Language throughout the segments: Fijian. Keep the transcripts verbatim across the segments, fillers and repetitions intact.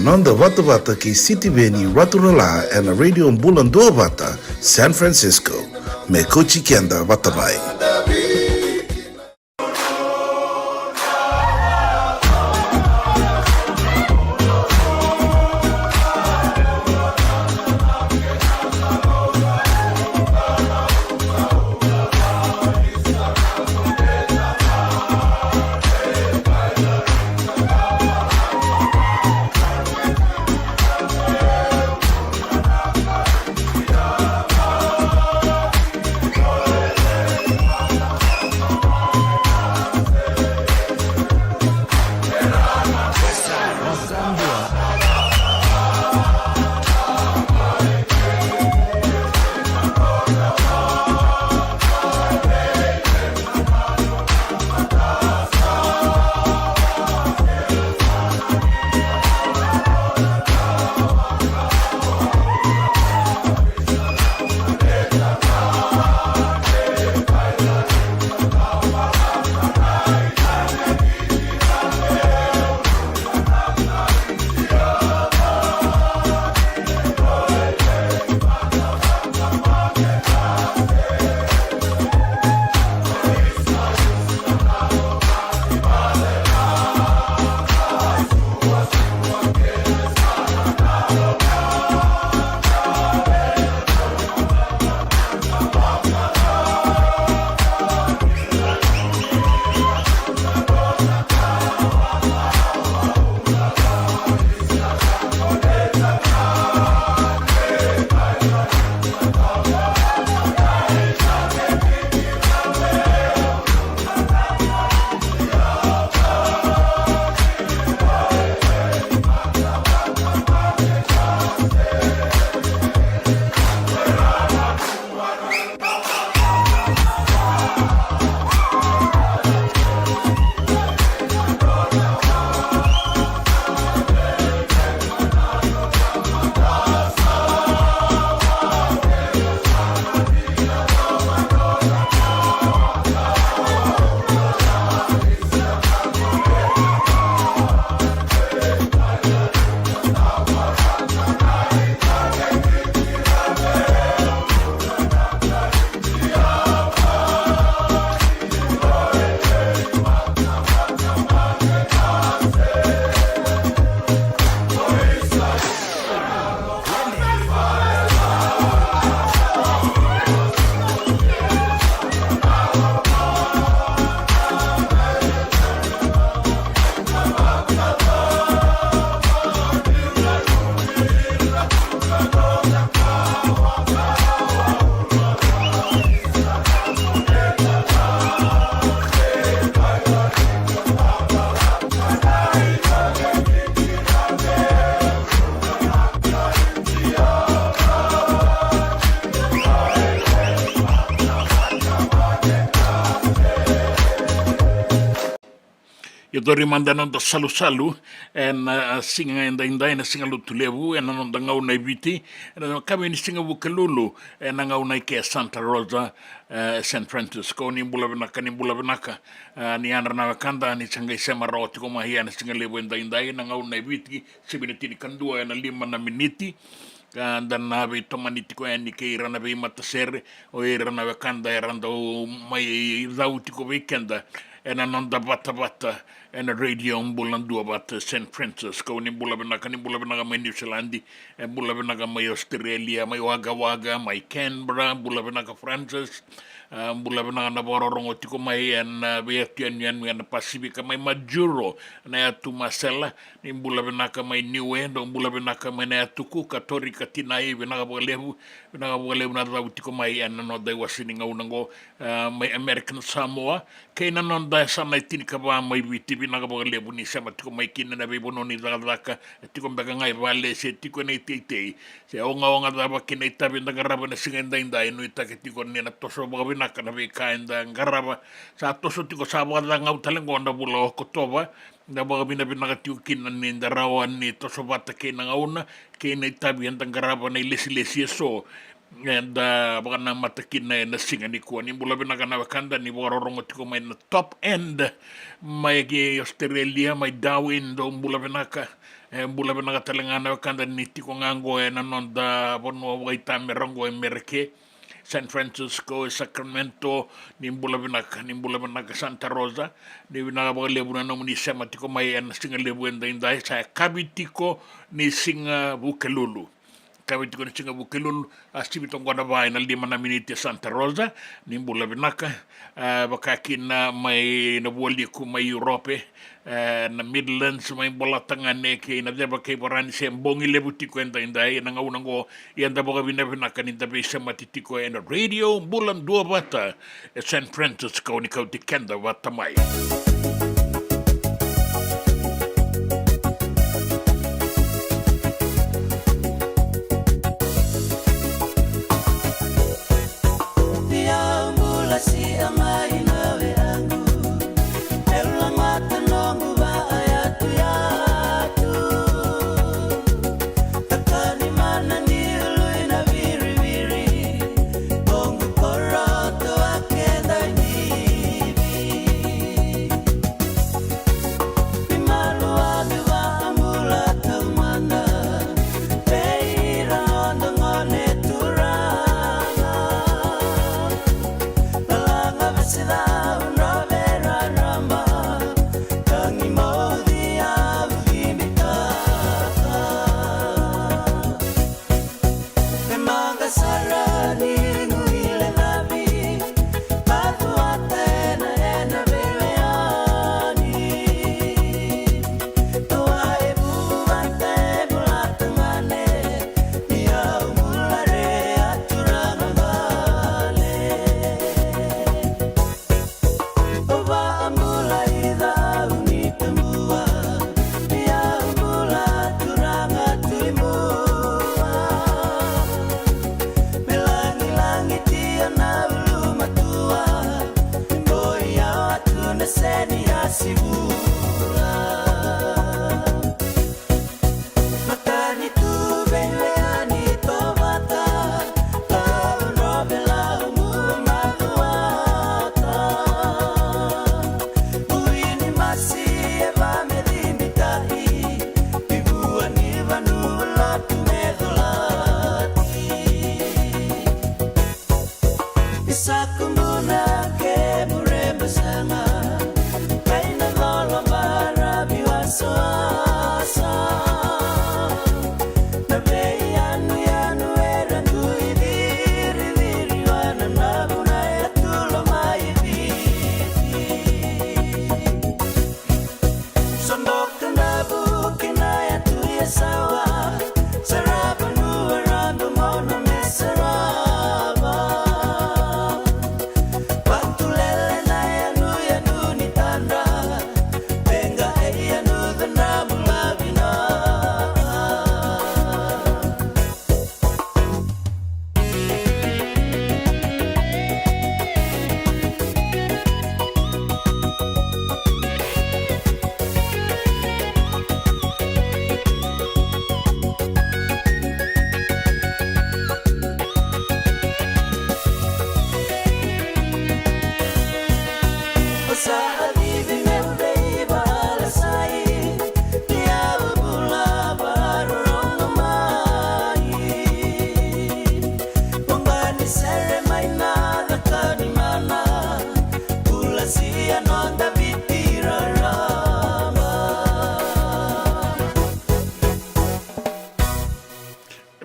Noda vatavata kei Sitiveni Raturala ena Radio Bula Duavata, San Francisco. Me kauti keda vata mai. Ia, cori mada na noda salusalu ena, a, siga edaidai, na Siga Lotulevu, ena noda gauna e Viti, ena yakavi ni siga Vukelulu, ena gauna i ke Santa Rosa, e, San Francisco. Ni bula vinaka, ni bula vinaka. A, ni yadra na wekada, ni sa qai sema rawa tiko mai ena siga levu edaidai, na gauna e Viti, sivi na tinikadua ena lima na miniti. A, da na veitomani tiko yani kei ira na veimatasere, o ira na wekada era dau mai cau tiko vei keda ena noda vatavata ena Radio Bula Duavata San Francisco. Ni bula vinaka, ni bula vinaka mai New Zealand, e, bula vinaka mai Australia, mai Wagga Wagga, mai Canberra, bula vinaka Francis. A, bula vinaka na vakarorogo tiko mai ena, a, veiyatu yanuyanu ena Pasifika, mai Majuro, na yatu Masela. Ni bula vinaka mai Niue, dou bula vinaka mai na yatu Cook, Torika, Tinai, vinaka vakalevu, vinaka vakalevu na cau tiko mai ena noda iwase ni gauna oqo, a, mai American Samoa, kei na noda yasana e tinikava mai Viti, vinaka vakalevu ni sema tiko mai kina ena veivanua ni cakacaka, e tiko beka ga e vale se tiko ena iteitei. Se ogaoga cava kei na itavi eda qarava ena siga edaidai, nuitaki tiko ni na toso vakavinaka na veika eda qarava. Sa toso tiko, sa vakacagau tale oqo na vula o Okotova, da vakavinavinaka tiko kina ni da rawa ni toso vata kei na gauna, kei na itavi eda qarava, na ilesilesi eso. eda vakanamata kina ena siga nikua. Ni bula vinaka na wekada ni vakarorogo tiko mai na Top End mai ki Australia, mai Darwin, dou bula vinaka. E bula vinaka tale ga na wekada ni tiko ga qo ena noda vanua vakaitamera qo e Mereke, San Francisco, e Sacramento. Ni bula vinaka, ni bula vinaka Santa Rosa. Ni vinaka vakalevu na nomuni sema tiko mai ena siga levu edaidai, sa yakavi tiko ni siga Vukelulu. Yakavi tiko ni siga Vukelulu, a sivi toka qo na va ena lima na miniti e Santa Rosa. Ni bula vinaka. E, vaka kina mai na vualiku mai Europe, e, na Midlands, mai Bolata ga ne kei na ceva kei Varanise, bogi levu tiko edaidai ena gauna qo. Ia da vakavinavinaka ni da veisemati tiko ena Radio Bula Duavata e San Francisco, ni kauti keda vata mai.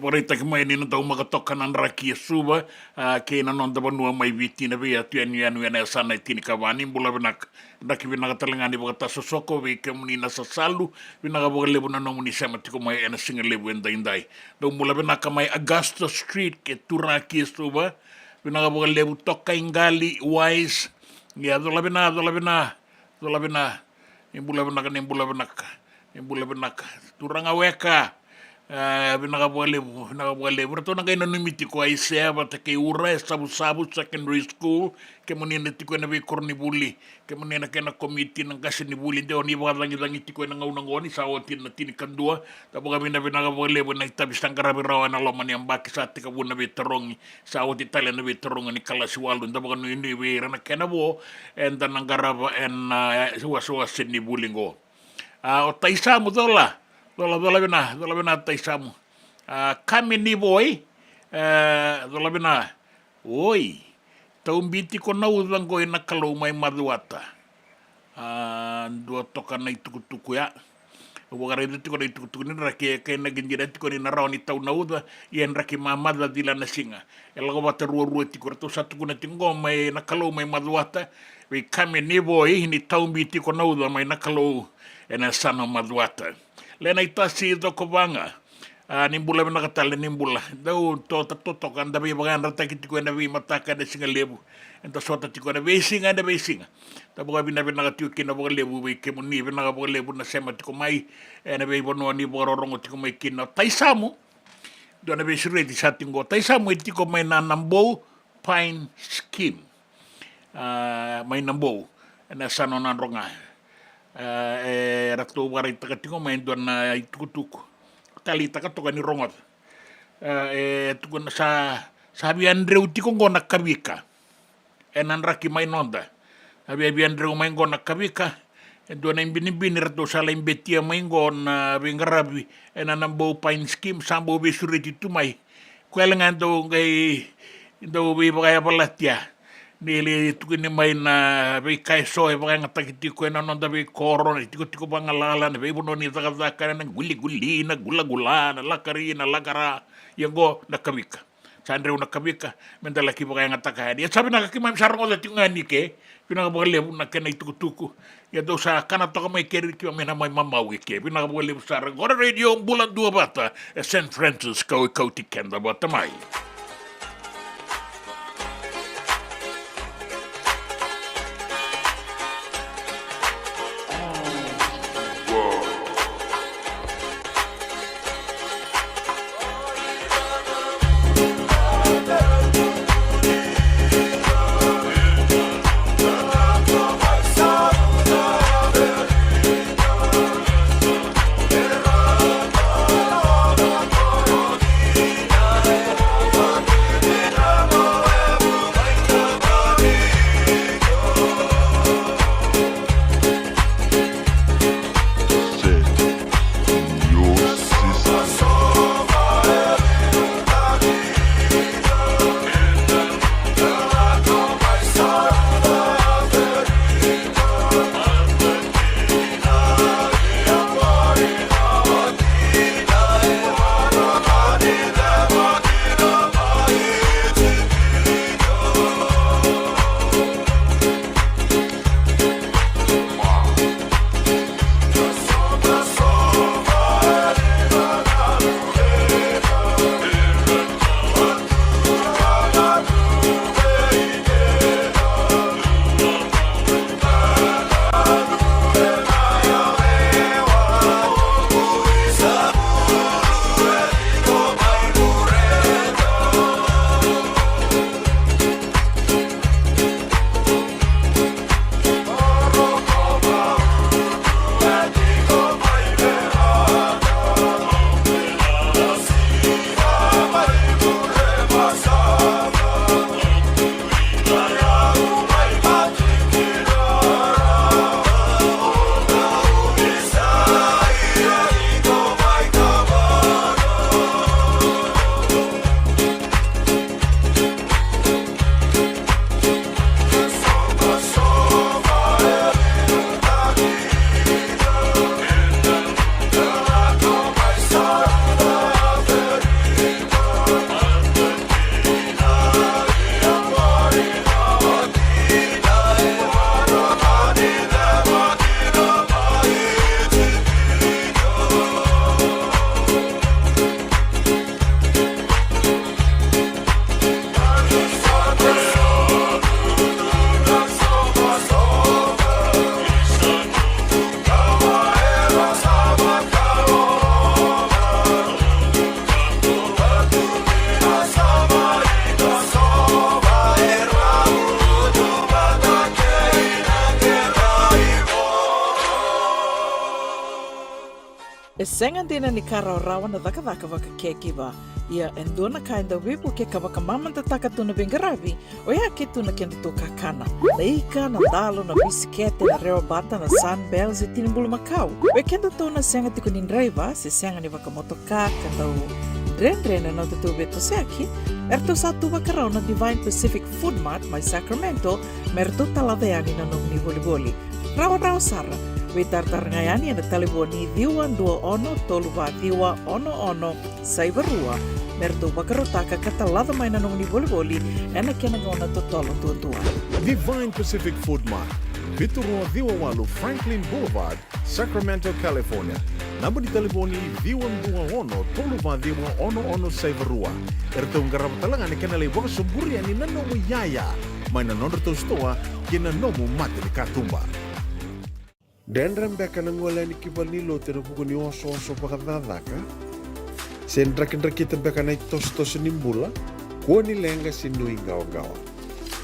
Vakaraitaki mai ni na dau maka toka na draki e Suva, a, kei na noda vanua mai Viti, na veiyatu yanuyanu ena yasana e tinikava. Ni bula vinaka. Draki vinaka tale ga ni vakatasosoko vei kemuni na sasalu. Vinaka vakalevu na nomuni sema tiko mai ena siga levu edaidai. Dou bula vinaka mai Augusta Street, ke Turaki e Suva. Vinaka vakalevu Tokaiqali Wise. Ia, cola vina, cola vina, cola vina. Ni bula vinaka, ni bula vinaka, ni bula vinaka. Turaga Weka. E, vinaka vakalevu, vinaka vakalevu. Ratou na qai nanumi tiko Aisea vata kei Ura e Savusavu Secondary School, kemuni na tiko ena veikoronivuli, kemuni na kena komiti na qasenivuli, de o ni vakacagicagi tiko ena gauna qo ni sa oti na tinikadua. Da vakavinavinaka vakalevu ena itavi sa qaravi rawa ena loma ni yabaki, sa tekivu na veitarogi, sa oti tale na veitarogi ni kalasi walu. Da vakanuinui vei ira na kena vo eda na qarava ena, e, wasewase ni vuli qo. A, o Taisamu, cola, cola, cola vina, cola vina Taisamu. A, Kame ni Voi, e, cola vina. Oi, taubi tiko na uca qo i na Kalou mai Macuata. A, dua toka na itukutuku ya. Au vakaraica tiko na itukutuku ni draki, e kainaki dina tiko ni na rawa ni tau na uca, ia e draki mamaca cila na siga. E lako vata ruarua tiko, ratou sa tukuna tiko qo mai na Kalou mai Macuata, vei Kame ni Voi, ni taubi tiko na uca mai na Kalou ena yasana o Macuata. Lena Itasi Cokovaga, a, ni bula vinaka tale, ni bula. Dau to, to, totoka, da veivakayadrataki tiko ena veimataka ena siga levu. Eda sota tiko ena veisiga, ena veisiga. Da vakavinavinaka tiko kina vakalevu vei kemuni, vinaka vakalevu na sema tiko mai ena veivanua ni vakarorogo tiko mai kina. O Taisamu, dua na veisureti sa tiko qo. Taisamu e tiko mai na Nabou Pine Scheme. A, mai Nabou, ena yasana o Nadroga. A, e ratou vakaraitaka tiko mai e dua na itukutuku. Taleitaka toka ni rogoca. A, e tukuna sa, sa via dreu tiko qo na kavika ena draki mai noda. Sa via, via dreu mai qo na kavika. E dua na ibinibini ratou sa lai betia mai qo na veiqaravi ena Nabou Pine Scheme, sa bau veisureti tu mai. Koya ga e dau qai, dau veivakayavalatia. Ni lai tukuni mai na veika eso e vakayagataki tiko ena noda veikoro, na itikotiko vagalala, na veivanua ni cakacaka, na quliquli, na qulaqula, na lakari, na lakara. Ia qo na kavika. Sa dreu na kavika, meda laki vakayagataka yani. Ia sa vinaka keimami sa rogoca tiko ga ni ke, vinaka vakalevu na kena itukutuku. Ia dou sa kana toka mai keri, keimami na mai mamau i ke. Vinaka vakalevu sara. Qo na Radio Bula Duavata e San Francisco, e kauti keda vata mai. E sega dina ni ka rawarawa na cakacaka vaka caregiver. Ia e dua na ka e dau veivukei ka vakamamadataka tu na veiqaravi, oya ke tu na kedatou kakana. Na ika, na dalo, na bisikete, na rewa bata, na Sunbells e tini bulumakau. Vei kedatou na sega tiko ni draiva se sega ni vakamotoka ka dau dredre na nodatou veitosoyaki, eratou sa tu vakarau na Divine Pacific Food Mart mai Sacramento me ratou talaca yani na nomuni volivoli. Rawarawa sara. Veitaratara ga yani ena talevoni ciwa dua ono tolu va ciwa ono ono saiva rua me ratou vakarautaka ka talaca mai na nomuni volivoli ena kena gauna totolo duadua. Divine Pacific Food Mart, vitu rua ciwa walu Franklin Boulevard, Sacramento, California. Naba ni talevoni ciwa dua ono tolu va ciwa ono ono saiva rua. Eratou qarava tale ga na kena lai vakasoburi yani na nomu iyaya mai na nodratou sitoa ki na nomu mata ni katuba. Dredre beka na gole yani ki valenilotu ena vuku ni osooso vakacakacaka? Se drakidrakita beka na itosotoso ni bula? Kua ni leqa se nuiqawaqawa.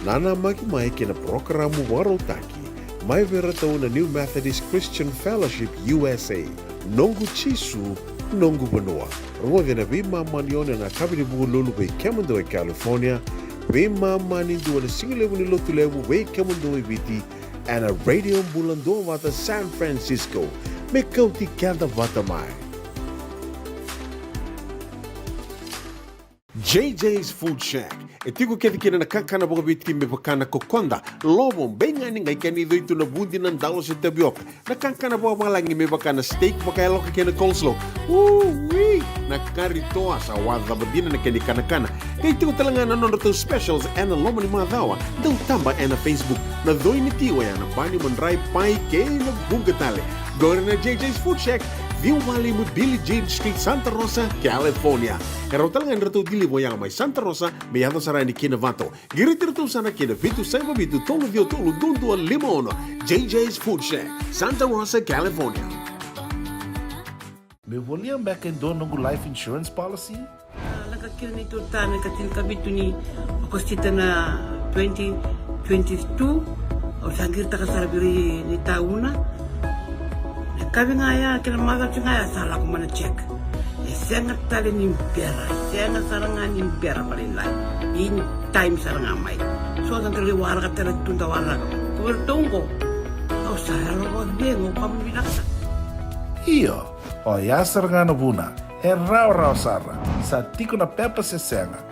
Nanamaki mai ki na parokaramu vakarautaki mai vei iratou na New Methodist Christian Fellowship U S A, Noqu Jisu, Noqu Vanua. Rogoci ena veimama ni ono ena yakavi ni Vukelulu vei kemudou e California, veimama ni dua na sigalevu ni Lotulevu vei kemudou e Viti, ena Radio Bula Duavata San Francisco. Me kauti keda vata mai. J J's Food Shack. E tiko kece kina na kakana vakaviti me vaka na kokoda, lovo, beigani, qai kena icoitu, na vudi, na dalo se tavioka. Na kakana vakavalagi me vaka na steak vakayaloka kei na coleslaw. Ui! Na kari toa, sa wacava dina na kena ikanakana. Qai tiko tale ga na nodratou specials ena loma ni macawa. Dau taba ena Facebook. Na coi ni ti oya na bani, madrai, pai kei na vuqa tale. Qori na J J's Food Shack, ciwa walu lima Billie Jean Street, Santa Rosa, California. E rawa tale ga ni ratou deliver oya mai Santa Rosa me yaco sara yani ki Novato. Qiriti iratou sara ki na vitu saiva vitu tolu ciwa tolu dua dua lima ono. J J's Food Shack, Santa Rosa, California. Meu volia beka e dua noqu life insurance policy? Leqa kina neitou tane ka tinikavitu ni Okosita na twenty twenty-two. Au sa qiritaka sara vei ira ni tauna. Na kavi ga ya kei na macawa ga ya sa lako mai na check. E sega tale ni bera, e sega sara ga ni bera vakalailai. In time sara ga mai. So da qai waraka tale tu da waraka. Ko vei ratou oqo, au sa yalo vakacegu, au vakavinavinaka sara. Io, oya sara ga na vuna. E rawarawa sara. Sa tiko na pepa se sega.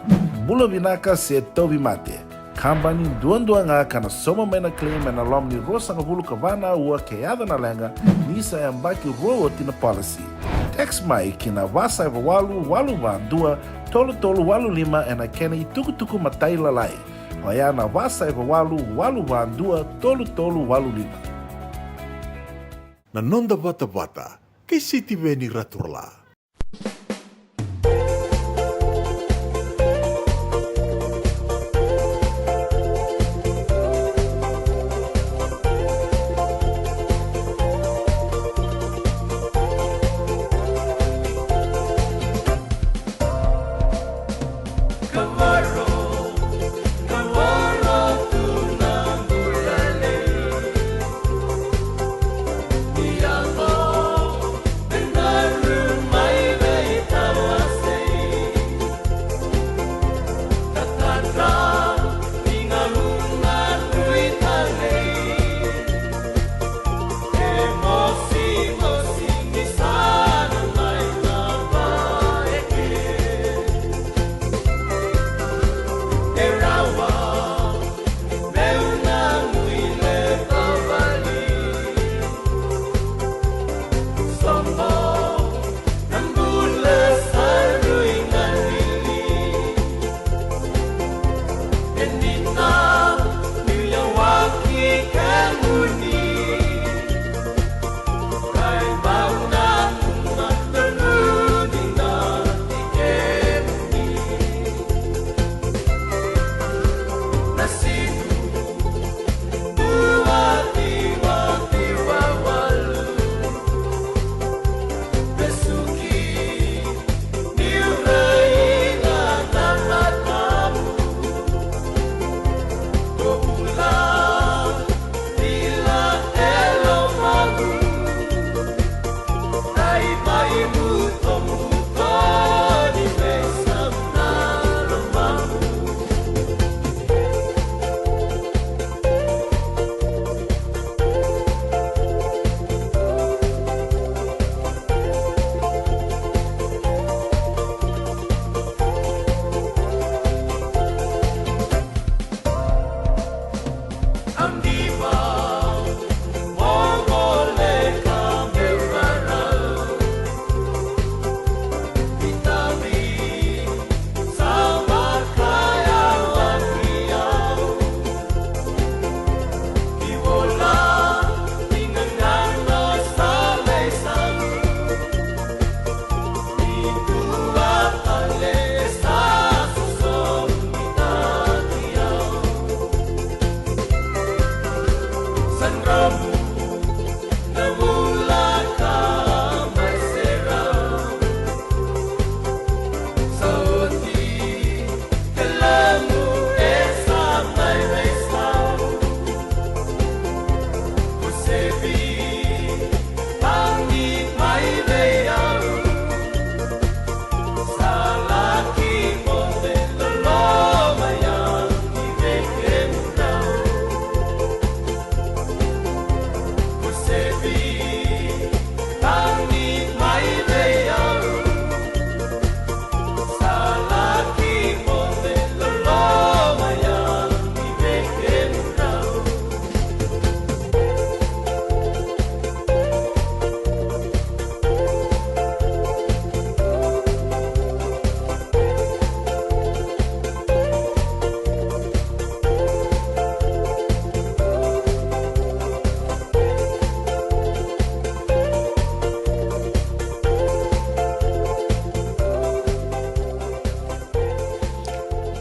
Bula vinaka se tauvimate. Kabani duadua ga ka na sauma mai na claim ena loma ni ruasagavulu ka va na aua ke yaco na leqa, ni sa yabaki rua oti na policy. Text mai ki na va saiva walu walu va dua tolu tolu walu lima ena kena itukutuku matailalai. Oya na va saiva walu walu va dua tolu tolu walu lima. Na noda vatavata kei Sitiveni Raturala.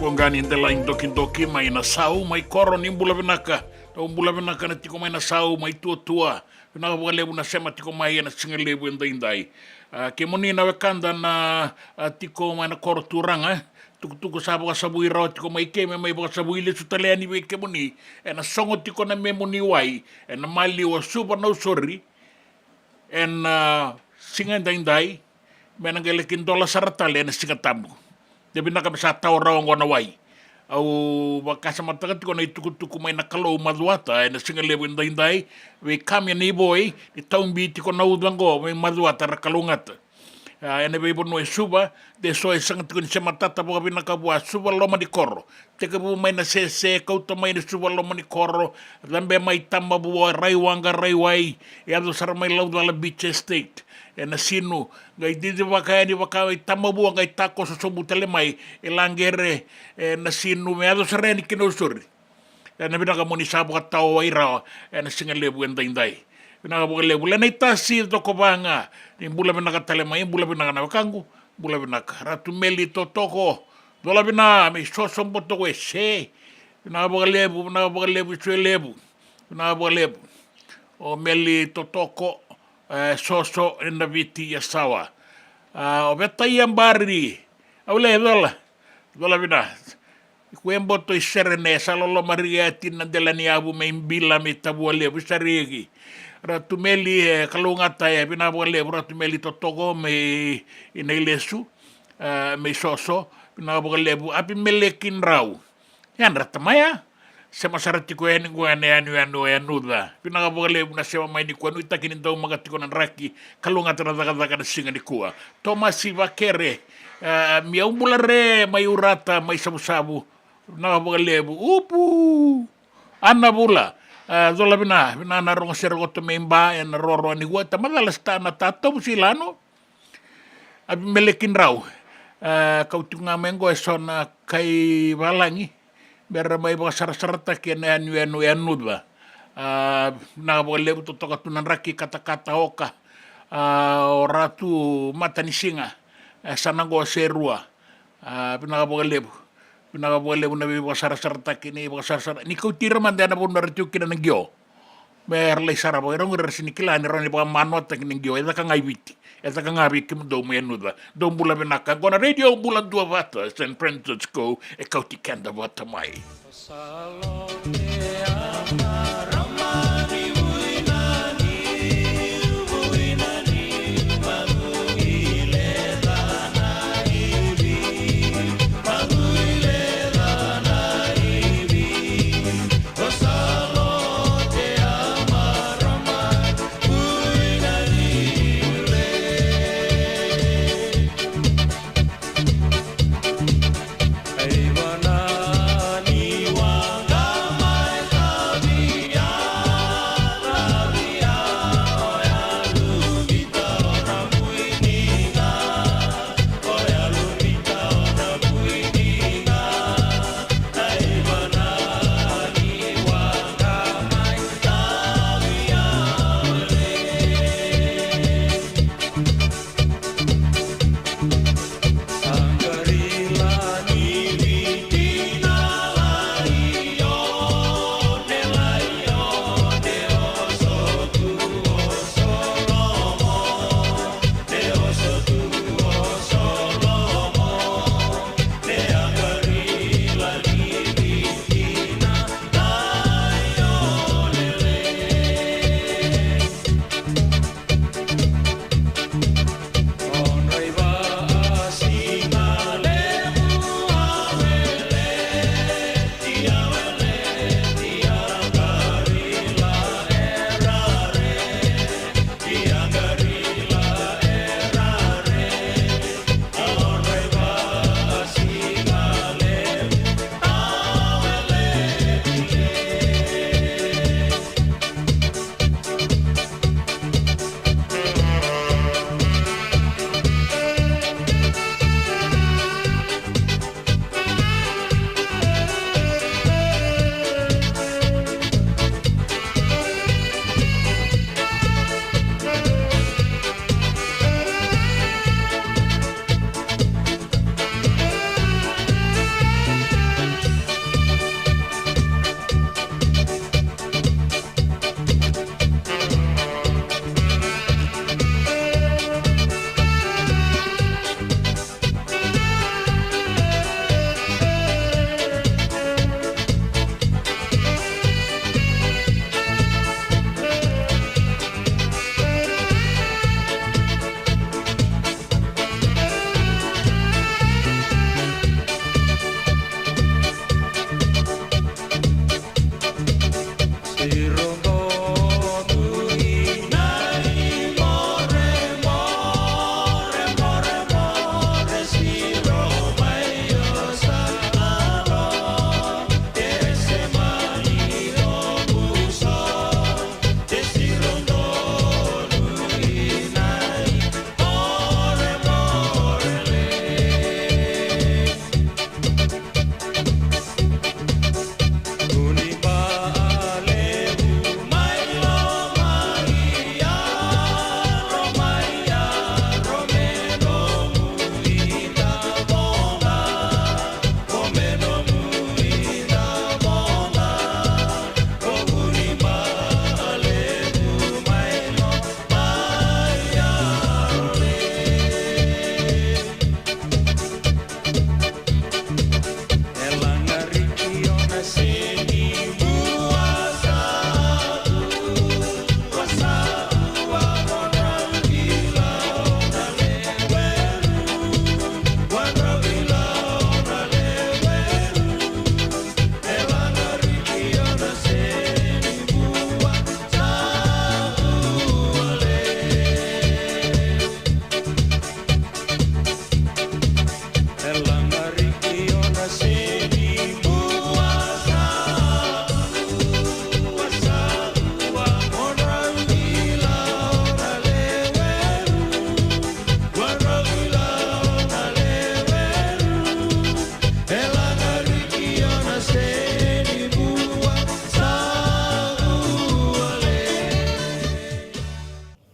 Ua ga ni delai dokidoki mai na sau mai koro, ni bula vinaka. Dou bula vinaka na tiko mai na sau mai tuatua. Vinaka vakalevu na sema tiko mai ena siga levu edaidai. A, kemuni na wekada na, a, tiko mai na koro turaga, tukutuku sa vakasavui rawa tiko mai ke, me mai vakasavui lesu tale yani vei kemuni ena sogo tiko na memu ni wai ena maliwa Suva, Nausori, ena, a, siga edaidai, me na qai laki dola sara tale ena Siga Tabu. De vinaka me sa tawa rawa oqo na wai. Au vakasamataka tiko na itukutuku mai na Kalou Macuata ena siga levu edaidai, vei Kami ena ivoi, ni taubi tiko na uca oqo mai Macuata ra kalougata. A, ena veivanua e Suva, de so e sega tiko ni se matata vakavinaka vua, Suva loma ni koro. Tekivu mai na sese, kauta mai na Suva loma ni koro, cabe mai Tamavua, Raiwaqa, Raiwai, yaco sara mai Laucala Beach Estate. Ena sinu, qai cicivaka yani vaka i Tamavua, qai takoso sobu tale mai e Laqere, ena sinu, me yaco sara yani ki Nausori. Ena vinaka mo ni sa vakatawa wai rawa ena siga levu edaidai. Vinaka vakalevu. Lenai Tasi Cokovaga, ni bula vinaka tale mai, bula vinaka na wekaqu. Bula vinaka Ratu Meli Totoko, cola vina mai Soso, Boto Wese. Vinaka vakalevu, vinaka vakalevu, Suelevu. Vinaka vakalevu. O Meli Totoko, e, Soso, ena Viti, Yasawa. A, o Veta Iabari, au le cola, cola vina. Kue Boto i Serene, sa loloma riki ati na dela ni yavu mai Bila, mai Tavua Levu, sa riki. Ratu Meli, e, kalougata, e, vinaka vakalevu, Ratu Meli Totoko mai Nailesu, e, mai Soso, vinaka vakalevu, Apimeleki Drau. Yadra tamaya, sema sara tiko yani qo ena yanuyanu o Yanuca. Vinaka vakalevu na sema mai nikua, nuitaki ni daumaka tiko na draki, kalougata na cakacaka na siga nikua. Tomasi Vakere, e, Miau Bula Re, mai Urata, mai Savusavu. Vinaka vakalevu. Upu. Ana Vula. E, cola vina, vina na rogo sere koto mai Ba, ena roro nikua, tamacala sta na tatovu silano. Apimeleki Drau. E, kau tiko ga mai qo eso na kai valagi. Bera mai vakasarasarataki ena yanuyanu o Yanuca. A, vinaka vakalevu, totoka tu na draki, katakata oka. A, o Ratu Matanisiga, e, sa na qo se rua. A, vinaka vakalevu. Vinaka vakalevu na veivakasarasarataki, ni vakasarasara. Ni kauti ira mada ena vanua era tiko kina na qio. Me ra lai sarava, ira qori era sega ni kila ni rawa ni vakamanoataki na qio, e caka ga i Viti, e caka ga vei kemudou mai Yanuca. Dou bula vinaka, qo na Radio Bula Duavata, San Francisco, e kauti keda vata mai.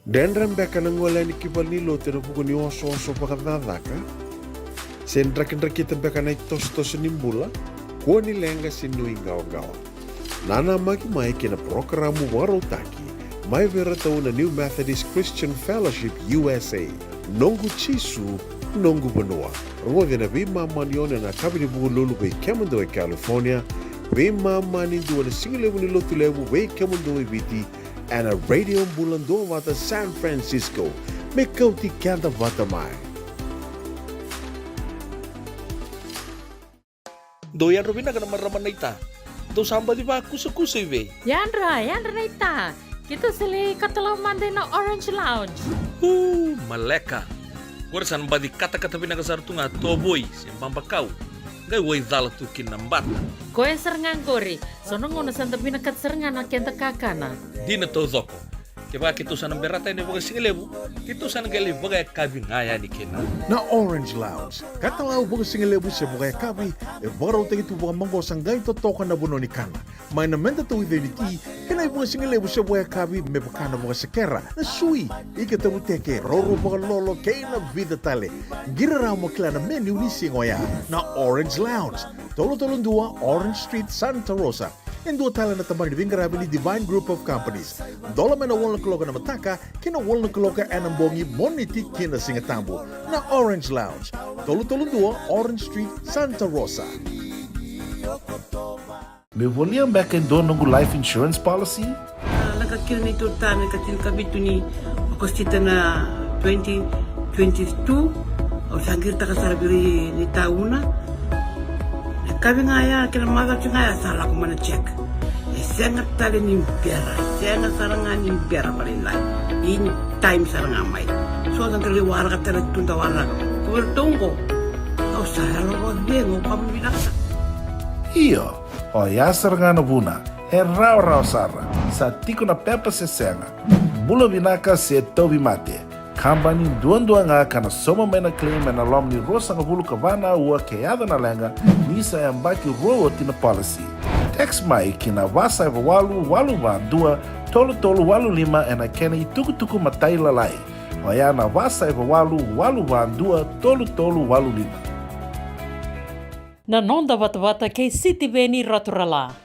Dredre beka na gole yani ki valenilotu ena vuku ni osooso vakacakacaka? Se drakidrakita beka na itosotoso ni bula, kua ni leqa se nuiqawaqawa? Nanamaki mai ki na parokaramu vakarautaki mai vei iratou na New Methodist Christian Fellowship U S A, Noqu Jisu, Noqu Vanua. Rogoci ena veimama ni ono ena yakavi ni Vukelulu vei kemudou e California, veimama ni dua ena sigalevu ni Lotulevu vei kemudou e Viti, ena Radio Bula Duavata San Francisco. Me kauti keda vata mai. Dou yadra vinaka na marama naita. Dou sa baci vakusakusa i vei? Yadra, yadra naita. Keitou sa lai katalau mada ina Orange Lounge. Uu, maleka. Qori sa na baci katakata vinaka sara tu ga tovoi se babakau. Qai waicala tu kina na bata. Koya sara ga qori. So na gauna sa da vinakata sara ga na keda kakana. Dina taucoko. Kevaka keitou sa na berata yani vakasigalevu, keitou sa na qai lai vakayakavi ga yani kina. Na Orange Lounge, katalau vakasigalevu se vakayakavi, e vakarautaki tu vakamaqosa qai totoka na vanua ni kana. Mai na meda tauica ni ti, kei na ivakasigalevu se vakayakavi me vaka na vakasekera, na sui, ika tavuteke, roro vakalolo, kei na vica tale. Qiri rawa mo kila na menu ni siga oya. Na Orange Lounge, tolu tolu dua Orange Street, Santa Rosa. E dua tale na tabana ni veiqaravi ni Divine Group of Companies. Dola mai na walu na kaloko ena mataka ki na walu na kaloko ena bogi, Moniti ki na Sigatabu. Na Orange Lounge, tolu tolu dua Orange Street, Santa Rosa. Meu volia beka e dua noqu life insurance policy? A, lako kina neitou tane ka tinikavitu ni Okosita na twenty twenty-two, au sa qiritaka sara vei ira ni tauna. Na kavi ga ya, kei na macawa ga ya sa lako mai na check. E sega tale ni bera, e sega sara ga ni bera vakalailai. In time sara ga mai. So da qai waraka tale tu da waraka. Ko vei ratou oqo, au sa yalo vakacegu, au vakavinavinaka sara. Io, oya sara ga na vuna, e rawarawa sara, sa tiko na pepa se sega, bula vinaka se tauvimate. Kabani duadua ga ka na sauma mai na claim ena loma ni ruasagavulu ka va na aua ke yaco na leqa ni sa yabaki rua oti na policy. Text mai ki na va saiva walu walu va dua tolu tolu walu lima ena kena itukutuku matailalai. Oya na va saiva walu walu va dua tolu tolu walu lima. Na noda vatavata kei Sitiveni Raturala.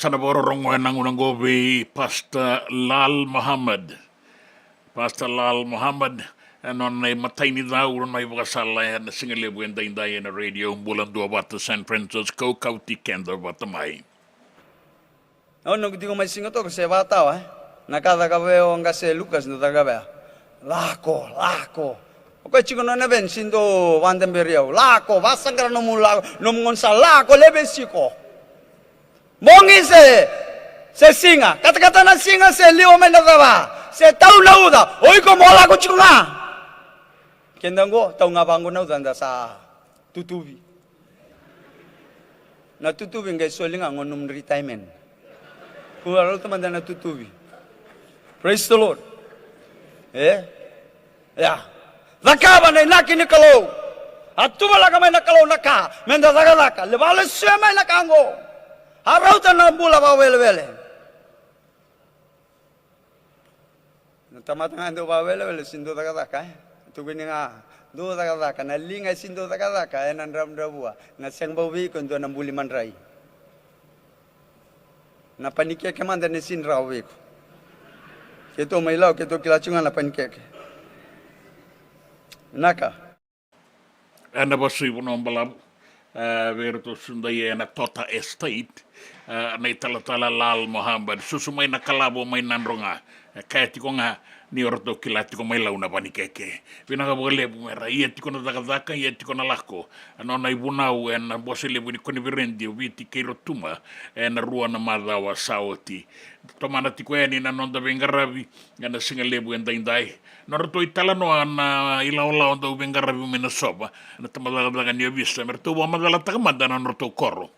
Sa na vakarorogo ena gauna oqo vei Pastor Lal Mohammed. Pastor Lal Mohammed, e nona imatai ni cau, nona ivakasala ena sigalevu edaidai ena Radio Bula Duavata San Francisco, kauti keda vata mai. Au noqu tiko mai Sigatoka se vakatawa, e? Na ka caka vei au qase Lukas na caka vei au. Lako, lako. O koya tiko nona veni, si dau vakadaberi au. Lako, vasaqara nomu lako, nomu gone sa lako, leve siko. Bogi se, se siga, katakata na siga se liwa mai na cava, se tau na uca, o iko mo lako tiko ga. Keda qo, tau ga vaqo na uca da sa tutuvi. Na tutuvi qai soli ga qo nomu retirement. Kua rauta mada na tutuvi. Praise the Lord. E? Ia. Cakava na inaki ni Kalou. A tuvalaka mai na Kalou na ka me da cakacaka. Levu a lesuya mai na ka qo. A rauta na bula vakawelewele. Na tamata ga e dau vakawelewele, si dau cakacaka, e? Tukuni ga, dau cakacaka. Na liga e si dau cakacaka, ena dravudravua. Na sega bau vei iko e dua na buli madrai. Na panikeke mada ni si drau vei iko. Keitou mai Lau, keitou kila tiko ga na panikeke. Vinaka. Ena vasu i Vanua Balavu, e, vei iratou sudai ena Tota Estate, e, na italatala Lal Mohammed, susu mai na kalavo mai Nadroga. E kaya tiko ga ni o ratou kila tiko mai Lau na panikeke. Vinaka vakalevu me ra ia tiko na cakacaka, ia tiko na lako. E nona ivunau ena Bose Levu ni Koniferedi o Viti kei Rotuma ena rua na macawa sa oti. Tomana tiko yani na noda veiqaravi ena sigalevu edaidai. Nodratou italanoa na ilawalawa dau veiqaravi mai Nasova, na tabacakacaka ni ovisa, me ratou vakamacalataka mada na nodratou koro.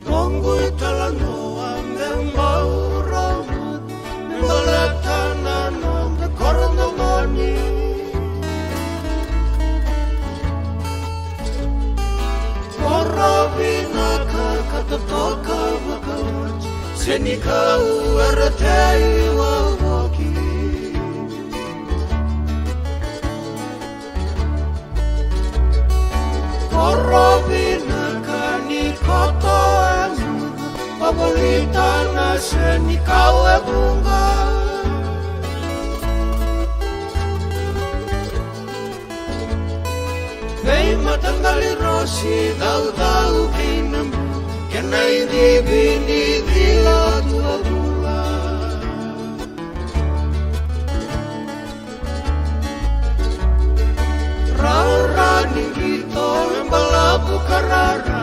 Noqu italanoa me bau rau, me baleta na noda koro domoni. Koro vinaka ka totoka vakaoti, se ni kau era tei wavoki. Koro vinaka ni koto e mudu, vavolita na se ni kau e vuqa. Veimataqali rosi caucau kei na bu, kena idivi ni cila tu a bula. Rara ni qito e balavu ka rara,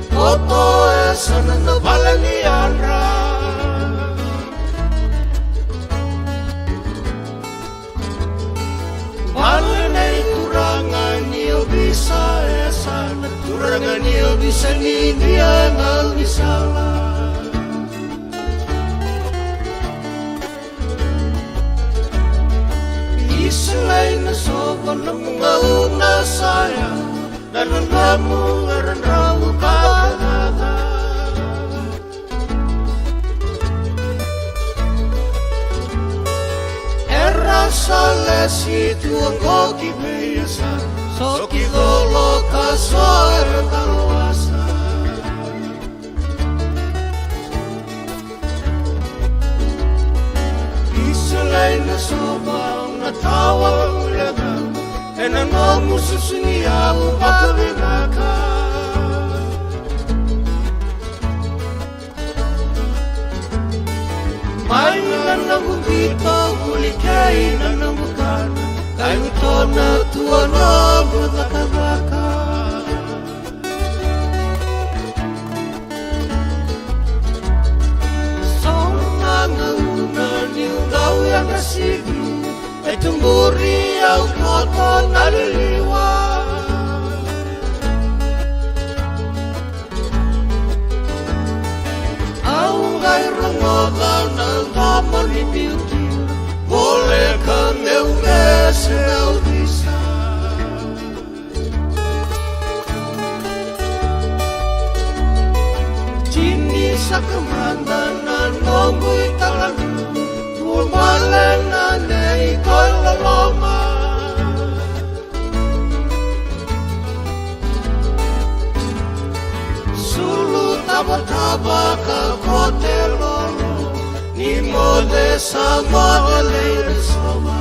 koto e sana na vale ni yadra. Vale nei turaga ni ovisa e sa na turaga ni ovisa ni Idia na ovisala. Isa lai na sova na mu gauna saya, na nanamu era drau ka cakacaka. Era sa lesi tu oqo ki vei yasa, so ki colo ka so era kalowasa. Isa lai na sova na tawa ulega, ena nomu susu ni yau vakavinaka. Mai na noqu qito vuli kei na noqu kana, kai tona tu a noqu cakacaka. So na gauna niu dau yadra sivi, e tuburi au koto na liliwa. Au qai rogoca na domo ni biuti, voleka meu vese au visa. Tini saka mada na noqu italanoa, dua bale na nei koiloloma. Vata vakakotelolo ni moce sa moce lei sova.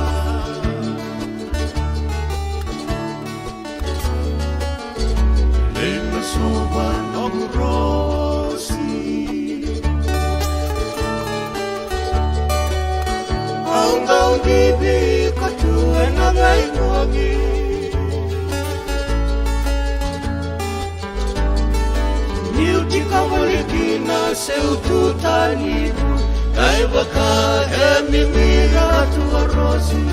Lei sova nomu rosi. Au dau bibi ka tu ena veivogi. Niu tiko voli kina se u tu tani vu. Kai vaka e mimi ka tu a rosi.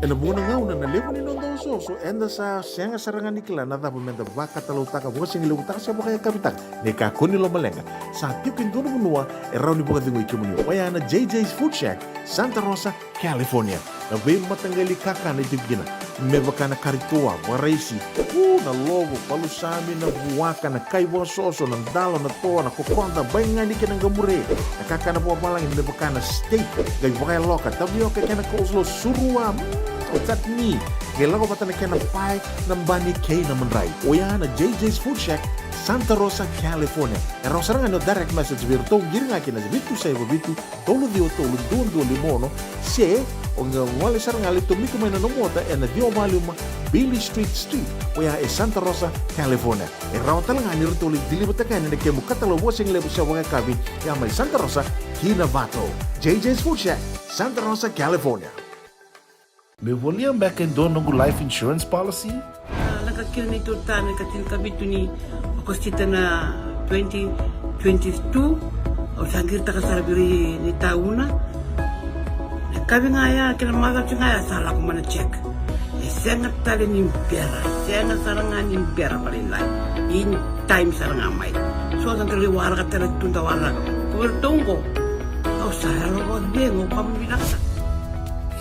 Ena vuqa na gauna na levu ni noda osooso eda sa sega sara ga ni kila na cava meda vakatalautaka, vakasigalevu taka se vakayakavi taka. Ni kakua ni lomaleqa, sa tiko e dua na vanua e rawa ni vakacegui kemuni, oya na J J's Food Shack, Santa Rosa, California. Na veimataqali kakana e tiko kina, me vaka na kari toa, vakaraisi, u, na lovo, palusami, na vuaka, na kai vakasoso, na dalo, na toa, na kokoda, baigani kei na qamure, na kakana vakavalagi me vaka na steak, qai vakayaloka, tavioka kei na coleslaw, surua, mm, o chutney, qai lako vata na kena pae, na bani kei na madrai. Oya na J J's Food Shack, Santa Rosa, California. E rawa sara ga ni o direct message vei iratou, qiri ga kina vitu saiva vitu, tolu ciwa tolu, dua dua lima ono, se o qai gole sara ga lai tomika mai na nomu ota ena ciwa va lima Beale Street Suite, oya e Santa Rosa, California. E rawa tale ga ni ratou lai deliver-taka yani na kemu katalau vakasigalevu se vakayakavi, ya mai Santa Rosa ki Novato. J J's Food Shack, Santa Rosa, California. Meu volia beka e dua noqu life insurance policy? A, lako kina neitou retirement ka tinikavitu ni Okosita na twenty twenty-two. Au sa qiritaka sara vei ira na itauna. Na yakavi ga ya kei na macawa ga ya sa lako mai na check. E sega tale ni bera, e sega sara ga ni bera vakalailai. In time sara ga mai. So sa qai waraka tale tu da waraka. Ko iratou qo, au sa yalo vakacegu, au vakavinavinaka sara.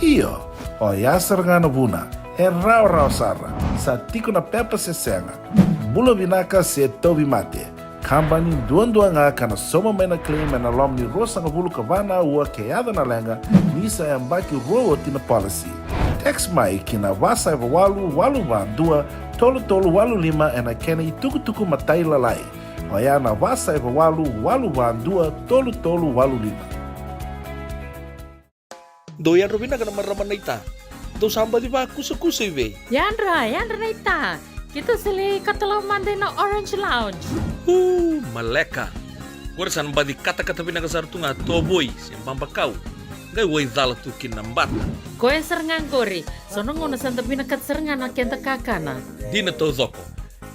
Io. Oya sara ga na vuna, e rawarawa sara, sa tiko na pepa se sega. Bula vinaka se tauvimate. Kabani duadua ga ka na sauma mai na claim ena loma ni ruasagavulu ka va na aua ke yaco na leqa, ni sa yabaki rua oti na policy. Text mai ki na va saiva walu, walu va dua, tolu tolu walu lima ena kena itukutuku matailalai. Oya na va saiva walu, walu va dua, tolu tolu walu lima. Dou yadra vinaka na marama naita. Dou sa baci vakusakusa i vei? Yadra, yadra naita. Keitou sa lai katalau mada ina Orange Lounge. Uu, maleka. Qori sa na baci katakata vinaka sara tu ga tovoi se babakau. Qai waicala tu kina na bata. Koya sara ga qori. So na gauna sa da vinakata sara ga na keda kakana. Dina taucoko.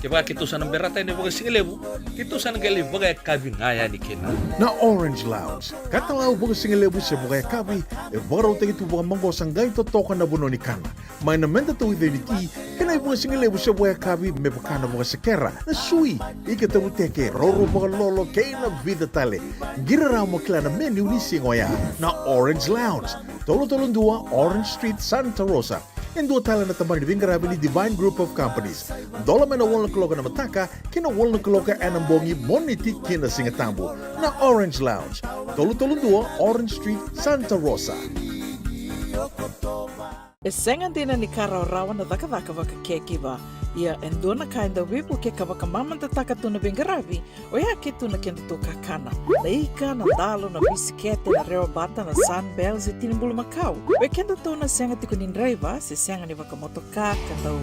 Kevaka keitou sa na berata yani vakasigalevu, keitou sa na qai lai vakayakavi ga yani kina. Na Orange Lounge, katalau vakasigalevu se vakayakavi, e vakarautaki tu vakamaqosa qai totoka na vanua ni kana. Mai na meda tauica ni ti, kei na ivakasigalevu se vakayakavi me vaka na vakasekera, na sui, ika tavuteke, roro vakalolo, kei na vica tale. Qiri rawa mo kila na menu ni siga oya. Na Orange Lounge, tolu tolu dua Orange Street, Santa Rosa. E dua tale na tabana ni veiqaravi ni Divine Group of Companies. Dola mai na walu na kaloko ena mataka ki na walu na kaloko ena bogi, Moniti ki na Sigatabu. Na Orange Lounge, tolu tolu dua Orange Street, Santa Rosa. E sega dina ni ka rawarawa na cakacaka vaka caregiver. Ia e dua na ka e dau veivuke ka vakamamadataka tu na veiqaravi, oya ke tu na kedatou kakana. Na ika, na dalo, na bisikete, na rewa bata, na Sunbell, se tini bulumakau. Vei kedatou na sega tiko ni draiva, se sega ni vakamotoka, ka dau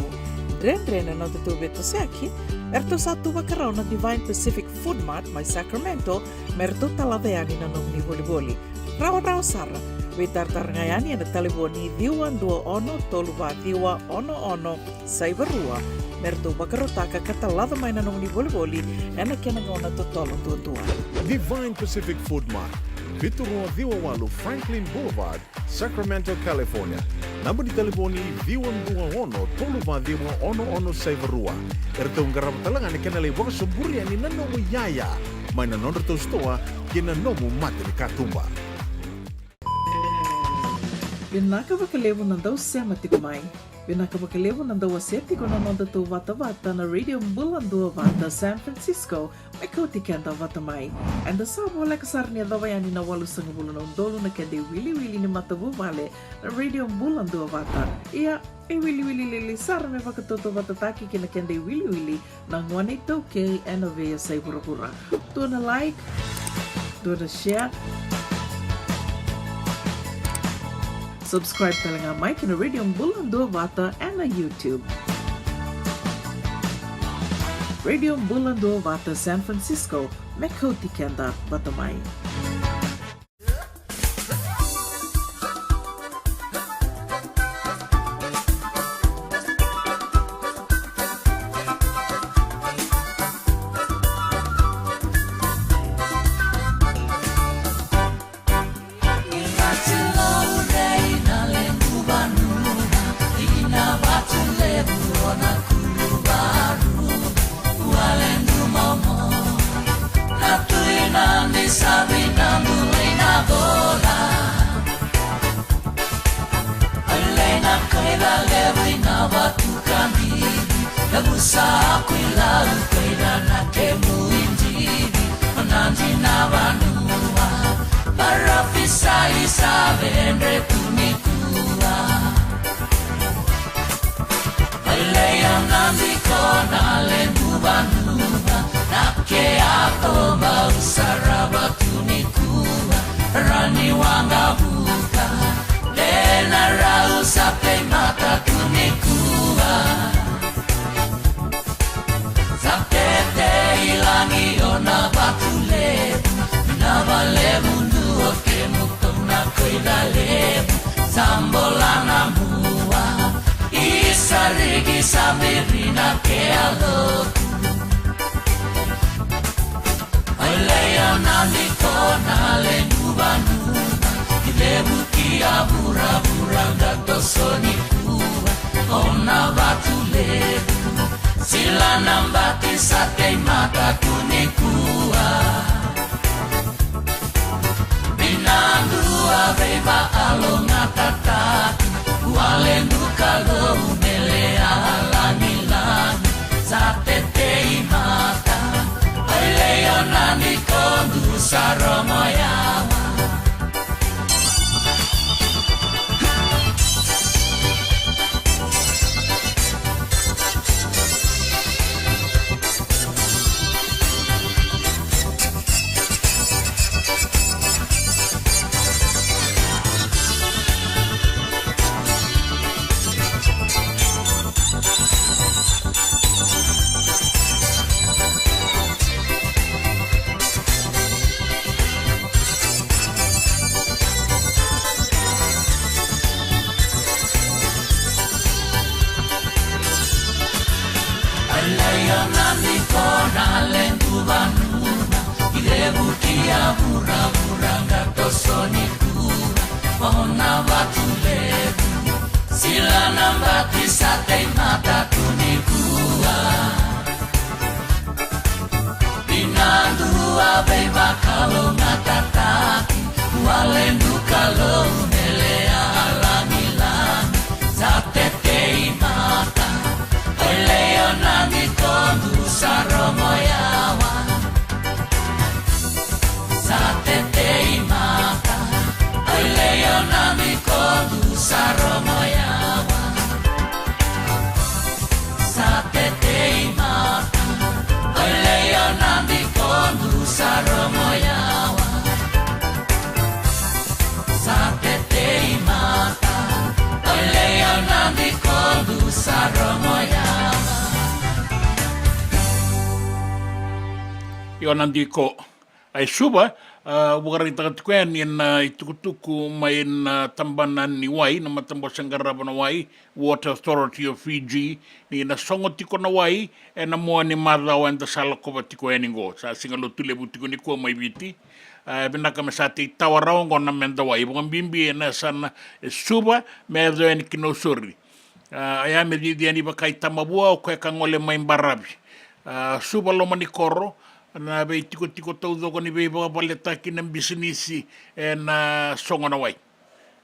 dredre na nodatou veitosoyaki, eratou sa tu vakarau na Divine Pacific Food Mart mai Sacramento, me ratou talaca yani na nomuni volivoli. Rawarawa sara, veitaratara ga yani ena talevoni ciwa dua ono tolu va ciwa ono ono saiva rua, me ratou vakarautaka ka talaca mai na nomuni volivoli ena kena gauna totolo duadua. Divine Pacific Food Mart, vitu rua ciwa walu Franklin Boulevard, Sacramento, California. Naba ni talevoni ciwa dua ono tolu va ciwa ono ono saiva rua. Eratou qarava tale ga na kena lai vakasoburi yani na nomu iyaya mai na nodratou sitoa kei na nomu mata ni katuba. Vinaka vakalevu na dau sema tiko mai. Vinaka vakalevu na dau wasea tiko na noda tou vatavata na Radio Bula Duavata San Francisco, me kauti keda vata mai. Eda sa voleka sara ni yacova yani na walusagavulu na udolu na keda iwiliwili ni matavuvale na Radio Bula Duavata. Ia, e wiliwili lili sara me vakatautauvatataki kei na keda iwiliwili na gone iTaukei ena veiyasai vuravura. Dua na like, dua na share. Subscribe tale ga mai kei na Radio Bula Duavata ena YouTube. Radio Bula Duavata San Francisco, me kauti keda vata mai. Io, na diko. Ai Suva, a, vakaraitaka tiko yani ena itukutuku mai na tabana ni wai, na matabose qarava na wai, Water Authority of Fiji, ni na sogo tiko na wai ena mua ni macawa eda sa lakova tiko yani qo. Sa siga Lotulevu tiko nikua mai Viti. A, vinaka me sa tei tawa rawa qo na meda wai, vakabibi ena yasana e Suva, me yaco yani ki Nausori. A, oya me cici yani vaka i Tamavua, o koya ka gole mai Baravi. A, Suva loma ni koro, na veitikotiko taucoko ni veivakavaletaki, na bisinisi, ena sogo na wai.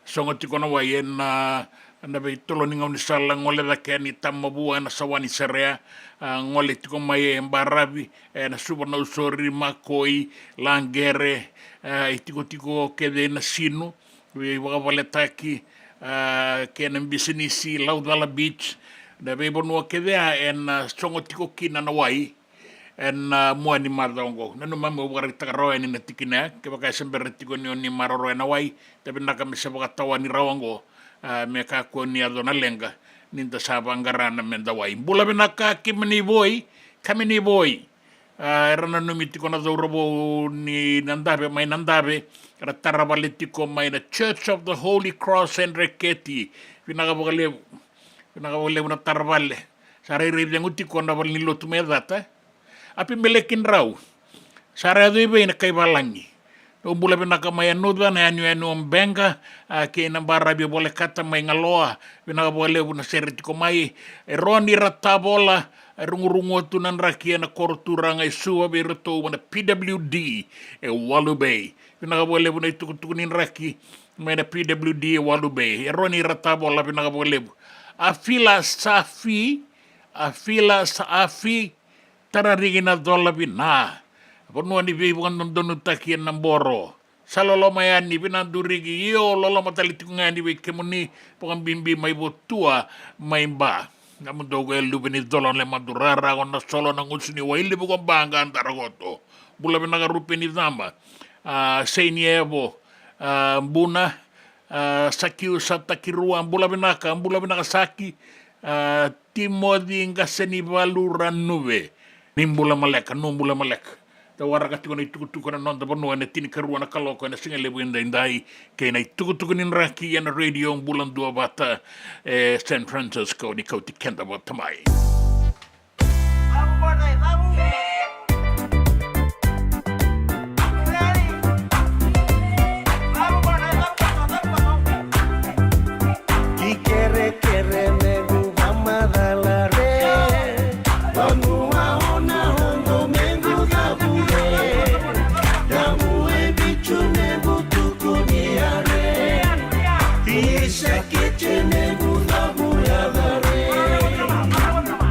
Sogo tiko na wai ena Ena veitolo ni gaunisala, gole cake yani Tamavua ena Sawa ni Serea, a, gole tiko mai e Baravi, ena Suva, Nausori, Makoi, Laqere, a, itikotiko kece ena Sinu, veivakavaletaki, a, kei na bisinisi, Laucala Beach, na veivanua kece ya ena sogo tiko kina na wai, ena, a, mua ni macawa oqo. Nanuma meu vakaraitaka rawa yani na tikina ya, kevaka e se bera tiko ni o ni maroroya na wai, da vinaka me se vakatawani rawa oqo, a, me kakua ni yaco na leqa, ni da sa vaqarana me da wai. Bula vinaka kemuni Voi, kemuni Voi. A, era nanumi tiko na cauravou ni Nadave, mai Nadave, era tara vale tiko mai na Church of the Holy Cross and Reketi. Vinaka vakalevu, vinaka vakalevu na tara vale. Sa rairai cegu tiko na valenilotu mai Yacata. Api Beleki Drau. Sa ra yaco i vei na kai valagi? Dou bula vinaka mai Yanuca, na yanuyanu o Beqa, a, kei na Baravi o Volekata mai Galoa. Vinaka vakalevu na sere tiko mai. E Roni Ratavola, e rugurugu tu na draki ena koro turaga e Suva vei iratou mai na P W D e Walu Bay. Vinaka vakalevu na itukutuku ni draki mai na P W D e Walu Bay. E Roni Ratavola, vinaka vakalevu. A Fila Safi, a Fila Safi, Tarariki na cola vina. Vanua ni veivakadodonutaki ena boro. Sa loloma yani, vina Duriki, io loloma tale tiko ga yani vei kemuni, vakabibi mai Votua, mai Ba. Na mudou ko e luve ni cola le Madurara, ko na solo na gusu ni wai levu ko Ba ga Darakoto. Bula vinaka Rupe ni Cama. A, Seini Evo, a, Buna, a, Sakiu Satakirua, bula vinaka, bula vinaka Saki, a, Timoci Qasenivalu Ranuve. Ni bula maleka, nu bula maleka. Da waraka tiko na itukutuku ena noda vanua ena tinikarua na kaloko ena siga levu edaidai, kei na itukutuku ni draki ena Radio Bula Duavata, e San Francisco, ni kauti keda vata mai. Ki kerekere mequ vamacala re, vanua o na oqo mequ cavu re, cavu e vicu mequ tuku ni are, ki sakete mequ cavu yaca re.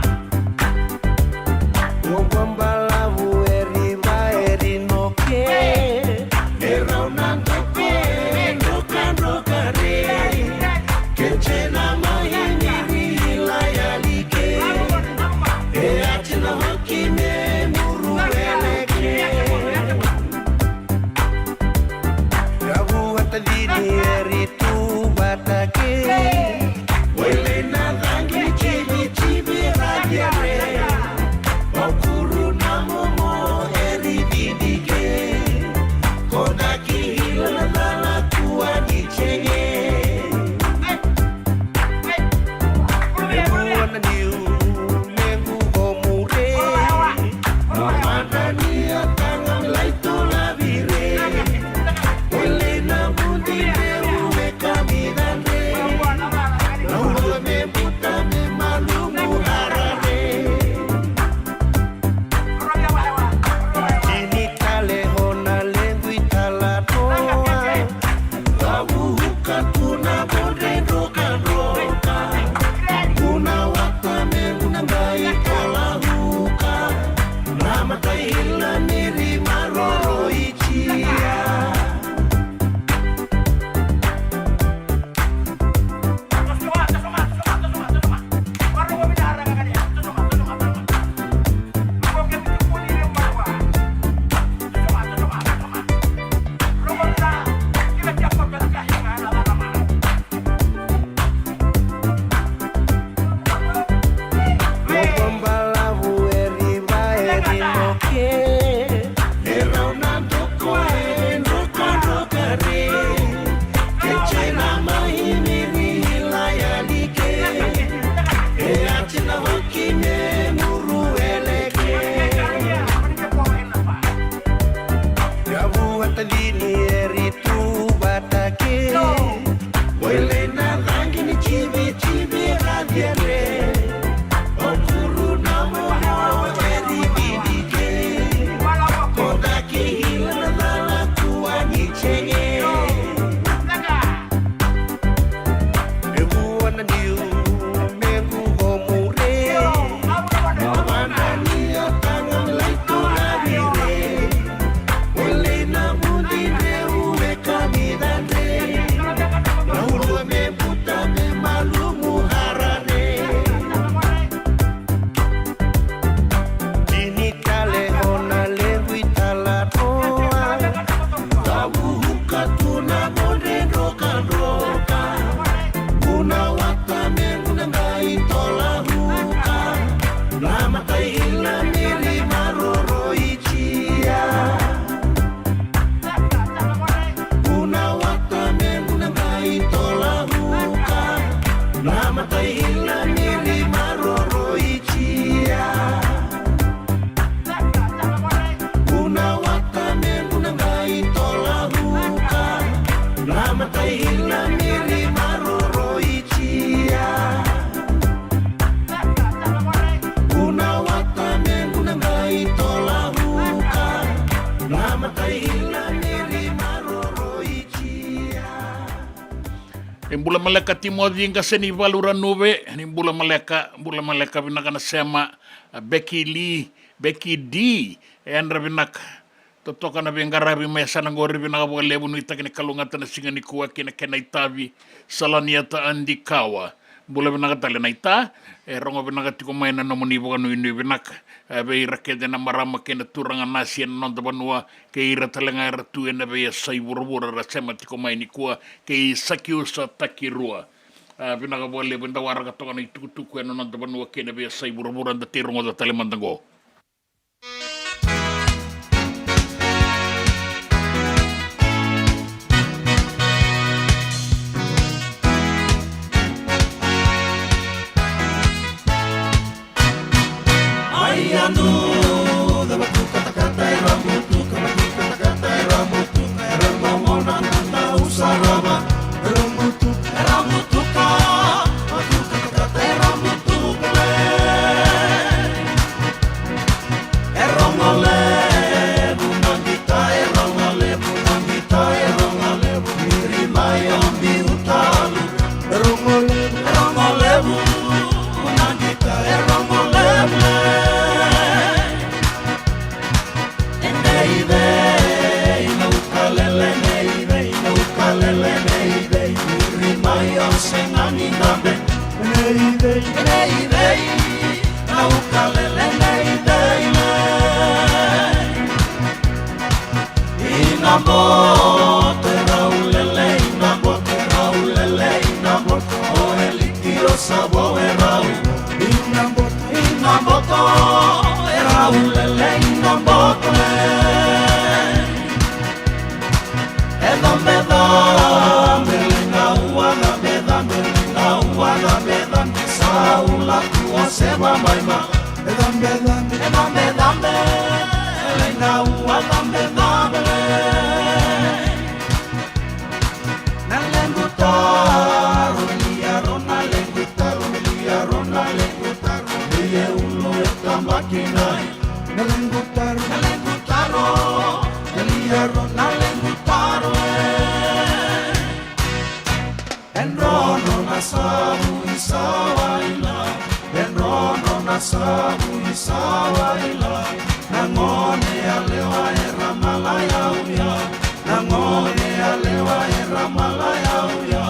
Na matai ila miri maroroi jia. Kuna wata me guna qai tola huka. Na matai ila miri maroroi jia. Kuna wata me guna qai tola huka. Na matai ila miri maroroi jia. Kuna wata me guna qai tola huka. Na matai ila miri maroroi jia. E bula maleka Timoci Qasenivalu Ranuve, ni bula maleka, bula maleka vinaka na sema, a Beki Li, Beki D, e yadra vinaka. Totoka na veiqaravi mai yasana qori, vinaka vakalevu, nuitaki ni kalougata na siga nikua kei na kena itavi. Salaniata Adikawa. Bula vinaka tale naita, e rogo vinaka tiko mai na nomuni vakanuinui vinaka. E vei ira kece na marama kei na turaga nasi ena noda vanua, kei ira tale ga era tu ena veiyasai vuravura ra sema tiko mai nikua, kei Sakiusa Takirua. A, vinaka vakalevu, eda waraka toka na itukutuku ena noda vanua kei na veiyasai vuravura, da tei rogoca tale mada qo. E rogo levu na qita, e rogo levu na qita, e rogo levu. Miri mai o biu talu. E rogo levu, e rogo levu na qita, e rogo levu. E nei vei na ukalele, nei vei na ukalele, nei vei. Miri mai o sega ni dabe. Nei vei, nei vei na ukalele, nei vei. Ina boto e rau lele, ina boto e rau lele, ina boto o eliki o savo e rau. Ina boto, ina boto e rau lele, ina boto e. E cabe, cabe, leqa ua, cabe, cabe, leqa ua, cabe, cabe, sa ula tua seva mai ma. E cabe, cabe, e cabe, cabe, leqa ua, cabe, cabe. Na lequ taro, lia ro na lequ taro, lia ro na lequ taro, e ulu e tabaki nai. Na lequ taro, na lequ taro, na lia ro na lequ taro, e. E drono na savu i sawaila, e drono na savu i sawaila. Na gone yalewa era malai au ya, na gone yalewa era malai au ya.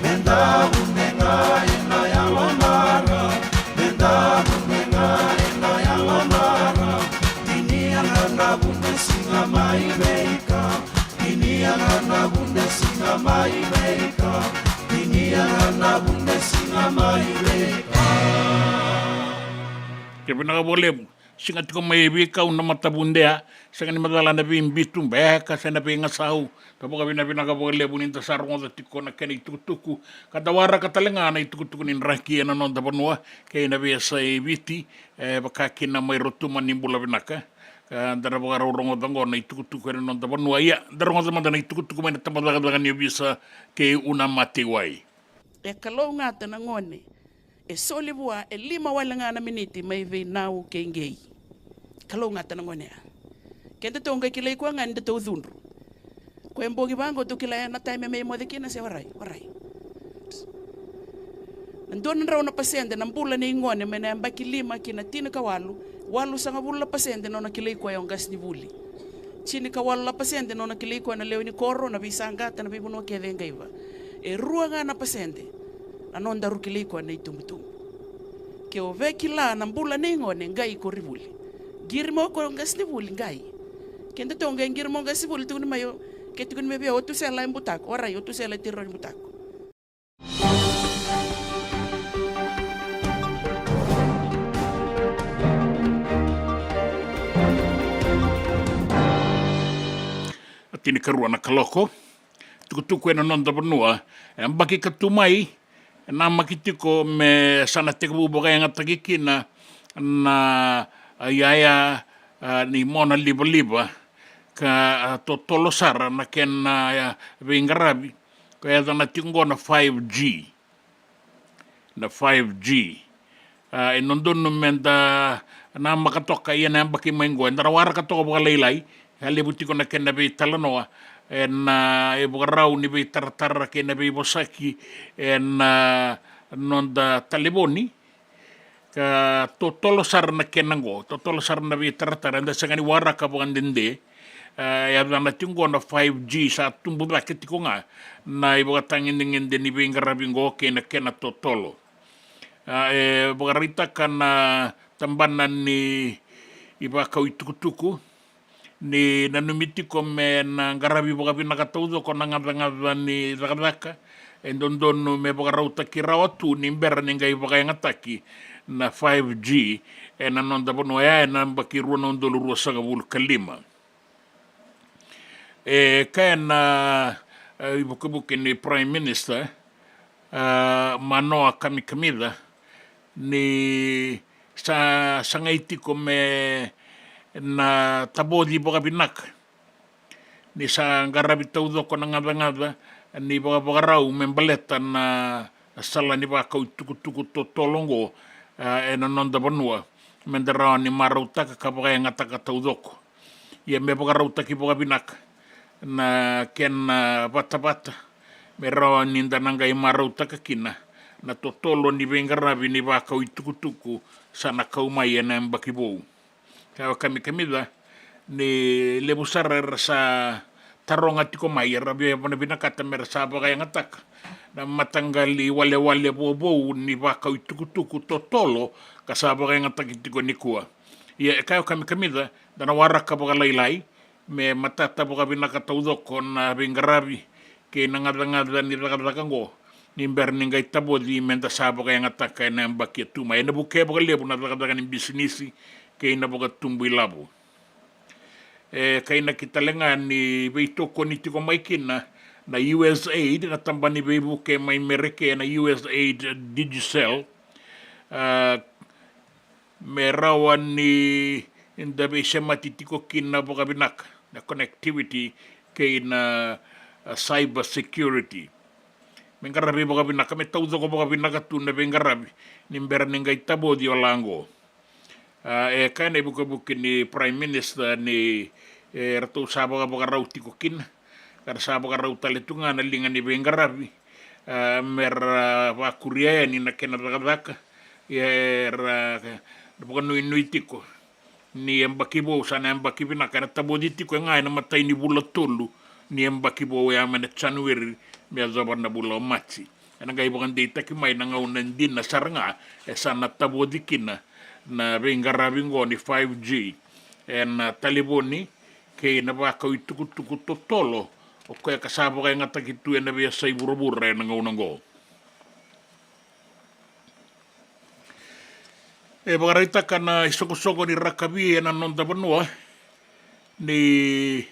Me da vunega ena yalo mara, me da vunega ena yalo mara. Tinia ga na vune siga mai veika, tinia ga na vune siga mai veika, tinia ga na vune siga mai veika. Ke vinaka vakalevu. Siga tiko mai e veikau na matavudea, sega ni macala na veibitu beka se na veigasau. Da vakavinavinaka vakalevu ni da sa rogoca tiko na kena itukutuku, ka da waraka tale ga na itukutuku ni draki ena noda vanua kei na veiyasai Viti, e vaka kina mai Rotuma. Ni bula vinaka. Ka da na vakarau rogoca oqo na itukutuku ena noda vanua. Ia, da rogoca mada na itukutuku mai na tabacakacaka ni ovisa kei Una Mateiwai. E kalougata na gone e soli vua e lima wale ga na miniti mai vei Nau kei Qei. Kalougata na gone ya. Kedatou qai kilai koya ga ni datou cudru. Koya e bogi vaqo tou kila ya na taimi me moce kina se warai, warai. Na dua na drau na pasede na bula nei gone mai na yabaki lima ki na tinikawalu, walusagavulu na pasede na nona kilai koya o qasenivuli. Tinikawalu na pasede na nona kilai koya na lewe ni koro, na veisaqata, na veivanua kece e qaiva. E rua ga na pasede na nodaru kilai koya na itubutubu. Ke o via kila na bula nei gone, qai ko ri vuli. Qiri mai o koya o qasenivuli, qai. Kedatou qai qiri mai o qasenivuli, tukuni mai o, ke tukuni mai vei au o Tusela e butako, warai, o Tusela e tiro ni butako. tinikarua na kaloko. Tukutuku ena noda vanua, e baki ka tu mai, e namaki tiko me sa na tekivu vakayagataki kina na, a, iyaya, a, ni mona livaliva, ka, a, totolo sara na kena, a, veiqaravi. Ko e yaco na tiko qo na five G. Na five G. A, e dodonu me da namaka toka, ia na yabaki mai qo eda na waraka toka vakalailai. E levu tiko na kena veitalanoa ena ivakarau ni veitaratara kei na veivosaki ena noda talevoni. Ka totolo sara na kena qo, totolo sara na veitaratara, eda sega ni waraka vakadede. E, yaco na tiko qo na five G, sa tubu cake tiko ga na ivakatagedegede ni veiqaravi qo kei na kena totolo. A, e vakaraitaka na tabana ni ivakau itukutuku ni nanumi tiko me na qaravi vakavinaka taucoko na gacagaca ni cakacaka. E dodonu me vakarautaki rawa tu ni bera ni qai vakayagataki na five G ena noda vanua ya ena yabaki rua na udolu ruasagavulu ka lima. E kaya na, e, ivukevuke ni Prime Minister, a, Manoa Kamikamica, ni sa sagai tiko me na tavoci vakavinaka, ni sa qaravi taucoko na gacagaca ni vakavakarau me baleta na sala ni vakau itukutuku totolo oqo, a, ena noda vanua, me da rawa ni marautaka ka vakayagataka taucoko. Ia me vakarautaki vakavinaka na kena vatavata, me rawa ni da na qai marautaka kina na totolo ni veiqaravi ni vakau itukutuku sa na kau mai ena yabaki vou. Kaya o Kamikamica ni levu sara era sa taroga tiko mai, era via vanavinakata me ra sa vakayagataka na mataqali walewale vovou ni vakau itukutuku totolo ka sa vakayagataki tiko nikua. Ia e kaya o Kamikamica, da na waraka vakalailai me matata vakavinaka taucoko na veiqaravi kei na gacagaca ni cakacaka oqo ni bera ni qai tavoci me da sa vakayagataka ena yabaki e tu mai. Ena vukea vakalevu na cakacaka ni bisinisi kei na vakatubu ilavo. E kainaki tale ga ni veitokoni tiko mai kina na U S aid, na tabana ni veivuke mai Merika, na U S aid Digicel, a, me rawa ni da veisemati tiko kina vakavinaka na connectivity kei na, a, cyber security. Me qaravi vakavinaka, me taucoko vakavinaka tu na veiqaravi ni bera ni qai tavoci o la oqo. A, e kaya na ivukevuke ni Prime Minister ni, e, ratou sa vakavakarau tiko kina, ka ra sa vakarau tale tu ga na liga ni veiqaravi, a, me ra vakuria yani na kena cakacaka. Ia era vakanuinui tiko ni yabaki vou sa na yabaki vinaka, ena tavoci tiko ga ena imatai ni vula tolu ni yabaki vou, ya mai na January me yacova na vula o Maji. Ena qai vakadeitaki mai na gauna dina sara ga e sa na tavoci kina na veiqaravi oqo ni five G ena talevoni kei na vakau itukutuku totolo, o koya ka sa vakayagataki tu ena veiyasai vuravura ena gauna oqo. E vakaraitaka na isoqosoqo ni rakavi ena noda vanua ni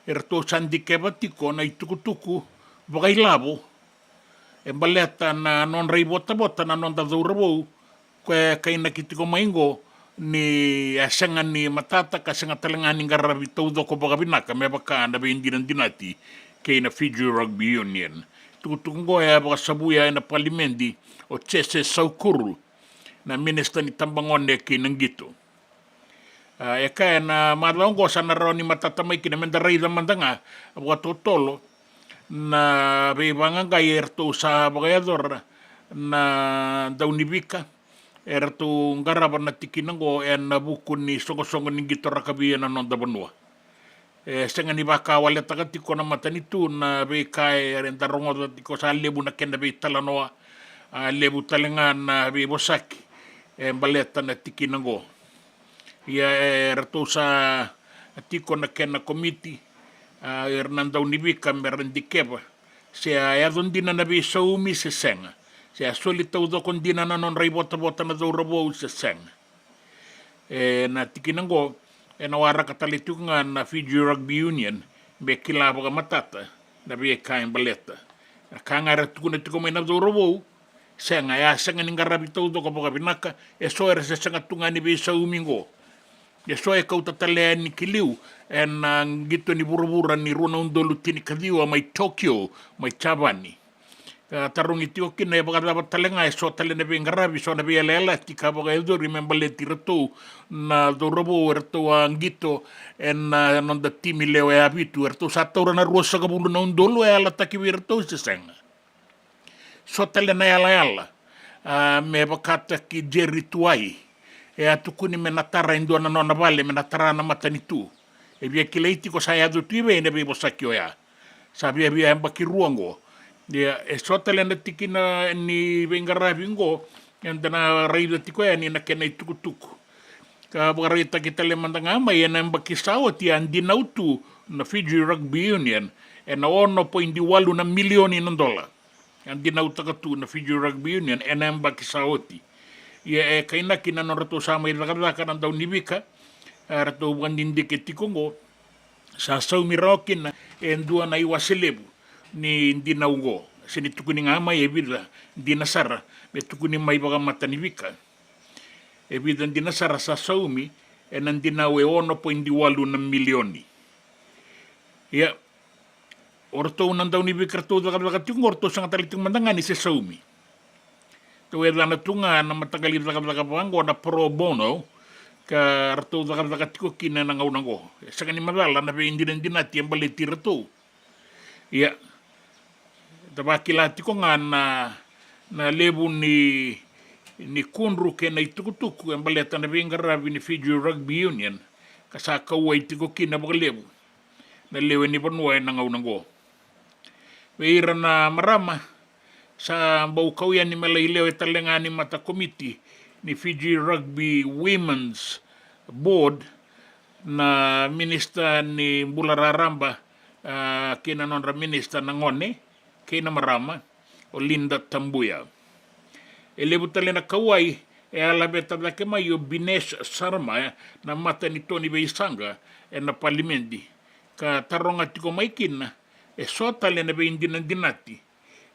eratou sa dikeva tiko na itukutuku vakailavo e baleta na nodra ivotavota na noda cauravou, ko e kainaki tiko mai oqo ni a sega ni matata ka sega tale ga ni qaravi taucoko vakavinaka me vaka na veidinadinati kei na Fiji Rugby Union. Tukutuku oqo e a vakasavuya ena palimedi o Jese Saukuru, na minisita ni tabagone kei na qito. A, e kaya na macawa oqo sa na rawa ni matata mai kina, me da raica mada ga vakatotolo na veivaqaqai eratou sa vakayacora na daunivika eratou qarava na tikina oqo ena vuku ni soqosoqo ni qito rakavi ena noda vanua. E sega ni vakawaletaka tiko na matanitu na veika eda rogoca tiko, sa levu na kena veitalanoa, a, levu tale ga na veivosaki e baleta na tikina oqo. Ia, e, eratou sa tiko na kena komiti, a, era na daunivika me ra dikeva se a yaco dina na veisaumi se sega, se a soli taucoko dina na nodra ivotavota na cauravou se sega. E, na tikina oqo ena waraka tale tiko ga na Fiji Rugby Union me kila vakamatata na veika e baleta. Na ka ga era tukuna tiko mai na cauravou, sega, e a sega ni qaravi taucoko vakavinaka. E so era se sega tu ga ni veisaumi qo. E so e kauta tale yani ki liu ena qito ni vuravura ni rua na udolu tinikaciwa mai Tokyo, mai Japani. Ka tarogi tiko kina e vakacava tale ga e so tale na veiqaravi, so na veiyalayalati ka vakayacori me baleti iratou na cauravou eratou a qito ena noda timi lewe vitu, eratou sa taura na ruasagavulu na udolu e yalataki vei iratou se sega. So tale na yalayala, a, me vakataki Jerry Tuwai, e a tukuni me na tara e dua na nona vale, me na tara na matanitu. E via kilai tiko sa yaco tu i vei na veivosaki oya. Sa viavia yabaki rua oqo. Ia, e so tale na tikina ni veiqaravi oqo eda na raica tiko yani na kena itukutuku. Ka vakaraitaki tale mada ga mai, ena yabaki sa oti a dinau tu na Fiji Rugby Union ena ono poidi walu na milioni na dola. A dinautaka tu na Fiji Rugby Union ena yabaki sa oti. Ia e kainaki na nodratou sa mai cakacaka na daunivika, a, ratou vakadidike tiko oqo, sa saumi rawa kina e dua na iwase levu ni dinau oqo. Se ni tukuni ga mai e vica dina sara, me tukuni mai vakamatanitu ni vika. E vica dina sara sa saumi ena dinau e ono poidi walu na milioni. Ia, o ratou na daunivika ratou cakacaka tiko oqo, ratou sega tale tiko mada ga ni se saumi. Ratou yacana tu ga na mataqali cakacaka vaqo na pro bono, ka ratou cakacaka tiko kina ena gauna oqo. E sega ni macala na veidinadinati e baleti iratou. Ia, da vakila tiko ga na, na levu ni, ni kudru kei na itukutuku e baleta na veiqaravi ni Fiji Rugby Union, ka sa kauwai tiko kina vakalevu na lewe ni vanua ena gauna oqo. Vei ira na marama, sa bau kau yani me lai lewe tale ga ni matakomiti ni Fiji Rugby Women's Board na minisita ni bula raraba, a, kei na nodra minisita na gone kei na marama, o Linda Tabuya. E levu tale na kauwai e a laveta cake mai o Binesh Sharma, na mata ni to ni veisaqa ena palimedi, ka taroga tiko mai kina e so tale na veidinadinati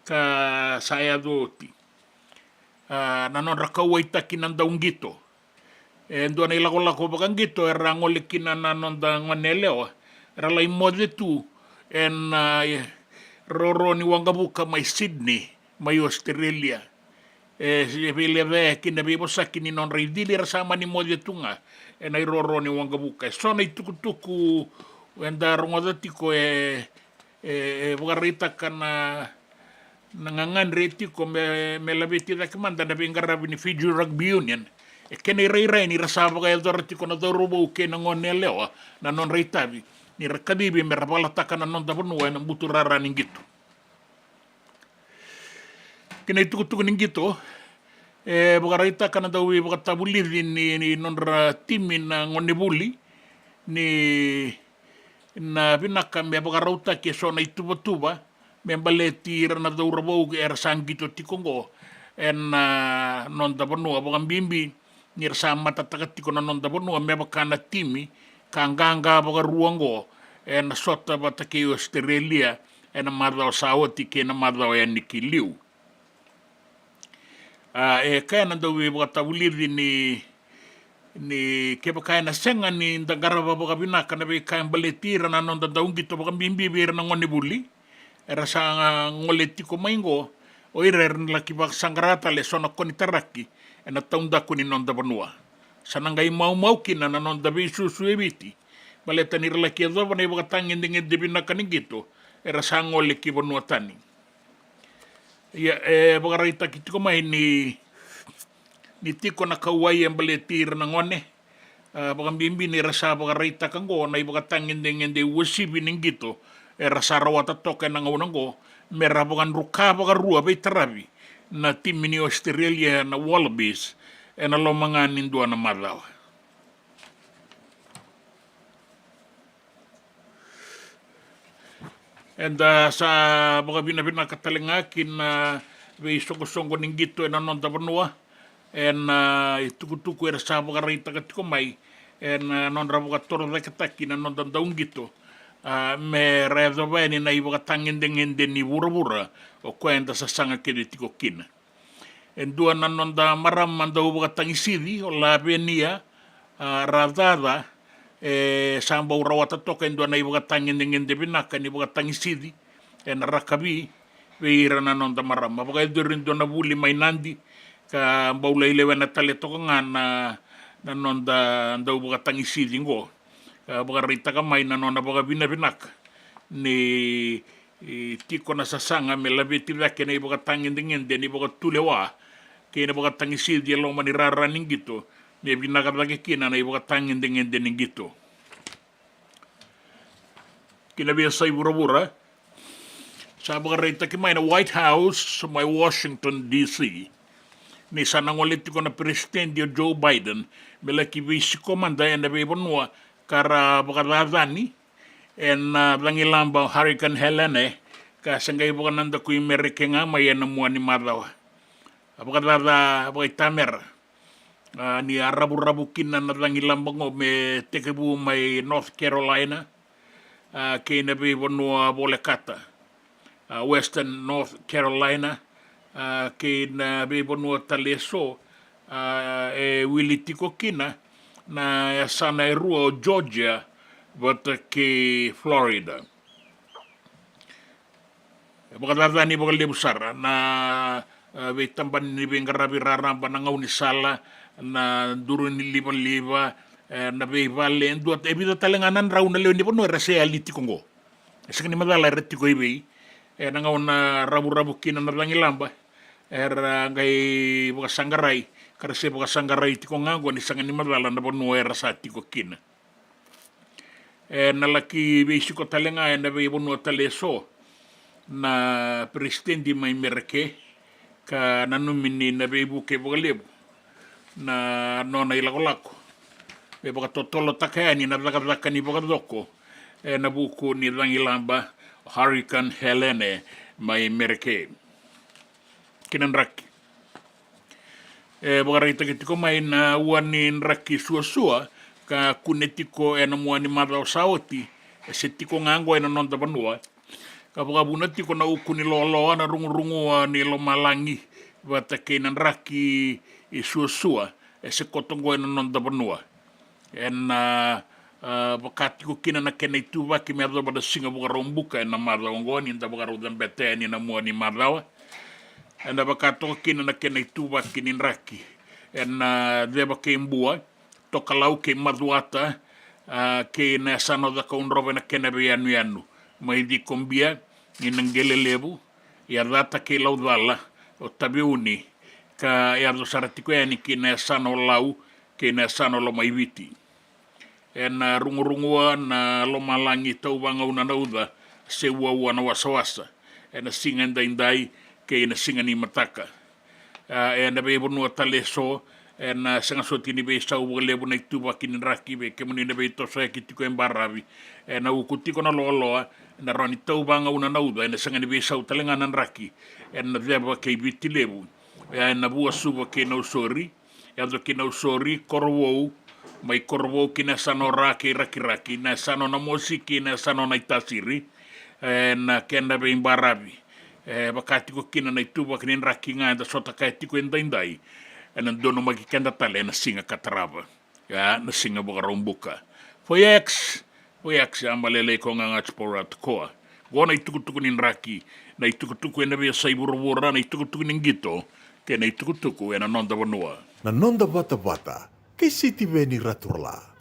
ka sa yaco oti. A, na nodra kauwaitaki na dauqito. E dua na ilakolako vakaqito era gole kina na noda gone yalewa, era lai moce tu ena, e, roro ni waqavuka mai Sydney, mai Australia. E, e veilecayaki na veivosaki ni nodra icili, era sa mani moce tu ga ena iroro ni waqavuka. E so na itukutuku eda rogoca tiko e, e, e vakaraitaka na, na gagadre tiko me, me laveti cake mada na veiqaravi ni Fiji Rugby Union. E kena irairai ni ra sa vakayacora tiko na cauravou kei na gone yalewa na nodra itavi ni ra kacivi me ra valataka na noda vanua ena buturara ni qito. Kei na itukutuku ni qito, e vakaraitaka na dauveivakatavulici ni, ni nodra timi na gonevuli ni na vinaka me vakarautaki e so na ituvatuva me baleti ira na cauravou era sa qito tiko oqo ena noda vanua, vakabibi ni ra sa matataka tiko na noda vanua me vaka na timi ka qaqa vakarua oqo ena sota vata kei Australia ena macawa sa oti kei na macawa yani ki liu. A, e kaya na dauveivakatavulici ni, ni kevaka ena sega ni da qarava vakavinaka na veika e baleti ira na noda dauqito, vakabibi vei ira na gonevuli era sa gole tiko mai oqo, o ira era na laki vakasaqara tale e so na konitaraki ena taudaku ni noda vanua. Sa na qai maumau kina na noda veisusu e Viti, baleta ni ra laki yacova na ivakatagedegede vinaka ni qito era sa gole ki vanua tani. Ia, e vakaraitaki tiko mai ni, ni tiko na kauwai e baleti ira na gone, a, vakabibi ni ra sa vakaraitaka oqo na ivakatagedegede uasivi ni qito era sa rawata toka ena gauna oqo, me ra vakadruka vakarua veitaravi na timi ni Australia na Wallabies ena loma ga ni dua na macawa. Eda sa vakavinavinaka tale ga ki na veisoqosoqo ni qito ena noda vanua ena itukutuku era sa vakaraitaka tiko mai ena nodra vakatorocaketaki na noda dauqito, a, me ra yacova yani na ivakatagedegede ni vuravura o koya eda sasaga kece tiko kina. E dua na noda marama dau vakatagisici, o Lavenia, a, Racaca, e sa bau rawata toka e dua na ivakatagedegede vinaka ni vakatagisici ena rakavi vei ira na noda marama. Vakayacori e dua na vuli mai Nadi, ka bau lai lewena tale toka ga na, na noda dau vakatagisici qo. Ka vakaraitaka mai na nona vakavinavinaka ni, e, tiko na sasaga me laveti cake na ivakatagedegede ni vakatulewa kei na vakatagisici e loma ni rara ni qito, me vinaka cake kina na ivakatagedegede ni qito. Ki na veiyasai vuravura, sa vakaraitaki mai na White House mai Washington D C ni sa na gole tiko na Peresitedi o Joe Biden me laki veisiko mada ena veivanua ka ra vakacacani ena, a, cagilaba o Hurricane Helene, ka se qai vakanadakui Mereke ga mai ena mua ni macawa. A vakacaca vakaitamera, a, ni a ravuravu kina na cagilaba qo me tekivu mai North Carolina, a, kei na veivanua volekata, a, Western North Carolina, a, kei na veivanua tale eso, a, e wili tiko kina na yasana e rua o Georgia vata kei Florida. E vakacacani vakalevu sara na, e, veitabana ni veiqaravi raraba, na gaunisala, na duru ni livaliva, e, na veivale, e dua, e vica tale ga na drau na lewe ni vanua era se yali tiko qo. E sega ni macala era tiko i vei. E, na gauna ravuravu kina na cagilaba, era qai vakasaqarai, ka ra se vakasaqarai tiko ga qo ni sega ni macala na vanua era sa tiko kina. E na laki veisiko tale ga e na veivanua tale eso na peresitedi mai Mereke, ka nanumi ni na veivuke vakalevu na nona ilakolako me vakatotolotaka yani na cakacaka ni vakacoko e na vuku ni cagilaba Hurricane Helene mai Mereke. Ki na draki. E vakaraitaki tiko mai na ua ni draki suasua ka kune tiko e na mua ni macawa sa oti, e se tiko ga oqo e na noda vanua. Ka vakavuna tiko na uku ni loaloa, na rugurugua ni lomalagi vata kei na draki i suasua, e se koto oqo e na noda vanua. E na, a, vaka tiko kina na kena ituvaki me yacova na Siga Vakaraubuka e na macawa oqo ni da vakarau cabeta yani na mua ni macawa. E na vaka toka kina na kena ituvaki ni draki e na Ceva kei Bua, Tokalau kei Macuata, a, kei na yasana o Cakaudrove na kena veiyanuyanu, mai Cikobia, i na Qele Levu, Yacata kei Laucala, o Taveuni, ka yaco sara tiko yani ki na yasana o Lau kei na yasana o Lomaiviti. E na rugurugua na lomalagi tauvagauna na uca, se uaua na wasawasa e na siga edaidai kei na siga ni mataka. A, e na veivanua tale eso, e na sega soti ni veisau vakalevu na ituvaki ni draki vei kemuni na veitosoyaki tiko e baravi. E na uku tiko na loaloa, e na rawa ni tauvagauna na uca, e na sega ni veisau tale ga na draki e na Ceva kei Viti Levu. E na Vuasuva kei Nausori, yaco ki Nausori, Korovou, mai Korovou ki na yasana o Ra kei Rakiraki, na yasana o Namosi kei na yasana o Naitasiri, e na kena veibaravi. E vaka tiko kina na ituvaki ni draki ga eda sota kaya tiko edaidai, e na donumaki keda tale e na siga ka tarava. Ia na Siga Vakaraubuka. Foyax, foyax, a malelei ko ga ga tsi pora tokoa. Qo na itukutuku ni draki, na itukutuku e na veiyasai vuravura, na itukutuku ni qito, kei na itukutuku e na noda vanua. Na noda vatavata kei Sitiveni Raturala.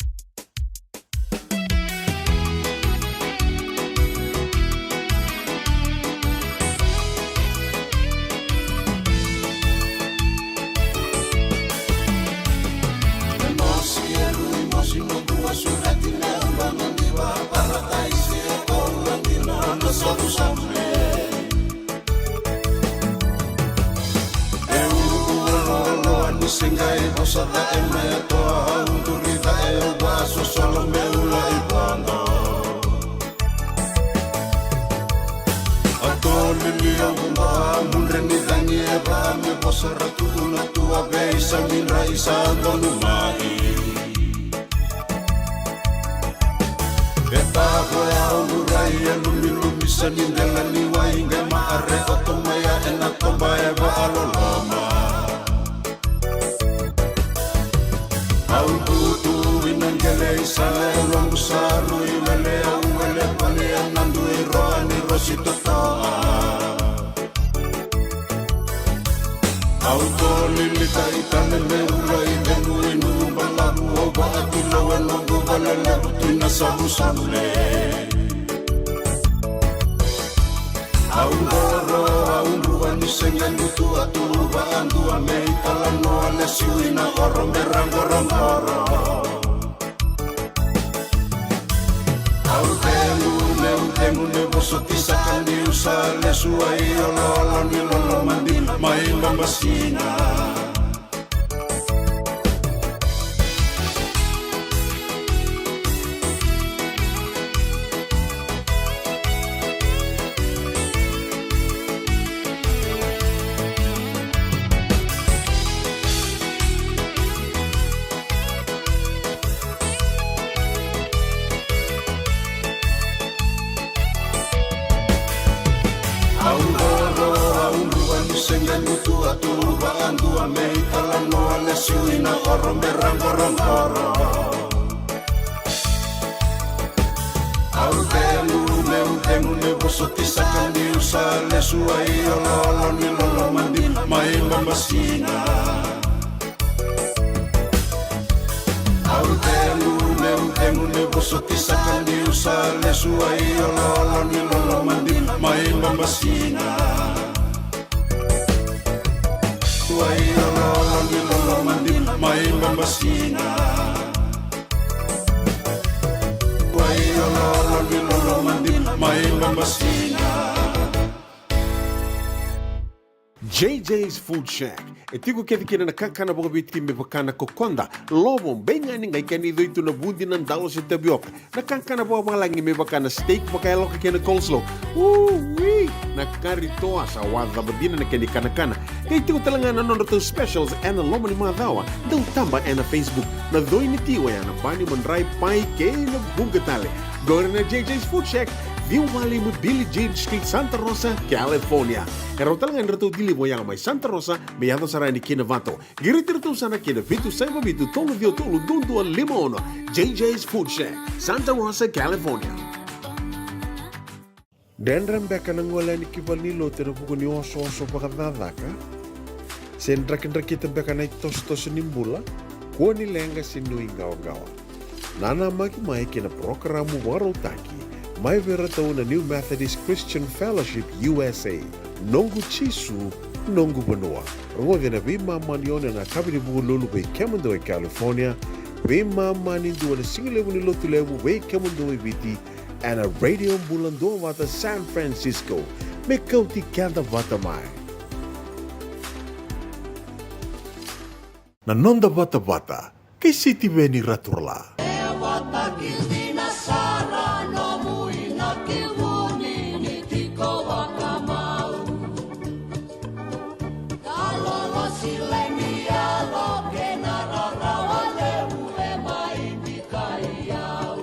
E uluulu loaloa ni se qai vosa cake mai a toa, au duri cake au vasosolo me ula i vodo. A to lili au vuqa mudre ni cagi e va me vosa ra tu na tua vei sa midra i sa donu mai. E tavo e au Ni dela ni wai qai maare, o tomai ya ena toba e vaaloloma. Au butu ina qele i sala e loqu saru i wele, au wele vale ena dui roa ni rosi totoa. Au tolili ka i tale me ula i cegu i nucu balavu, au vaatilo e noqu vale levu tu ina savusavu le. Au qoro, au dua ni sega ni tu a tu vaadua me i talanoa le siu ina oro me raqoraqoro. Au cegu, meu cegu, meu vosoti saka niu sa lesu ai oloolo ni lolo madina mai Babasina. Au qoro, au dua ni sega ni tu a tu vaadua me i talanoa le siu ina oro me raqoraqoro. Au cegu, meu cegu, meu vosoti saka niu sa lesu ai oloolo ni lolo madina mai Babasina. Au cegu, meu cegu, meu vosoti saka niu sa lesu ai oloolo ni lolo madina mai Babasina. Ai oloolo ni lolo madina mai Babasina. Ai oloolo ni lolo madina mai Babasina. J J's Food Shack. E tiko kece kina na kakana vakaviti me vaka na kokoda, lovo, beigani, qai kena icoitu, na vudi, na dalo se tavioka. Na kakana vakavalagi me vaka na steak vakayaloka kei na coleslaw. Ui! Na kari toa sa wacava dina na kena ikanakana. Qai tiko tale ga na nodratou specials ena loma ni macawa. Dau taba ena Facebook. Na coi ni ti oya na bani, madrai, pai kei na vuqa tale. Qori na J J's Food Shack, ciwa walu lima Billie Jean Street, Santa Rosa, California. E rawa tale ga ni ratou deliver oya mai Santa Rosa me yaco sara yani ki Novato. Qiriti iratou sara ki na vitu saiva vitu tolu ciwa tolu dua dua lima ono. J J's Food Shack, Santa Rosa, California. Dredre beka na gole yani ki valenilotu ena vuku ni osooso vakacakacaka? Se drakidrakita beka na itosotoso ni bula? Kua ni leqa se nuiqawaqawa. Nanamaki mai ki na parokaramu vakarautaki mai vei iratou na New Methodist Christian Fellowship U S A, Noqu Jisu, Noqu Vanua. Rogoci ena veimama ni ono ena yakavi ni Vukelulu vei kemudou e California, veimama ni dua na sigalevu ni Lotulevu vei kemudou e Viti, ena Radio Bula Duavata San Francisco. Me kauti keda vata mai. Na noda vatavata kei Sitiveni Raturala. E a vata ki dina sara nomu ina ki vuni ni tiko vakamau. Ka lolosi lemi yalo kei na rarawa levu e mai bikai au.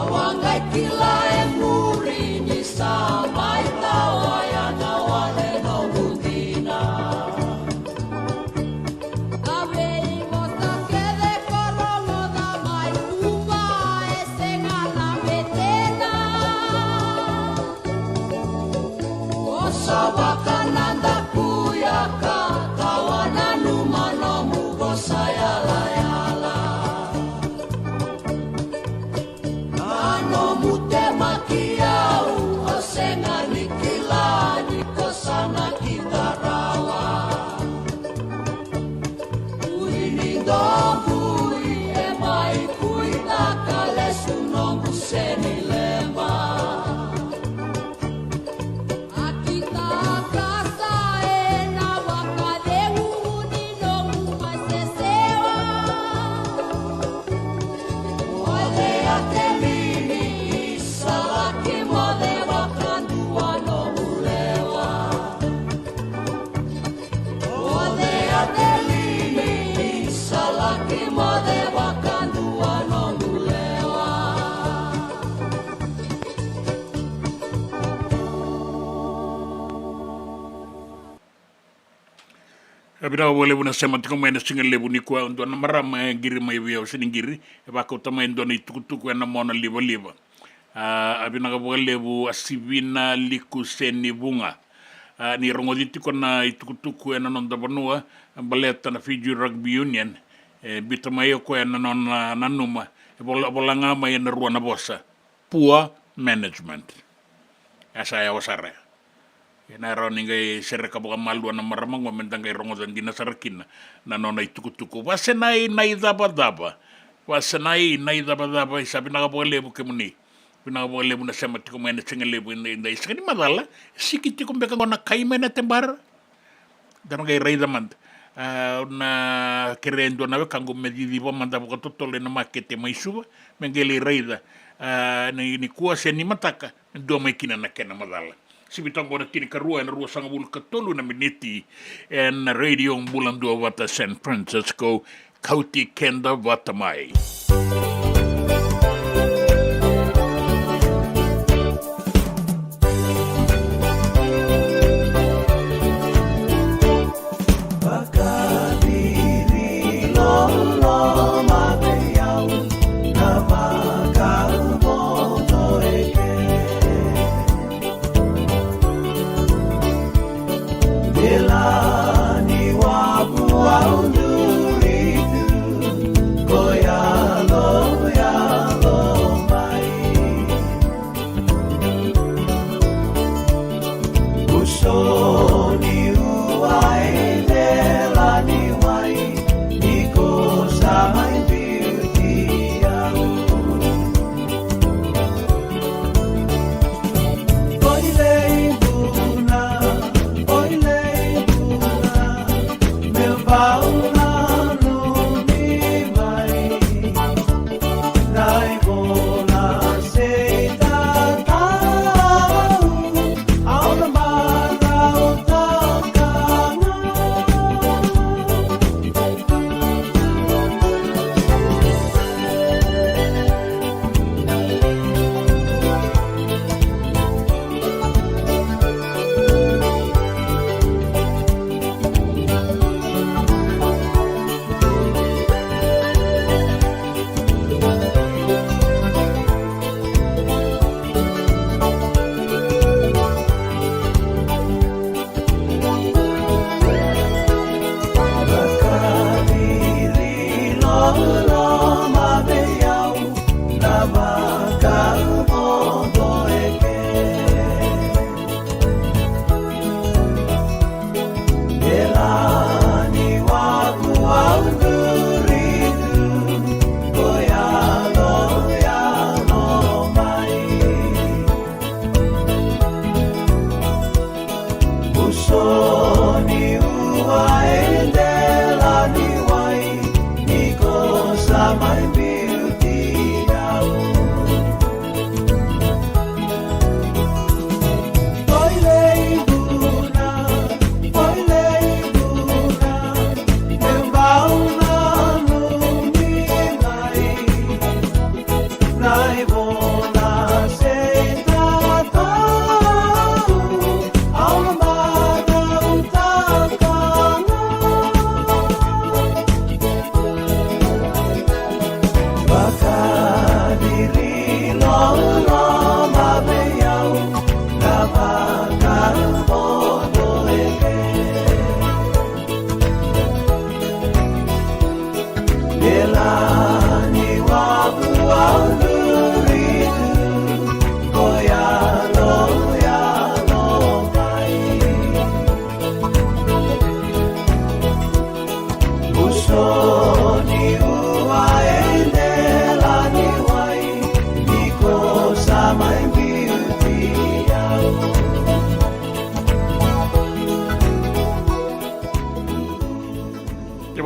Au a qai kila e muri ni sa mai tawa ya na wale noqu dina. Na veivosa kece ko rogoca mai Cuva e sega na betena. Vosa vakanadaku ya ka, tawa nanuma nomu vosa yalayala. Na nomu temaki au, o sega ni kila ni ko sa na kida rawa. Ui ni dobui e mai kuitaka lesu noqu seni leba. A kitaka sa e na vakacegu ni noqu masesewa. Moce a telini, isa laki moce vakadua noqu lewa. Moce a telini, isa laki moce vakadua noqu lewa. E vinaka vakalevu na sema tiko mai na siga levu nikua. Dua na marama e qiri mai vei au, se ni qiri, e vakauta mai e dua na itukutuku ena mona livaliva. A, a vinaka vakalevu a Sivina Liku Senivuga. A, ni rogoci tiko na itukutuku ena noda vanua, baleta na Fiji Rugby Union, e biuta mai o koya na nona nanuma, e vola, vola ga mai ena rua na vosa. Poor management. E sa yawa sara ya. Ena rawa ni qai sereka vakamalua na marama qo me da qai rogoca dina sara kina na nona itukutuku. Vasenai na icavacava. Vasenai na icavacava, isa vinaka vakalevu kemuni. Vinaka vakalevu na sema tiko mai na siga levu edaidai. Sega ni macala, siki tiko beka qo na kai mai na tebara. Da na qai raica mada. A, na kerea e dua na wekaqu me ciciva mada vakatotolo ena makete mai Suva, me qai lai raica. A, ni, nikua se ni mataka, me dua mai kina na kena macala. Sivi toka qo na tinikarua ena ruasagavulu ka tolu na miniti ena Radio Bula Duavata San Francisco, kauti keda vata mai.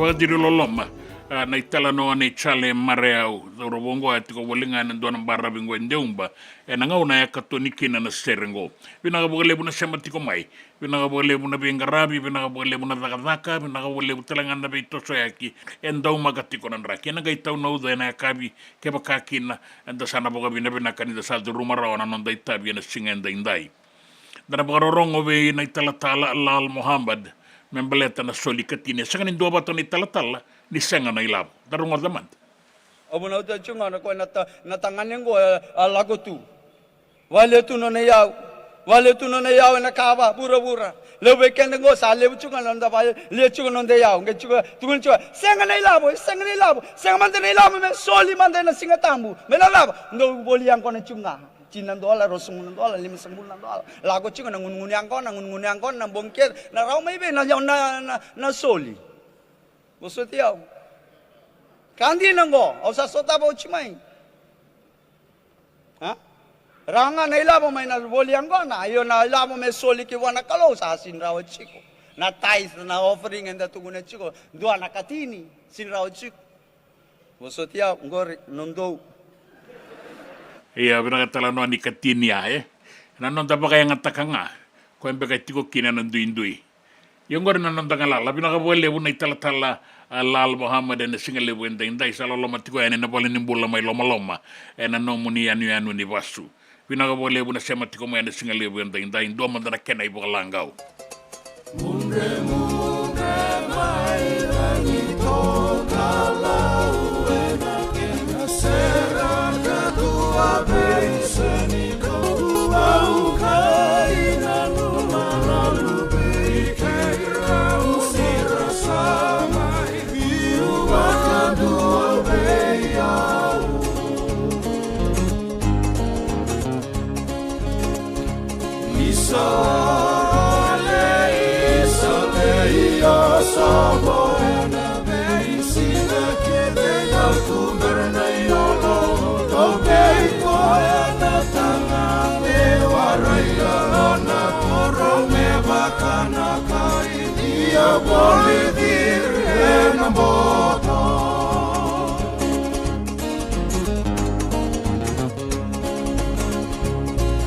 Vakaciri loloma, a, na italanoa nei Jale Mareau. Cauravou oqo e tiko voli ga ena dua na baravi oqo e Deuba, ena gauna e katoni kina na sere oqo. Vinaka vakalevu na sema tiko mai. Vinaka vakalevu na veiqaravi, vinaka vakalevu na cakacaka, vinaka vakalevu tale ga na veitosoyaki. E daumaka tiko na draki. Ena qai tau na uca ena yakavi, kevaka kina eda sa na vakavinavinaka ni da sa curuma rawa na noda itavi ena siga edaidai. Da na vakarorogo vei na italatala Lal Mohammad me baleta na soli katini. E sega ni duavata na italatala ni sega na ilavo. Da rogoca mada. Au vunauta tiko ga na koya na ta-, na tagane oqo, e, a lako tu. Vale tu nona iyau. Vale tu nona iyau ena kava vuravura. Levu vei keda oqo sa levu tiko ga na noda vale, levu tiko noda iyau. Qai tiko, tukuna tiko, sega na ilavo, sega na ilavo, sega mada na ilavo me soli mada ena Siga Tabu. Me na cava? Dou voli yaqona tiko ga. Tini na dola, ruasagavulu na dola, limasagavulu na dola. Lako tiko na gunugunu yaqona, gunugunu yaqona, na bogi kece, na rawa mai vei na, na, na, na soli. Vosoti au. Ka dina oqo, au sa sotava oti mai. A? Rawa ga na ilavo mai na voli yaqona, io na ilavo me soli ki vua na Kalou sa sini rawa tiko. Na tithe, na offering eda tukuna tiko, dua na katini, sini rawa tiko. Vosoti au, qori, nodou. Ia, vinaka tale na noa ni katini ya, e? Na noda vakayagataka ga, koya beka e tiko kina na duidui. Ia qori na noda galala, vinaka vakalevu na italatala, a, Lal Mohammad ena siga levu edaidai, sa loloma tiko yani ena valenibula mai Lomaloma, ena nomuni yanuyanu ni vasu. Vinaka vakalevu na sema tiko mai ena siga levu edaidai, dua mada na kena ivakalagau. Mudre, mudre mai na ni tokalau ena kena sere ka dua vei Senegal. Au kaya na nomu luvei keirau ni ra sa mai biu vakadua vei au. Isa lei, isa lei, o sobo ena veisiga kece, au tubera na iyolo, au vei koya na tagane, warai iyolo na koro me vaka na kai, ia voli ciri ena boto.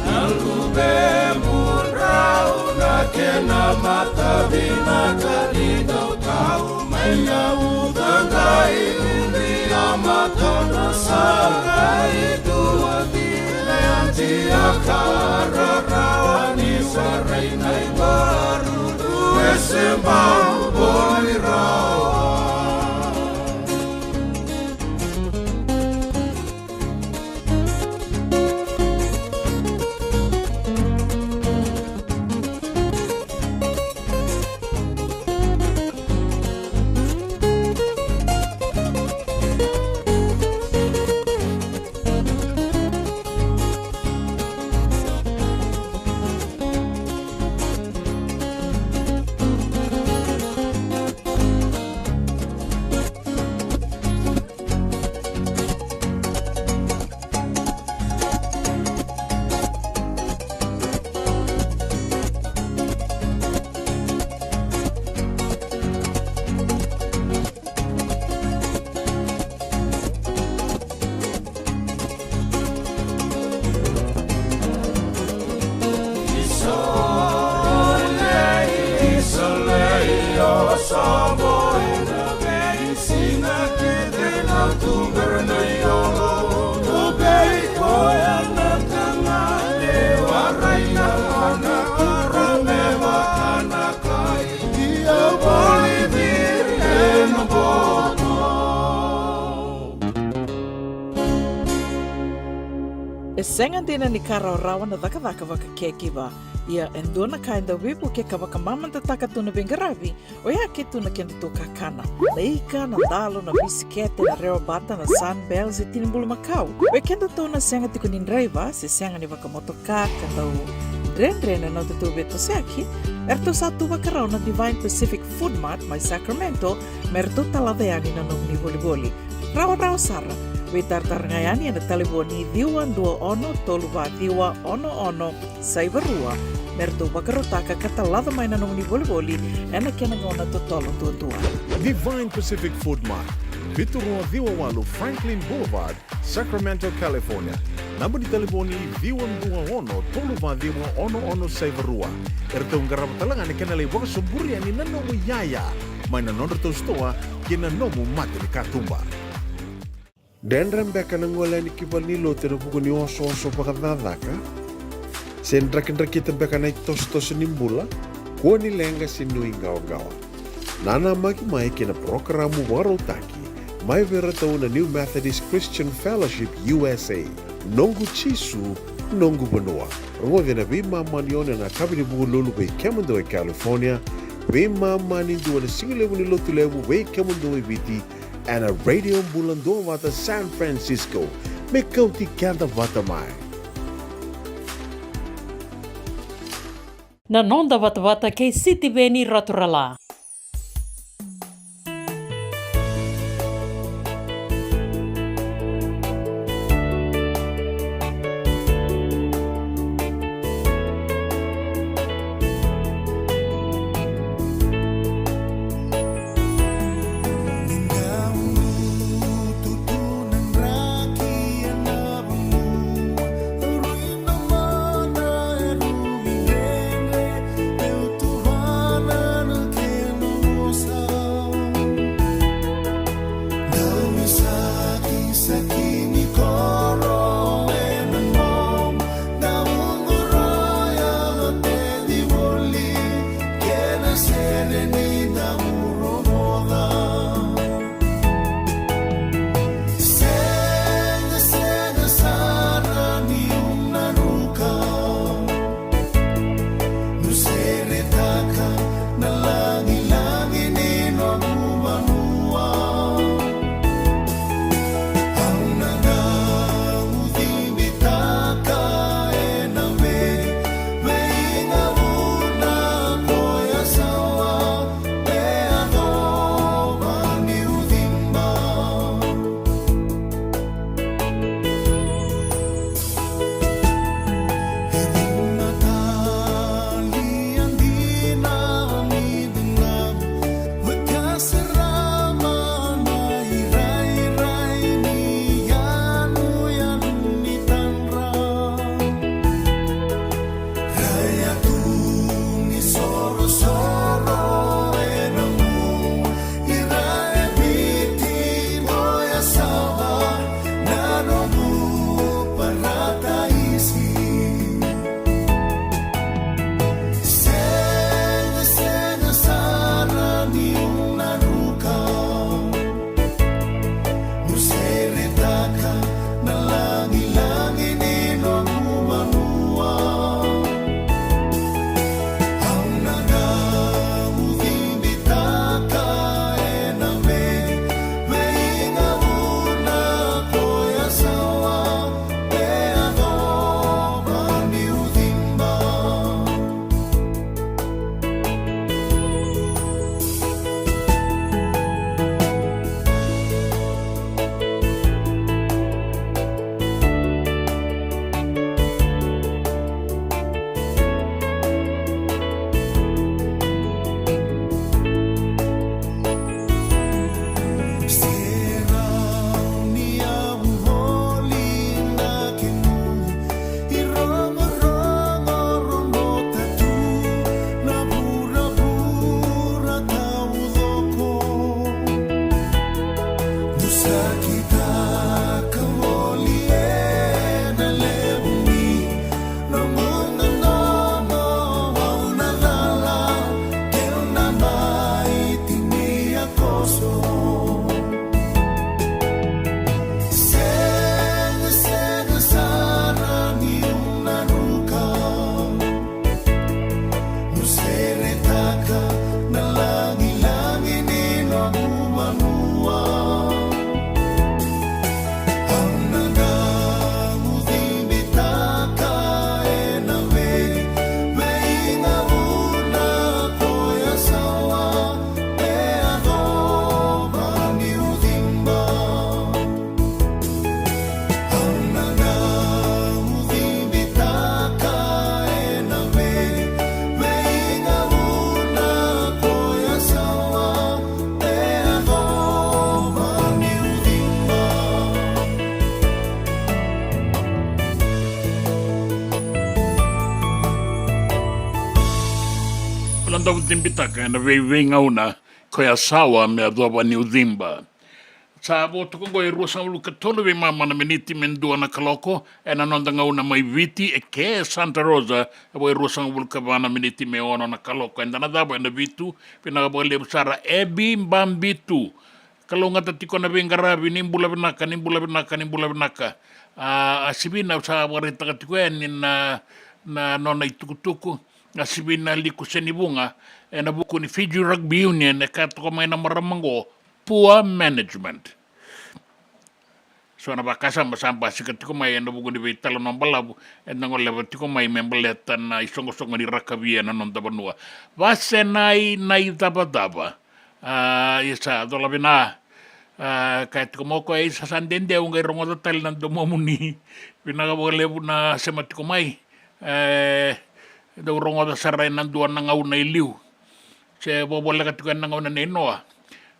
Na luvequ drau na kena matavinaka ni dau tau mai na uca qai ubi a mata na sagai dua vile a tia ka rarawa ni sarai na ivaru e se bau voli rawa. E sega dina ni ka rawarawa na cakacaka vaka caregiver. Ia e dua na ka e dau veivuke ka vakamamadataka tu na veiqaravi, oya ke tu na kedatou kakana. Na ika, na dalo, na bisikete, na rewabata, na Sunbell se tini bulumakau. Vei kedatou na sega tiko ni draiva se sega ni vakamotoka ka dau dredre na nodatou veitosoyaki, eratou sa tu vakarau na Divine Pacific Food Mart mai Sacramento me ratou talaca yani na nomuni volivoli. Rawarawa sara, Veitaratara ga yani ena talevoni ciwa dua ono tolu va ciwa ono ono saiva rua, me ratou vakarautaka ka talaca mai na nomuni volivoli ena kena gauna totolo duadua. Divine Pacific Food Mart, vitu rua ciwa walu Franklin Boulevard, Sacramento, California. Naba ni talevoni ciwa dua ono tolu va ciwa ono ono saiva rua. E ratou qarava tale ga na kena lai vakasoburi yani na nomu iyaya mai na nodratou sitoa kei na nomu mata ni katuba. Dredre beka na gole yani ki valenilotu ena vuku ni osooso vakacakacaka? Se drakidrakita beka na itosotoso ni bula? Kua ni leqa se nuiqawaqawa. Nanamaki mai ki na parokaramu vakarautaki mai vei iratou na New Methodist Christian Fellowship U S A, Noqu Jisu, Noqu Vanua. Rogoci ena veimama ni ono ena yakavi ni Vukelulu vei kemudou e California, veimama ni dua ena sigalevu ni Lotulevu vei kemudou e Viti, ena Radio Bula Duavata San Francisco. Me kauti keda vata mai. Na noda vatavata kei Sitiveni Raturala. Noda ucibitaka ena veiveigauna, ko ya sawa me yacova ni uciba. Sa vo toka oqo e ruasagavulu ka tolu veimama na miniti me dua na kaloko, ena noda gauna mai Viti, e ke Santa Rosa, e vo e ruasagavulu ka va na miniti me ono na kaloko. Eda na cava ena vitu, vinaka vakalevu sara Ebi Babitu. Kalougata tiko na veiqaravi, ni bula vinaka, ni bula vinaka, ni bula vinaka. A, a Sivina au sa vakaraitaka tiko yani na, na nona itukutuku. A Sivina Liku Senivuga, ena vuku ni Fiji Rugby Union, e kaya toka mai na marama qo, poor management. So na vakasama sa basika tiko mai ena vuku ni veitalanoa balavu, eda goleva tiko mai me baleta na isoqosoqo ni rakavi ena noda vanua. Vasenai na icavacava. A, ia sa cola vina. A, kaya tiko mai o koya, isa, sa dede au qai rogoca tale na domomuni. Vinaka vakalevu na sema tiko mai. E, dau rogoca sara ena dua na gauna e liu. Se vovoleka tiko ena gauna nei Noa.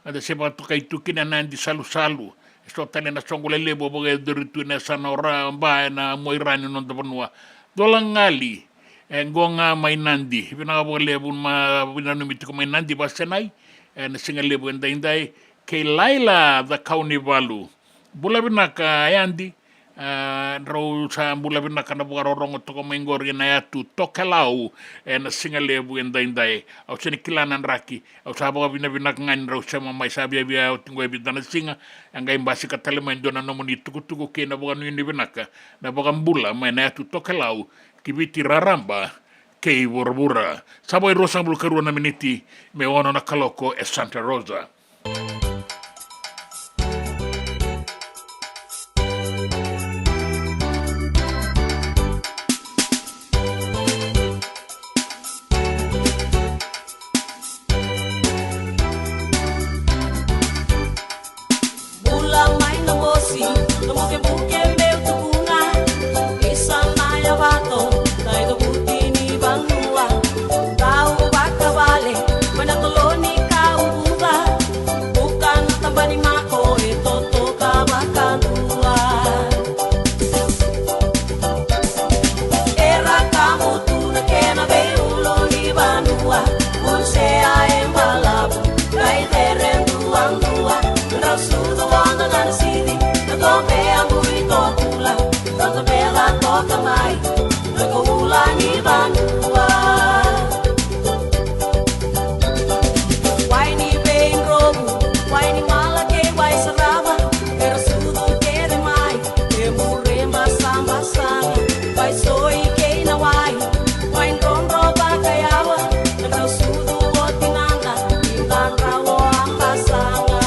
Eda se vakatokai tu kina na yadi salusalu. E so tale na soqo lelevu au vakayacori tu ena yasana o Raba ena Muaira ni noda vanua. Dola Gali, e, qo ga mai Nadi. Vinaka vakalevu ma vinanumi tiko mai Nadi, Vasenai. Ena siga levu edaidai. Kei Laila Cakaunivalu. Bula vinaka yadi. A, drau sa bula vinaka na vakarorogo toka mai qori ena yatu Tokelau, ena siga levu edaidai. Au sega ni kila na draki, au sa vakavinavinaka ga ni drau sema mai, sa viavia oti qo e vica na siga, e qai basika tale mai dua na nomuni tukutuku kei na vakanuinui vinaka, na vakabula mai na yatu Tokelau, ki Viti raraba, kei vuravura. Sa vo e ruasagavulu ka rua na miniti me ono na kaloko e Santa Rosa. Bula mai na mosi, na bukebuke meu tukuna. Isa na yavato, na icavuti ni vanua. Tau vakavale, mai na tolo ni kauvuca. Buka na taba ni mako, e totoka vakadua. Era kamu tu na kena veiulu ni vanua, Unisea e balavu, qai cere duadua, drau sucu oda ga na sidi, na tobe a bui tokula, na tobe la toka mai, na koula ni vanua. Wai ni veidrovu, wai ni mala kei wai sarava, era sucu kece mai. E mure basabasa, wai soi kei na wai, wai drodro vakayawa, na drau sucu o tinada, ni dadra o abasaga.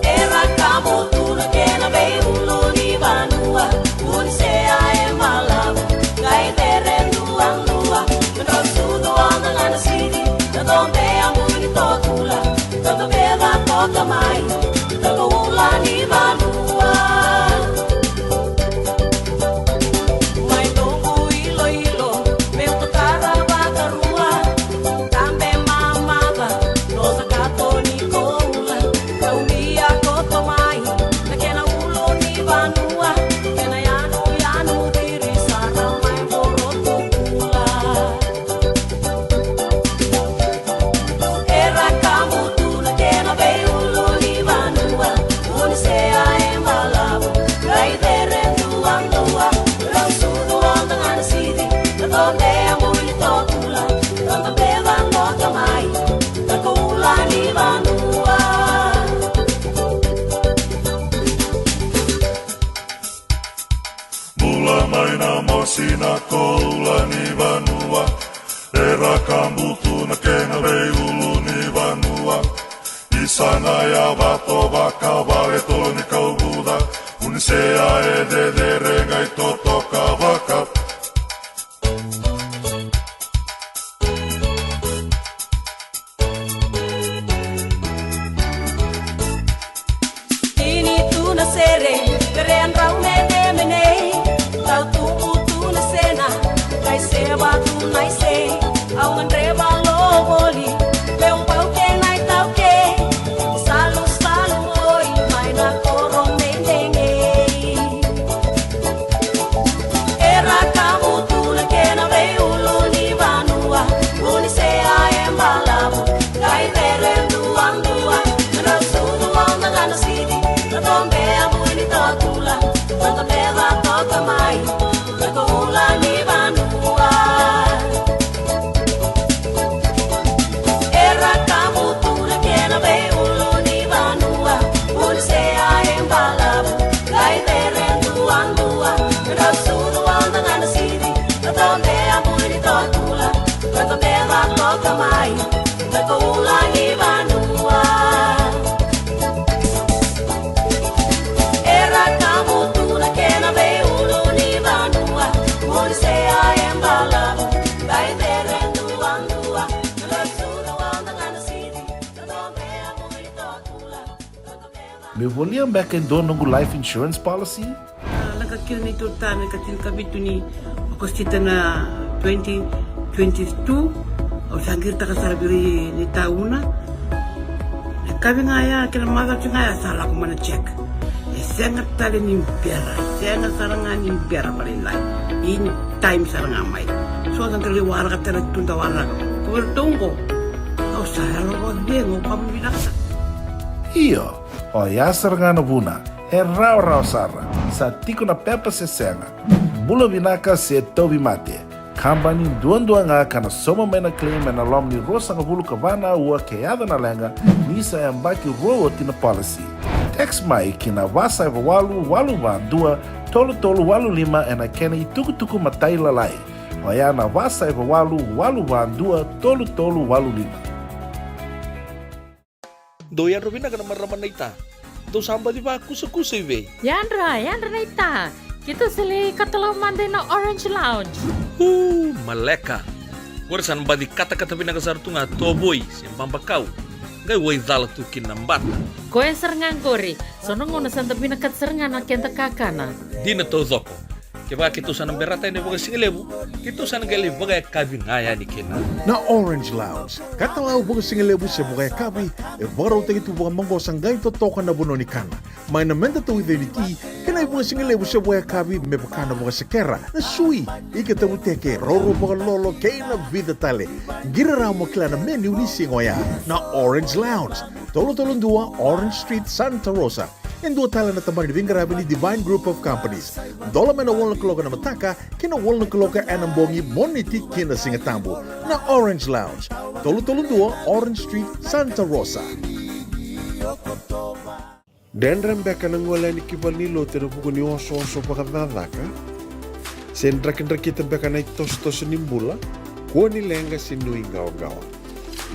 Era kamu tu na kena veiulu ni vanua, Unisea e balavu, qai cere duadua, na drau sucu oda ga na sidi, na tobe a bui tokula, na tobe la toka mai, na koula ni vanua. Mai noqu iloilo, meu tokara vakarua, tabe mamaca, noda kato ni koula, kaumia koto mai, na kena ulu ni vanua, kena yanuyanu ciri sara mai vorotukula. Era kamu tu na kena veiulu ni vanua, Unisea e balavu, qai cere duadua, drau sucu oda ga na sidi, na tobe a bui tokula, na tobe la toka mai, na koula ni vanua. Bula mai na mosi na koula ni vanua. Era kamu tu na kena veiulu ni vanua. Isa na yavato vakavale tolo ni kauvuca. Unisea e cecere qai totoka vaka. Ini tu na sere, kere a drau menemene. Tau tubu tu na sena, kai seva tu na ise. Au gadreva lo voli, meu bau kei na itaukei. Salusalu oi, mai na koro menemene. Tokula, toka beva, toka mai, toka ula ni vanua. Era kamutu na kena veiulu ni vanua, muri se a e balavu, kai vere duadua, rau suru onda gana siri, toka bea muri tokula, toka beva, toka mai, toka ula ni vanua. Era kamutu na kena veiulu ni vanua, muri se a e balavu, kai vere duadua, rau suru onda gana siri, toka bea muri tokula, toka beva. Me volia beka e dua noqu life insurance policy? A, lako kina neitou tane ka tinikavitu ni Okosita na twenty twenty-two. Au sa qiritaka sara vei ira ni tauna. Na kavi ga ya kei na macawa ga ya sa lako mai na check. E sega tale ni bera, e sega sara ga ni bera vakalailai. In time sara ga mai. So sa qai lai waraka tale tu da waraka. Ko vei ratou qo. Au sa yalo vakacegu, au kama vinaka. Io, oya sara ga na vuna. E rawarawa sara, sa tiko na pepa se sega. Bula vinaka se tauvimate. Kabani duadua ga ka na sauma mai na claim ena loma ni ruasagavulu ka va na aua ke yaco na leqa, ni sa yabaki rua oti na policy. Text mai ki na va saiva walu walu va dua tolu tolu walu lima ena kena itukutuku matailalai. Oya na va saiva walu walu va dua tolu tolu walu lima. Dou yadra vinaka na marama naita. Dou sa baci vakusakusa i vei? Yadra, yadra naita. Keitou sa lai katalau mada ina Orange Lounge. Uu, maleka. Qori sa na baci katakata vinaka sara tu ga tovoi se babakau. Qai waicala tu kina na bata. Koya sara ga qori. So na gauna sa da vinakata sara ga na keda kakana. Dina taucoko. Kevaka keitou sa na berata yani vakasigalevu, keitou sa na qai lai vakayakavi ga yani kina. Na Orange Lounge, katalau vakasigalevu se vakayakavi, e vakarautaki tu vakamaqosa qai totoka na vanua ni kana. Mai na meda tauica ni ti, kei na ivakasigalevu se vakayakavi me vaka na vakasekera, na sui, ika tavuteke, raurau vakalolo, kei na vica tale. Qiri rawa mo kila na menu ni siga oya. Na Orange Lounge, tolu tolu dua Orange Street, Santa Rosa. E dua tale na tabana ni veiqaravi ni Divine Group of Companies. Dola mai na walu na kaloko ena mataka ki na walu na kaloko ena bogi, Moniti ki na Sigatabu. Na Orange Lounge, tolu tolu dua Orange Street, Santa Rosa. Dredre beka na gole yani ki valenilotu ena vuku ni osooso vakacakacaka? Se drakidrakita beka na itosotoso ni bula? Kua ni leqa se nuiqawaqawa.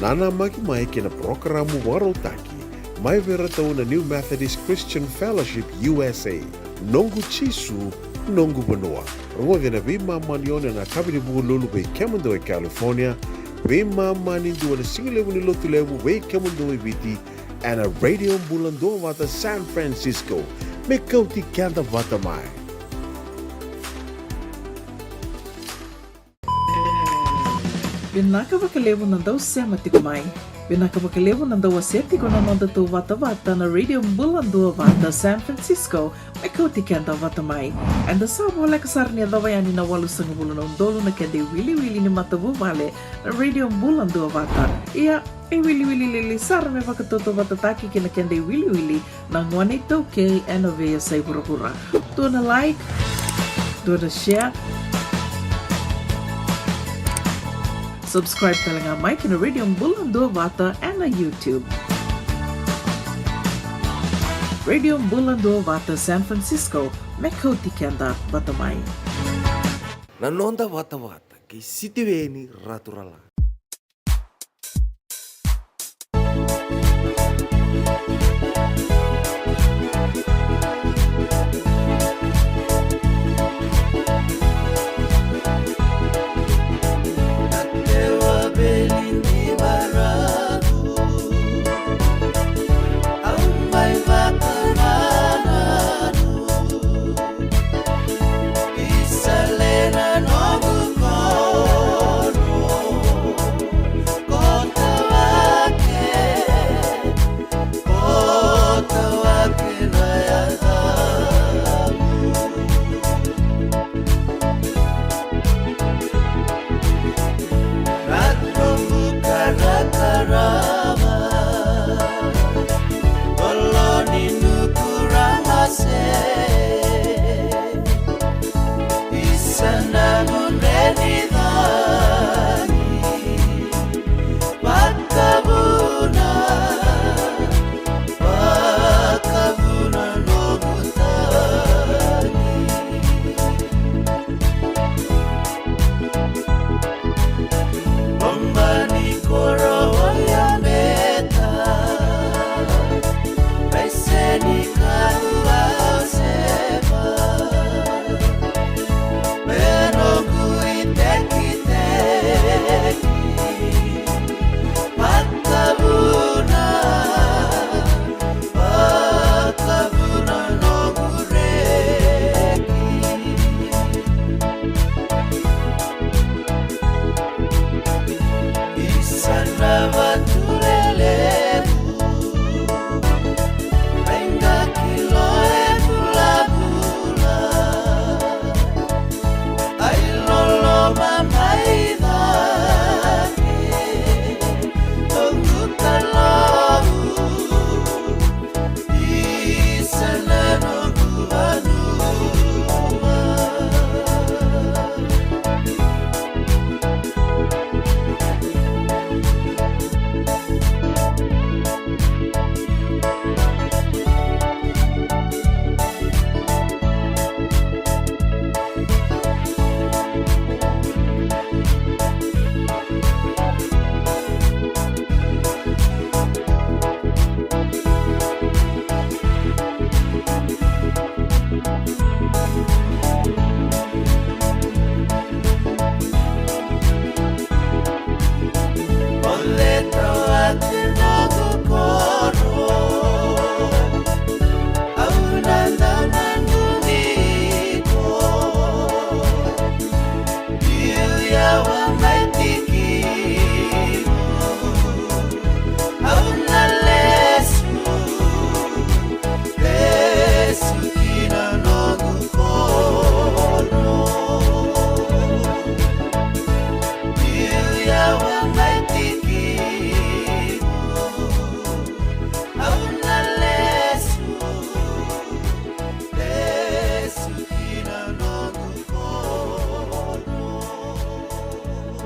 Nanamaki mai ki na parokaramu vakarautaki mai vei iratou na New Methodist Christian Fellowship U S A, Noqu Jisu, Noqu Vanua. Rogoci ena veimama ni ono ena yakavi ni Vukelulu vei kemudou e California, veimama ni dua ena sigalevu ni Lotulevu vei kemudou e Viti, ena Radio Bula Duavata San Francisco. Me kauti keda vata mai. Vinaka vakalevu na dau sema tiko mai. Vinaka vakalevu na dau wasea tiko na nodatou vatavata na Radio Bula Duavata San Francisco, me kauti keda vata mai. Eda sa voleka sara ni yacova yani na walusagavulu na udolu na keda iwiliwili ni matavuvale na Radio Bula Duavata. Ia, e wiliwili lili sara me vakatautauvatataki kei na keda iwiliwili na gone iTaukei ena veiyasai vuravura. Dua na like, dua na share, subscribe tale ga mai ki na Radio Bula Duavata ena YouTube. Radio Bula Duavata San Francisco, me kauti keda vata mai. Na noda vatavata kei Sitiveni Raturala.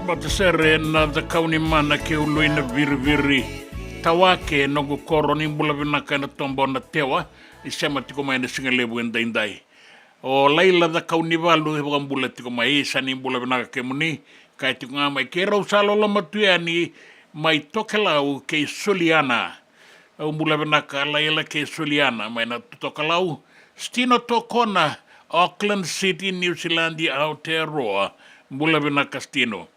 Vata sere na cakau ni mana ke ului na viriviri. Tawake noqu koro, ni bula vinaka ena toba o Natewa, ni sema tiko mai ena siga levu edaidai. O Laila Cakau ni Valu e vakabula tiko mai, sa ni bula vinaka kemuni. Kaya tiko ga mai keirau sa loloma tu yani mai Tokelau kei Soliana. Au bula vinaka Laila kei Soliana mai na Tokelau. Stino Tokona, Auckland City, New Zealand, Aotearoa. Bula vinaka Stino.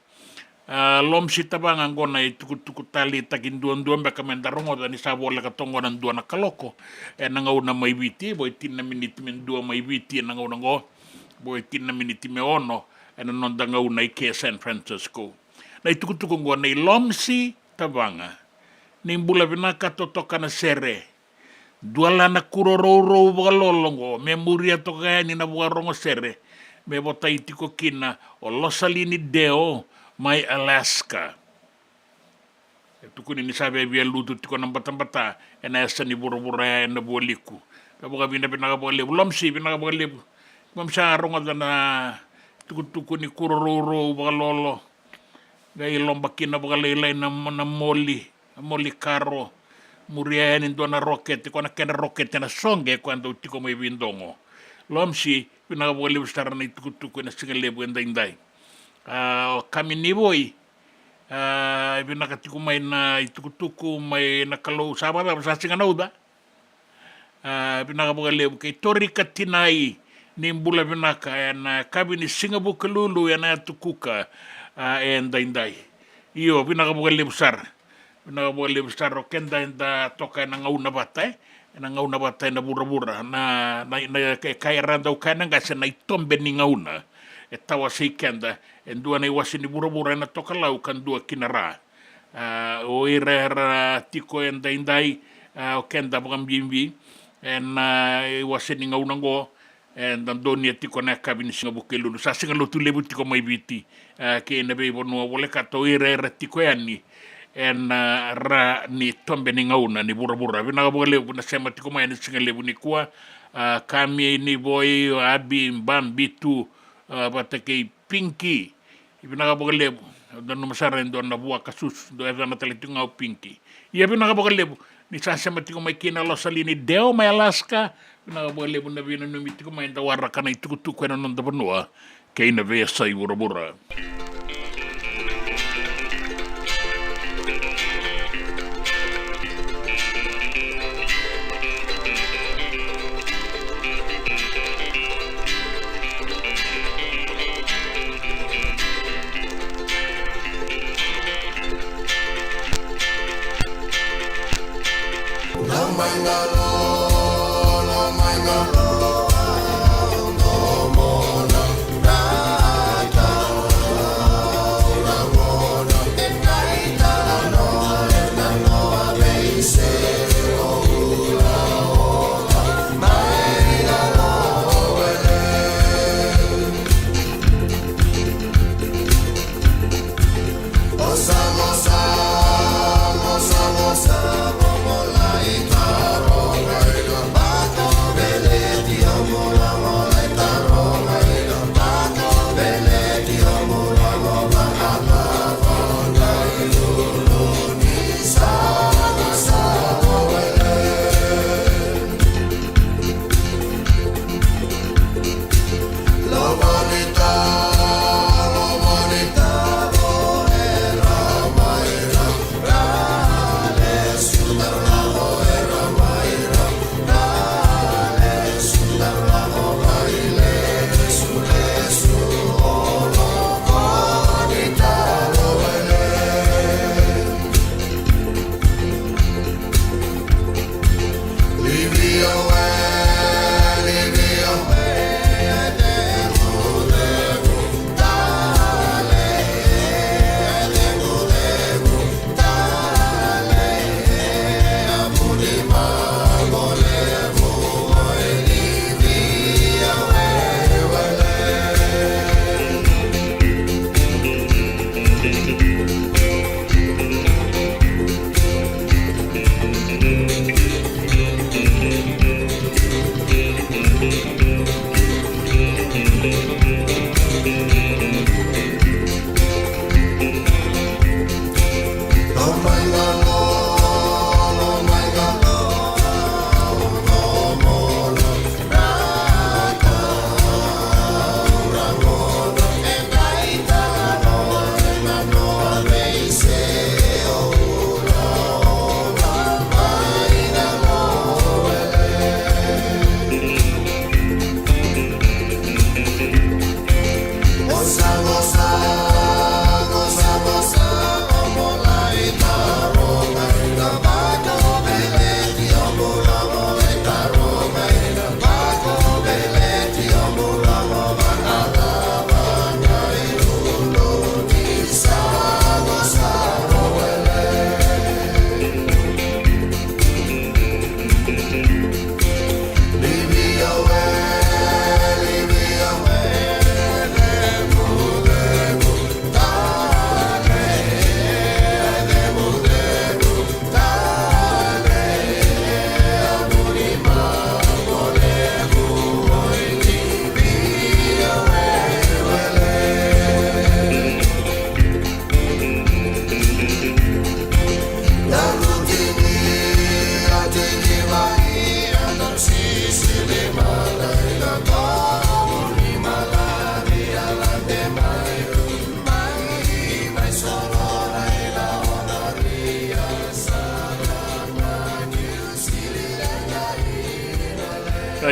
A, Lomsi Tavaga, qo na itukutuku taleitaki duadua beka meda rogoca ni sa voleka toka qo na dua na kaloko. Ena gauna mai Viti, vo e tini na miniti me dua mai Viti ena gauna qo. Vo e tini na miniti me ono ena noda gauna i ke San Francisco. Na itukutuku qo nei Lomsi Tavaga. Ni bula vinaka, totoka na sere. Dua la na kuro rourou vakalolo oqo me muria toka yani na vakarogo sere, me votai tiko kina o Losalini Deo mai Alaska. E tukuni ni sa via via lutu tiko na batabata ena yasa ni vuravura ya ena vualiku. Ka vakavinavinaka vakalevu Lomsi, vinaka vakalevu. Keimami sa rogoca na tukutuku ni kuro rourou vakalolo. Qai loba kina vakalailai na, na moli, na moli karo. Muria yani dua na rokete, ko na kedra rokete na soqe ko a dau tiko mai veidogo. Lomsi, vinaka vakalevu sara na itukutuku ena siga levu edaidai. A, o Kami Nivoi, a, vinaka tiko mai na itukutuku mai na Kalou, sa vakacava, sa siga na uca. A, vinaka vakalevu kei Torika Tinai, ni bula vinaka ena yakavi ni Siga Vukelulu ena Yatu Kuka, a, edaidai. Io, vinaka vakalevu sara. Vinaka vakalevu sara o keda eda toka ena gauna vata, e? Ena gauna vata ena vuravura. Na, na, na, e kaya era dau kaya na qase na itobe ni gauna. E tawasei keda, e dua na iwase ni vuravura ena Tokelau ka dua ki na Ra. A, o ira era tiko edaidai, a, o keda vakabibi ena, a, iwase ni gauna oqo, eda donuya tiko na yakavi ni Siga Vukelulu. Sa Siga Lotulevu tiko mai Viti, a, kei na veivanua volekata o ira era tiko yani ena, a, Ra ni tobe ni gauna ni vuravura. Vinaka vakalevu na sema tiko mai ena siga levu nikua, a, Kami Nivoi, Abi Babitu, a, vata kei Pinki. Vinaka vakalevu. Au nanuma sara e dua na vuaka susu, dua e yacana tale tiko ga o Pinki. Ia vinaka vakalevu ni sa sema tiko mai kina Losalini Deo mai Alaska. Vinaka vakalevu na veinanumi tiko mai, da waraka na itukutuku ena noda vanua kei na veiyasai vuravura.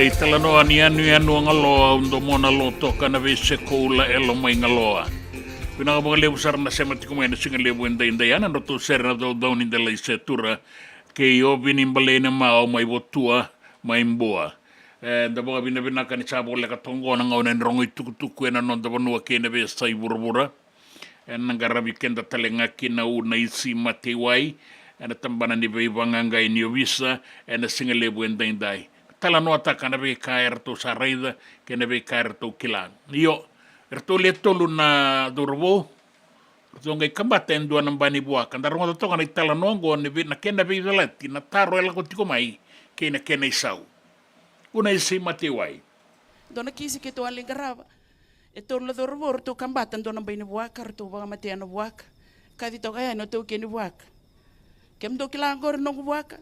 Italanoa ni yanuyanu a Galoa, au domona lotoka na veiseko ula e lomai Galoa. Vinaka vakalevu sara na sema tiko mai na siga levu edaidai, a na nodratou sere na caucau ni delai setura kei Ovini Baleine Mao mai Votua, mai Bua. E, da vakavinavinaka ni sa voleka toka oqo na gauna ni rogo itukutuku e na noda vanua kei na veiyasai vuravura. E na qaravi keda tale ga kina o Unaisi Mateiwai e na tabana ni veivaqaqai ni ovisa e na siga levu edaidai. Talanoataka na veika e ratou sa raica kei na veika e ratou kila. Io, e ratou le tolu na cauravou. Ratou qai kabata e dua na ba ni vuaka. Da rogoca toka na italanoa oqo ni vei-, na kena veicalati, na taro e lako tiko mai kei na kena isau. Unaisi Mateiwai. Dua na kisi keitou a lai qarava. E tolu na cauravou ratou kabata dua na bai ni vuaka, ratou vakamatea na vuaka. Kaci toka yani o taukei ni vuaka. Kemudou kila oqori noqu vuaka?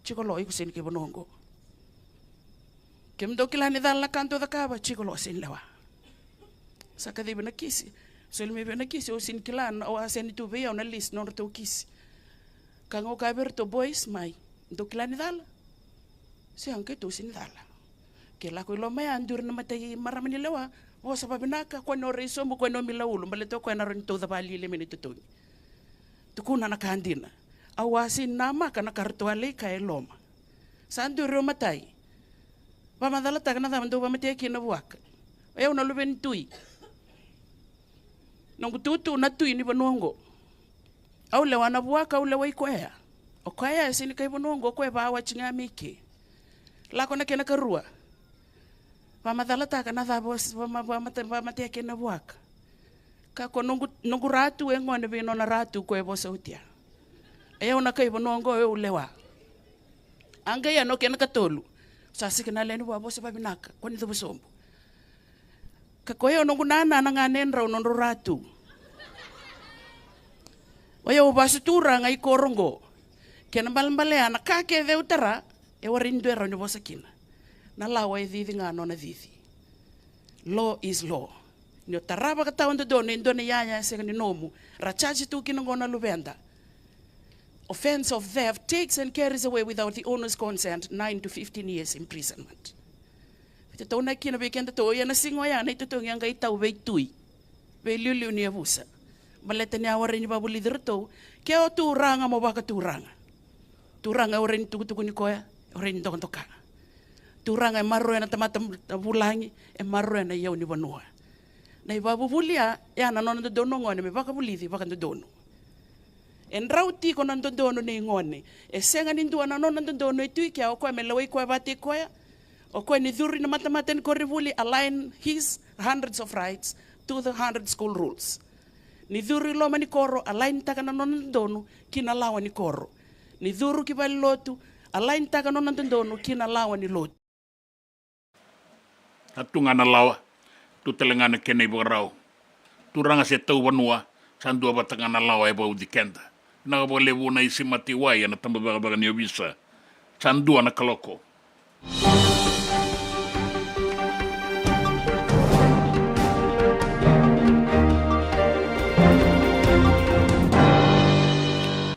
Tiko lo, iko sega ni kai vanua oqo. Kemudou kila ni cala na ka dou cakava? Tiko lo, sega ni lewa. Sa kacivi na kisi. Soli mai vei na kisi, au sega ni kila, au a sega ni tu vei au na list nodratou kisi. Ka ga au kaya vei iratou, boys, mai. Dou kila ni cala? Sega, keitou sega ni cala. Ke lako i loma ya, duri na matai marama ni lewa, vosa vavinaka, kua ni o rai sobu, kua ni o mila ulu, baleta o koya na rawa ni tauca vakalialia mai na itotogi. Tukuna na ka dina. Au a sega ni namaka na ka ratou a lai kaya e loma. Sa duri o matai. Vakamacalataka na cava dou vakamatea kina na vuaka. O yau na luve ni tui. Noqu tutu na tui ni vanua oqo. Au lewa na vuaka, au lewai koya. O koya e sega ni kai vanua oqo, o koya e vawati ga mai ke. Lako na kena karua. Vakamacalataka na cava o s-, vama-, vamate-, vamatea kina na vuaka. Ka ko noqu, noqu ratu e gone vei nona ratu ko e vosa oti ya. E au na kai vanua oqo, e au lewa. A qai ya na kena katolu. Sa sega na lewe ni vua, vosa vavinaka, ko ni cuva sobu. Ka ko yau noqu nana na ganedrau nodrau ratu. O yau vasu turaga i koro oqo. Kena balebale ya na ka kece au tara, e warai ni dua e rawa ni vosa kina. Na lawa e cici ga nona cici. Law is law. Ni o tara vakatawa dodonu e dua na iyaya e sega ni nomu, ra charge tu kina oqo na luveda. Offence of theft takes and carries away without the owner's consent nine to fifteen years imprisonment. Veitataunaki kina vei kedatou, ia na siga oya na itotogi a qai tau veitui, veiliuliu ni yavusa. Baleta ni a warai ni vakavulici iratou, ke o turaga mo vakaturaga. Turaga e warai ni tukutukuni koya, e warai ni dokadoka. Turaga e maroroya na tamata vulagi, e maroroya na iyau ni vanua. Na ivakavuvuli ya, ya na nona dodonu o gone me vakavulici vakadodonu. E drau tiko na dodonu nei gone. E sega ni dua na nona dodonu e tu i kea, o koya me lewai koya vata i koya. O koya ni curu i na matamata ni koronivuli, align his hundreds of rights to the hundred school rules. Ni curu i loma ni koro, align taka na nona dodonu ki na lawa ni koro. Ni curu ki valenilotu, align taka na nona dodonu ki na lawa ni lotu. A tu ga na lawa, tu tale ga na kena ivakarau. Turaga se tauvanua, sa dua vata ga na lawa e vauci keda. Vinaka vakalevu na Unaisi Mateiwai e na tabacakacaka ni ovisa. Sa dua na kaloko.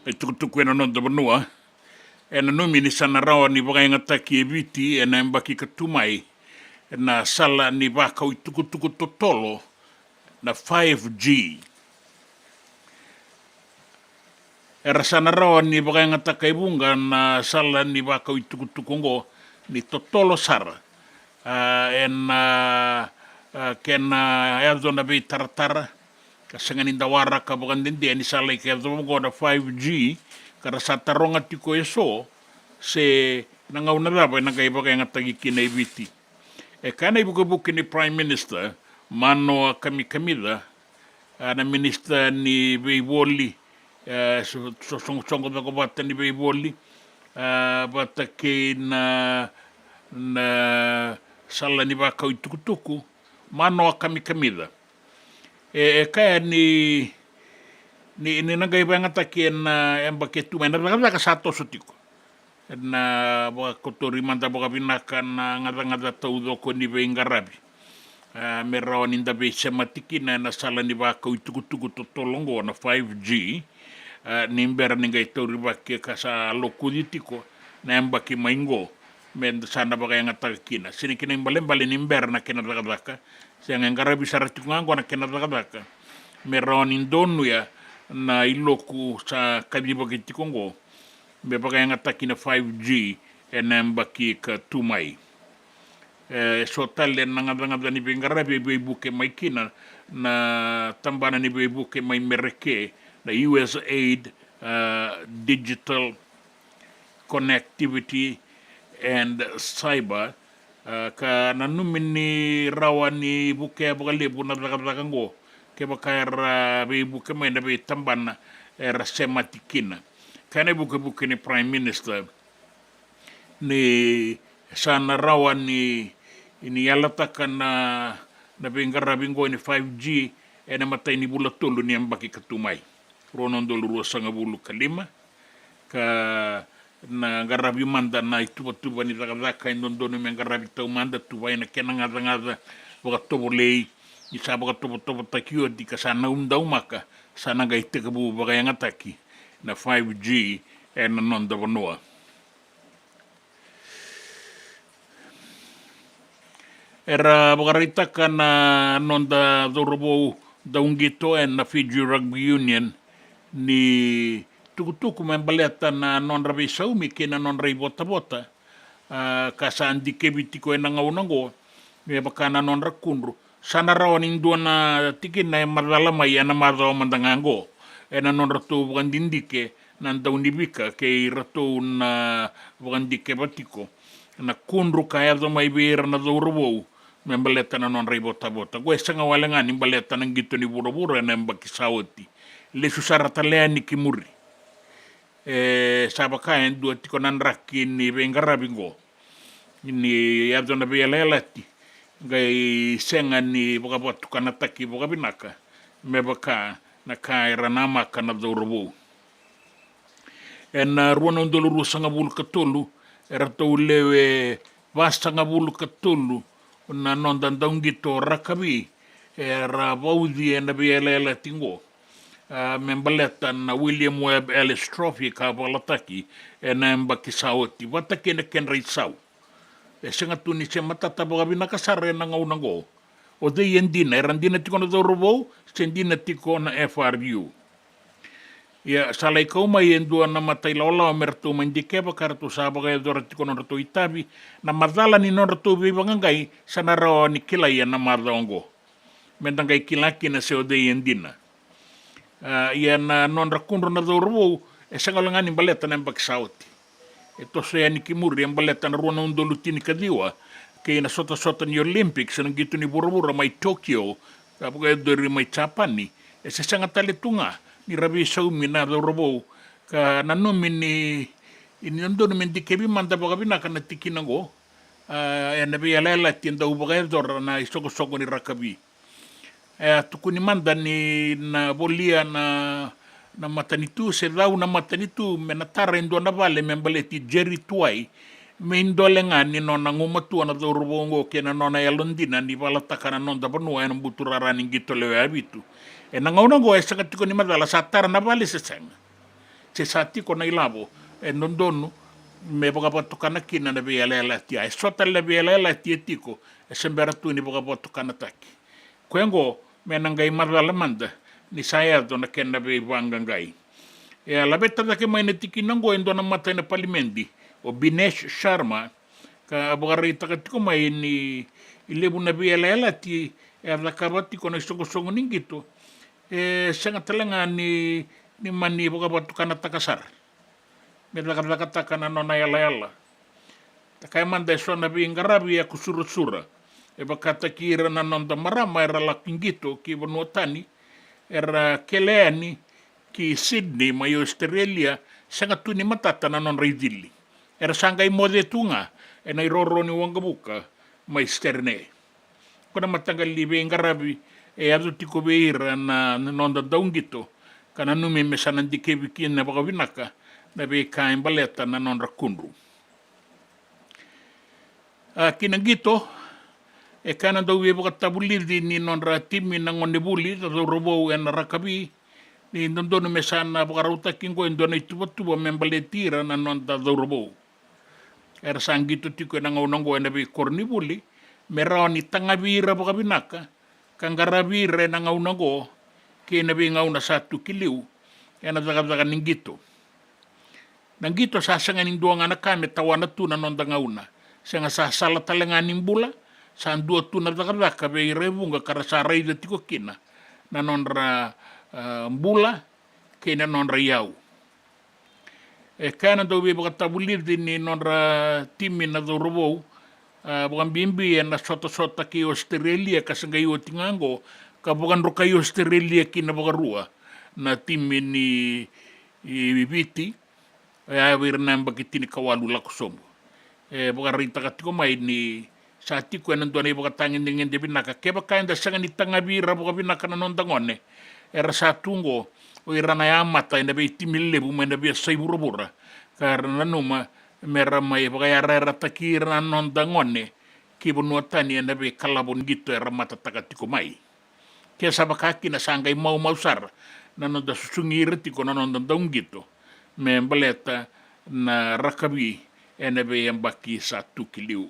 E tukutuku e na noda vanua. E nanumi ni sa na rawa ni vakayagataki e Viti e na yabaki ka tu mai na sala ni vakau itukutuku totolo, na five G. Era sa na rawa ni vakayagataka e vuqa na sala ni vakau itukutuku oqo ni totolo sara. A, e na, a, kena yaco na veitaratara, ka sega ni da waraka vakadede ni sa lai ka yaco oqo na five G, ka ra sa taroga tiko e so se na gauna cava e na qai vakayagataki kina e Viti. E kaya na ivukevuke ni Prime Minister, Manoa Kamikamica, a, na Minister ni Veivoli, e, so, so, so, soqosoqo coko vata ni veivoli, a, vata kei na, na sala ni vakau itukutuku, Manoa Kamikamica. E, e kaya ni, ni, ni na qai vakayagataki e na yabaki e tu mai, na cakacaka sa toso tiko. E na vakakotori mada vakavinaka na gacagaca taucoko ni veiqaravi. A, me rawa ni da veisemati kina e na sala ni vakau itukutuku totolo oqo na five G. A, ni bera ni qai taurivaki ka sa lokuci tiko na yabaki mai oqo. me da sa na vakayagataka kina. Sega ni kena ibalebale ni bera na kena cakacaka, sega, e qaravi sara tiko ga oqo na kena cakacaka me rawa ni donuya na iloku sa kacivaki tiko oqo me vakayagataki na five G ena yabaki ka tu mai. E so tale na gacagaca ni veiqaravi e veivuke mai kina na tabana ni veivuke mai Mereke, na U S A I D, a, Digital Connectivity and Cyber, a, ka nanumi ni rawa ni vukea vakalevu na cakacaka oqo kevaka era veivuke mai na veitabana era semati kina. Kena ivukevuke ni Prime Minister ni sa na rawa ni, ni yalataka na, na veiqaravi oqo ni five G ena imatai ni vula tolu ni yabaki ka tu mai, rua na udolu ruasagavulu ka lima, ka na qaravi mada na ituvatuva ni cakacaka e dodonu me qaravi taumada, tu vei na kena gacagaca vakatovolei ni sa vakatovotovotaki oti ka sa na udaumaka, sa na qai tekivu vakayagataki na five G ena noda vanua. Era vakaraitaka na noda cauravou dauqito ena Fiji Rugby Union ni tukutuku me baleta na nodra veisaumi kei na nodra ivotavota, a, ka sa dikevi tiko ena gauna oqo me vaka na nodra kudru. Sa na rawa ni dua na tikina e macala mai ena macawa mada ga oqo ena nodratou vakadidike na daunivika kei iratou na vakadikeva tiko na kudru ka yaco mai vei ira na cauravou me baleta na nodra ivotavota. Oqo e sega wale ga ni baleta na qito ni vuravura ena yabaki sa oti, lesu sara tale yani ki muri. E sa vaka e dua tiko na draki ni veiqaravi oqo ni yaco na veiyalayalati qai sega ni vakavatukanataki vakavinaka me vaka na ka era namaka na cauravou. Ena rua na udolu ruasagavulu ka tolu, eratou lewe vasagavulu ka tolu na noda dauqito rakavi era vauci ena veiyalayalati oqo, a, me baleta na William Webb Ellis Trophy ka valataki ena yabaki sa oti vata kei na kedra isau. E sega tu ni se matata vakavinaka sara ena gauna oqo o cei e dina, era dina tiko na cauravou se dina tiko na F R U. Ia sa lai kau mai e dua na matailawalawa me ratou mai dikeva ka ratou sa vakayacora tiko nodratou itavi. Na macala ni nodratou veivaqaqai sa na rawa ni kilai ena macawa oqo me da qai kila kina se o cei e dina. A, ia na nodra kudru na cauravou e sega wale ga ni baleta na yabaki sa oti. E toso yani ki muri e baleta na rua na udolu tinikaciwa kei na sotasota ni Olympics na qito ni vuravura mai Tokyo, ka vakayacori mai Japani. E se sega tale tu ga ni ra veisaumi na cauravou, ka nanumi ni, ni dodonu me dikevi mada vakavinaka na tikina oqo, a, ena veiyalayalati e dau vakayacora na isoqosoqo ni rakavi. E a tukuni mada ni na volia na, na matanitu se cau na matanitu me na tara e dua na vale me baleti Jerry Tuwai, me idole ga ni nona gumatua na cauravou oqo kei na nona yalodina ni valataka na noda vanua ena buturara ni qito lewe vitu. Ena gauna oqo e sega tiko ni macala sa tara na vale se sega, se sa tiko na ilavo e dodonu me vakavatukana kina na veiyalayalati. A, e so tale na veiyalayalati e tiko e se bera tu ni vakavatukanataki. Koya oqo me na qai macala mada ni sa yaco na kena veivaqaqai. E a laveta cake mai na tikina oqo e dua na mata ena palimedi, o Binesh Sharma, ka vakaraitaka tiko mai ni levu na veiyalayalati e a cakava tiko na isoqosoqo ni qito e sega tale ga ni, ni mani vakavatukanataka sara me cakacakataka na nona yalayala. Da kaya mada e so na veiqaravi e kusurasura, e vakataki ira na noda marama era laki qito ki vanua tani, era kele yani ki Sydney mai Australia, sega tu ni matata na nodra icili. Era sa qai moce tu ga ena iroro ni waqavuka mai Sydney. Ko na mataqali veiqaravi e yaco tiko vei ira na, na noda dauqito, ka nanumi me sa na dikevi kina vakavinaka na veika e baleta na nodra kudru. A, ki na qito, e kaya na dauveivakatavulici ni nodra timi na gonevuli na cauravou ena rakavi ni dodonu me sa na vakarautaki oqo e dua na ituvatuva me baleti ira na noda cauravou. era sa qito tiko ena gauna oqo ena veikoronivuli, me rawa ni tagavi ira vakavinaka ka qaravi ira ena gauna oqo kei na veigauna sa tu ki liu ena cakacaka ni qito. Na qito sa sega ni dua ga na ka me tawana tu na noda gauna. Sega, sa sala tale ga ni bula, sa dua tu na cakacaka vei ira e vuqa ka ra sa raica tiko kina na nodra, a, bula kei na nodra iyau. E kaya na dauveivakatavulici ni nodra timi na cauravou, a, vakabibi ena sotasota kei Ositerelia ka sa qai oti ga oqo ka vakadrukai Ositerelia kina vakarua na timi ni, i, Viti, oya vei ira na yabaki tinikawalu lako sobu. E vakaraitaka tiko mai ni sa tiko ena dua na ivakatagedegede vinaka. Kevaka eda sega ni tagavi ira vakavinaka na noda gone era sa tu oqo, o ira na yamata ena veitimi levu mai na veiyasai vuravura, ka ra nanuma me ra mai vakayarayarataki ira na noda gone ki vanua tani ena veikalavo ni qito era matataka tiko mai. Ke sa vaka kina, sa qai maumau sara na noda susugi ira tiko na noda dauqito me baleta na rakavi ena veiyabaki sa tu ki liu.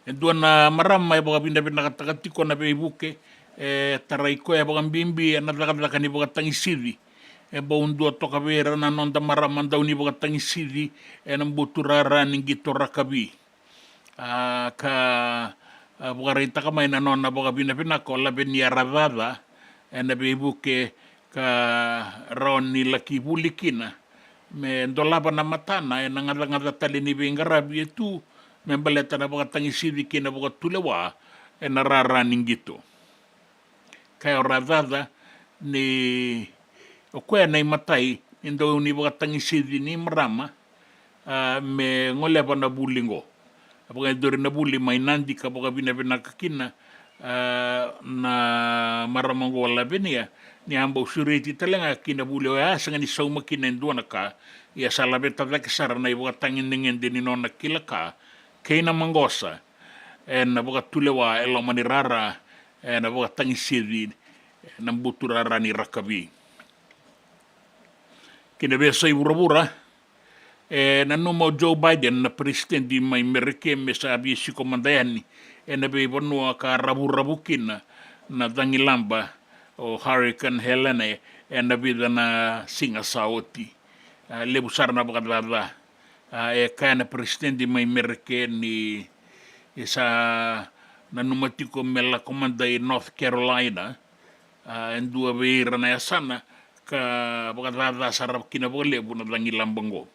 E dua na marama e vakavinavinakataka tiko na veivuke e tarai koya vakabibi ena cakacaka ni vakatagisici. E bau dua toka vei ira na noda marama dau ni vakatagisici ena buturara ni qito rakavi. A, ka, a, vakaraitaka mai na nona vakavinavinaka o Lavenia Racaca ena veivuke ka rawa ni laki vuli kina me dolava na matana ena gacagaca tale ni veiqaravi e tu me baleta na vakatagisici kei na vakatulewa ena rara ni qito. Kaya o Racaca ni o koya na imatai ni dau ni vakatagisici ni marama, a, me goleva na vuli oqo. A vakayacori na vuli mai Nadi ka vakavinavinaka kina, a, na marama oqo o Lavenia ni a bau sureti tale ga ki na vuli oya, a sega ni sauma kina e dua na ka, ia sa laveta cake sara na ivakatagedegede ni nona kila ka kei na maqosa ena vakatulewa e loma ni rara ena vakatagisici ena buturara ni rakavi. Ki na veiyasai vuravura, e nanuma o Joe Biden na peresitedi mai Mereke me sa via siko mada yani ena veivanua ka ravuravu kina na cagilaba o Hurricane Helene ena vica na siga sa oti. A, levu sara na vakacaca. A, e kaya na peresitedi mai Mereke ni sa nanuma tiko me lako mada i North Carolina, a, e dua vei ira na yasana ka vakacaca sara kina vakalevu na cagilaba oqo.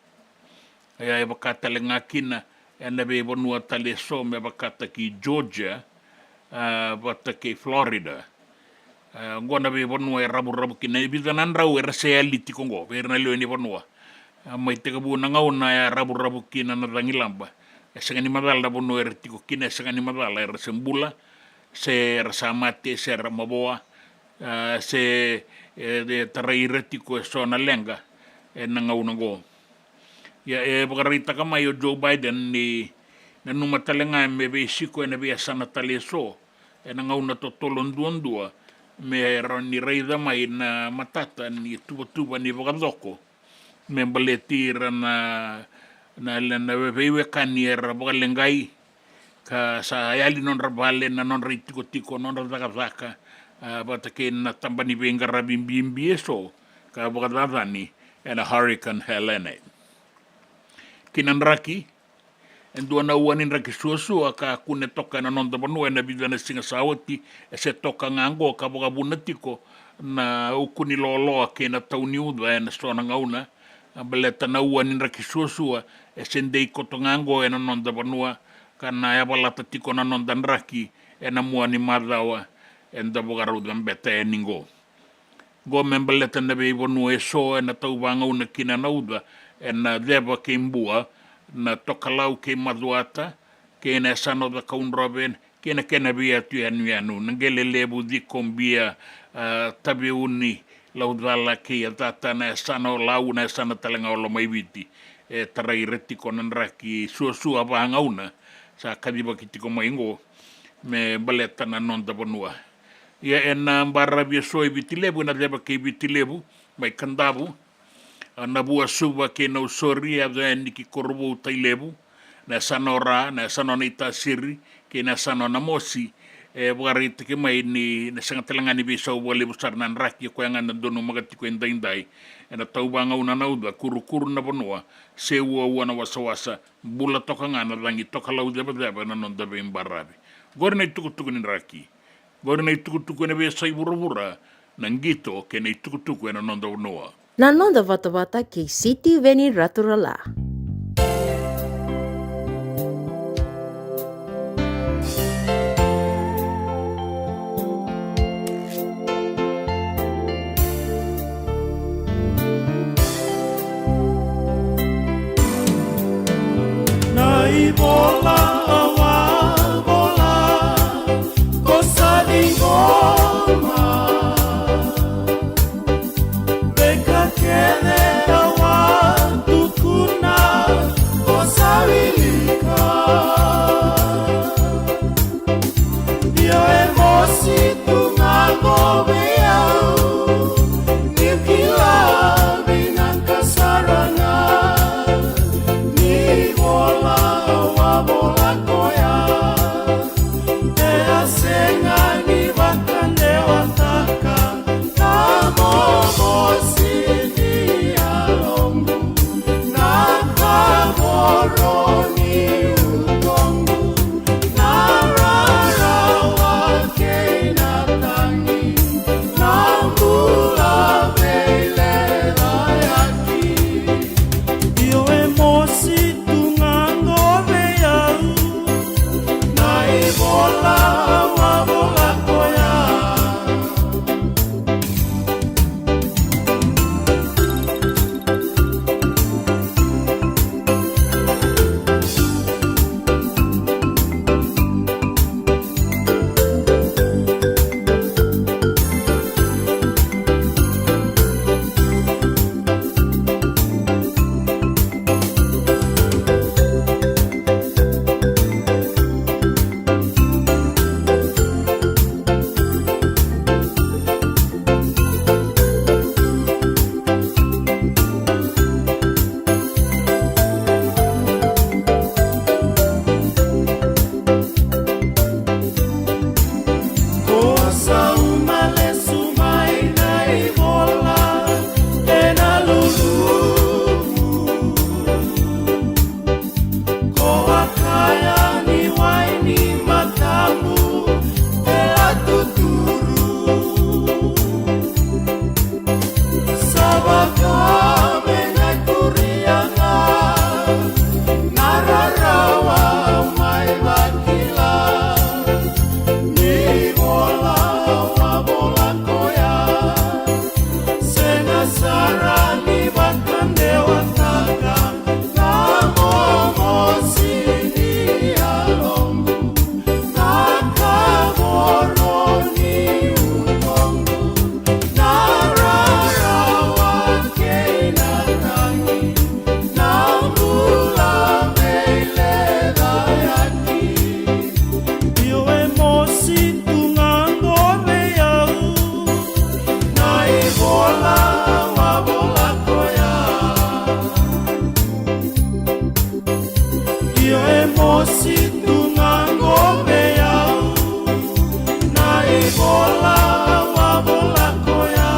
Ia e vaka tale ga kina ena veivanua tale eso me vakataki Georgia, a, vata kei Florida. A, oqo na veivanua e ravuravu kina, e vica na drau era se yali tiko oqo vei ira na lewe ni vanua. A, mai tekivu na gauna e ravuravu kina na cagilaba, e sega ni macala na vanua era tiko kina, e sega ni macala era se bula, se era sa mate, se era mavoa, a, se e, e tarai ira tiko eso na leqa ena gauna oqo. Ia e vakaraitaka mai o Joe Biden ni nanuma tale ga me veisiko ena veiyasana tale eso ena gauna totolo duadua me rawa ni raica mai na matata ni tuvatuva ni vakacoko me baleti ira na, na, na veiwekani era vakaleqai ka sa yali nodra vale, na nodra itikotiko, nodra cakacaka, a, vata kei na taba ni veiqaravi bibi eso ka vakacacani ena Hurricane Helene. Ki na draki, e dua na ua ni draki suasua ka kune toka ena noda vanua ena vica na siga sa oti, e se toka ga oqo ka vakavuna tiko na uku ni loaloa kei na tau ni uca ena so na gauna. A, baleta na ua ni draki suasua e se dei koto ga oqo ena noda vanua, ka na yavalata tiko na noda draki ena mua ni macawa eda vakarau cabeta yani oqo. Oqo me baleta na veivanua eso ena tau vagauna kina na uca, ena Ceva kei Bua, na Tokalau kei Macuata, kei na yasana o Cakaudrove, kei na kena veiyatu yanuyanu, na Qele Levu, Cikobia, a, Taveuni, Laucala kei Yacata, na yasana o Lau, na yasana tale ga o Lomaiviti. E tarai ira tiko na draki suasua vagauna sa kacivaki tiko mai oqo me baleta na noda vanua. Ia ena baravi eso e Viti Levu, ena Ceva kei Viti Levu, mai Kadavu, A, Navua, Suva kei Nausori e yaco yani ki Korovou, Tailevu, na yasana o Ra, na yasana o Naitasiri kei na yasana o Namosi. E vakaraitaki mai ni na sega tale ga ni veisau vakalevu sara na draki, o koya ga na donumaka tiko edaidai. Ena tauvagauna na uca, kurukuru na vanua, seuaua na wasawasa, bula toka ga na cagi tokalau cevaceva ena noda veibaravi. Qori na itukutuku ni draki. Qori na itukutuku ena veiyasai vuravura, na qito kei na itukutuku ena noda vanua. Na noda vatavata kei Sitiveni Raturala. Na ivola au a vola, ko sa ciqoma. Veika kece au a tukuna, ko sa wilika. Io, e mosi tu ga qo vei au, niu kila vinaka sara ga ni vola au a vola koya. E a sega ni vakadewataka na momosi ni yaloqu, na kavoro ni utoqu, na rarawa kei na tagi, na bula veilecayaki. Io, e mosi tu ga qo vei au na ivola au a vola koya. Ko sauma lesu mai na ivola ena luluvu. Ko a kaya ni wai ni matamu e a tuturu. Sa vaka me na kuria ga na rarawa, au mai vakila ni vola au a vola koya. Sega sara ni vakadewataka na momosi ni yaloqu, na kavoro ni utoqu, na rarawa kei na tagi, na bula veilecayaki. Io, e mosi tu ga qo vei au na ivola au a vola koya. Io, e mosi tu ga qo vei au na ivola au a vola koya.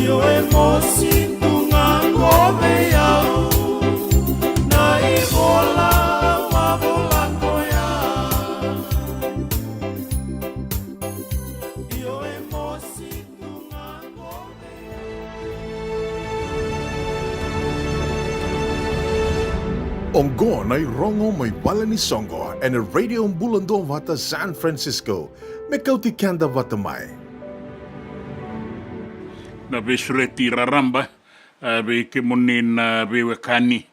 Io, e mosi tu ga qo vei au na ivola au a vola koya. Io, e mosi tu ga qo vei au. Oqo na irogo mai vale ni soqo ena Radio Bula Duavata San Francisco. Me kauti keda vata mai. Na veisureti raraba, a, vei kemuni na veiwekani,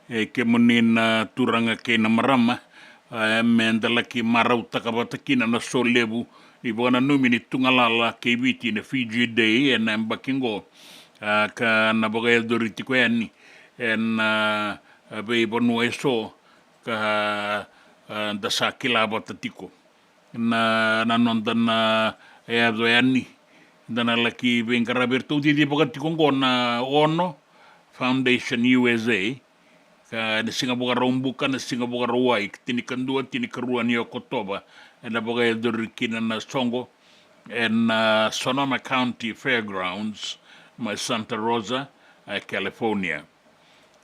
e, kemuni na turaga kei na marama, e, me da laki marautaka vata kina na solevu ni vakananumi ni tugalala kei Viti na Fiji Day ena yabaki oqo, a, ka na vakayacori tiko yani ena, a, veivanua eso ka, a, da sa kila vata tiko. Na, na noda na yaco yani Da na laki veiqaravi, eratou cicivaka tiko oqo na Ono Foundation U S A, ka na siga Vakaraubuka, na siga Vakarauwai, tinikadua, tinikarua ni Okotova, ena vakayacori kina na soqo ena Sonoma County Fairgrounds mai Santa Rosa, e California.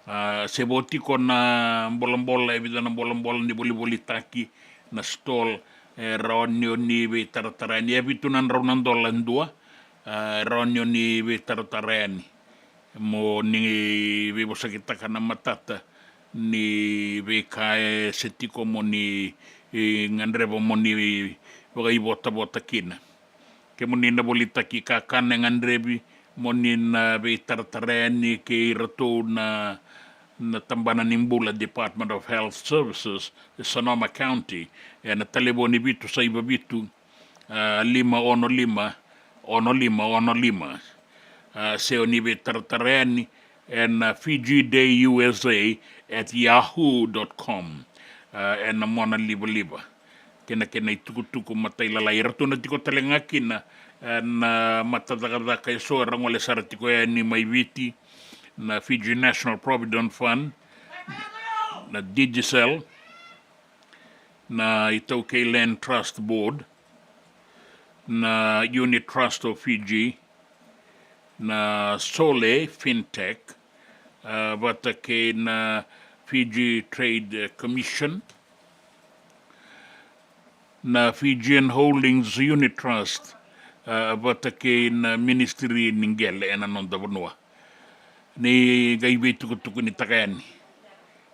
A, se vo tiko na bolabola, e vica na bolabola ni volivolitaki, na stall, e rawa ni o ni veitaratara yani, e vitu na drau na dola e dua. A, e rawa ni o ni veitaratara yani mo ni veivosakitaka na matata ni veika e se tiko mo ni, e, gadreva mo ni vakaivotavota kina. Kemuni na volitaki kakana e gadrevi mo ni na veitaratara yani kei iratou na, na tabana ni bula, Department of Health Services, e Sonoma County, ena talevoni vitu saiva vitu, a, lima ono lima, ono lima ono lima. A, se o ni veitaratara yani ena, a, Fiji Day U S A at yahoo dot com, a, ena mona livaliva. Kei na kena itukutuku matailalai, eratou na tiko tale ga kina, e, na matacakacaka eso era gole sara tiko yani mai Viti, na Fiji National Provident Fund, na Digicel, na iTaukei Land Trust Board, na Unit Trust of Fiji, na Sole Fintech, a, vata kei na Fiji Trade Commission, na Fijian Holdings Unit Trust, a, vata kei na Ministry ni Qele ena noda vanua. Ni qai veitukutukunitaka yani.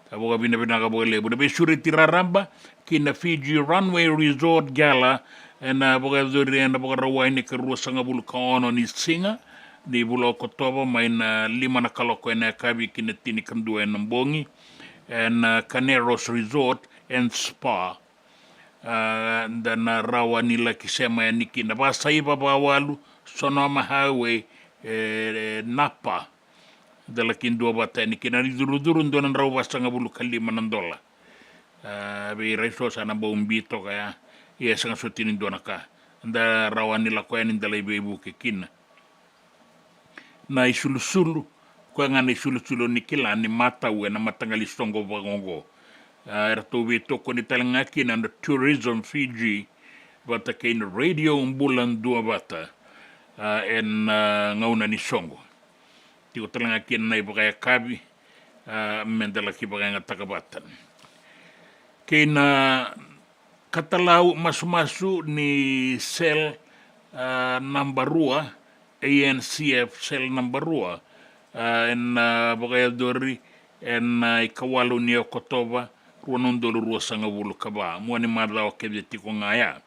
Ka vakavinavinaka vakalevu. Na veisureti raraba ki na Fiji Runway Resort Gala ena vakayacori ena Vakarauwai ni ka ruasagavulu ka ono ni siga ni vula o Okotova, mai na lima na kaloko ena yakavi ki na tinikadua ena bogi, ena, a, Carneiro's Resort and Spa. A, da na rawa ni laki sema yani kina, va saiva va walu, Sonoma Highway, e, e, Napa. Da laki duavata yani kina, na icurucuru dua na drau vasagavulu ka lima na dola. A, vei ira eso sa na bau bi toka ya, ia e sega soti ni dua na ka. Da rawa ni lako yani, da lai veivuke kina. Na isulusulu, koya ga na isulusulu ni kila ni matau ena mataqali soqo vakaoqo. A, eratou veitokoni tale ga kina na Tourism Fiji vata kei na Radio Bula Duavata, a, ena, a, gauna ni soqo. Tiko tale ga kina na ivakayakavi, a, meda laki vakayagataka vata. Kei na katalau masumasu ni cell, a, naba rua, A N C F cell naba rua, a, ena, a, vakayacori ena, a, ikawalu ni Okotova, rua na udolu ruasagavulu ka va, mua ni macawa kece tiko ga ya.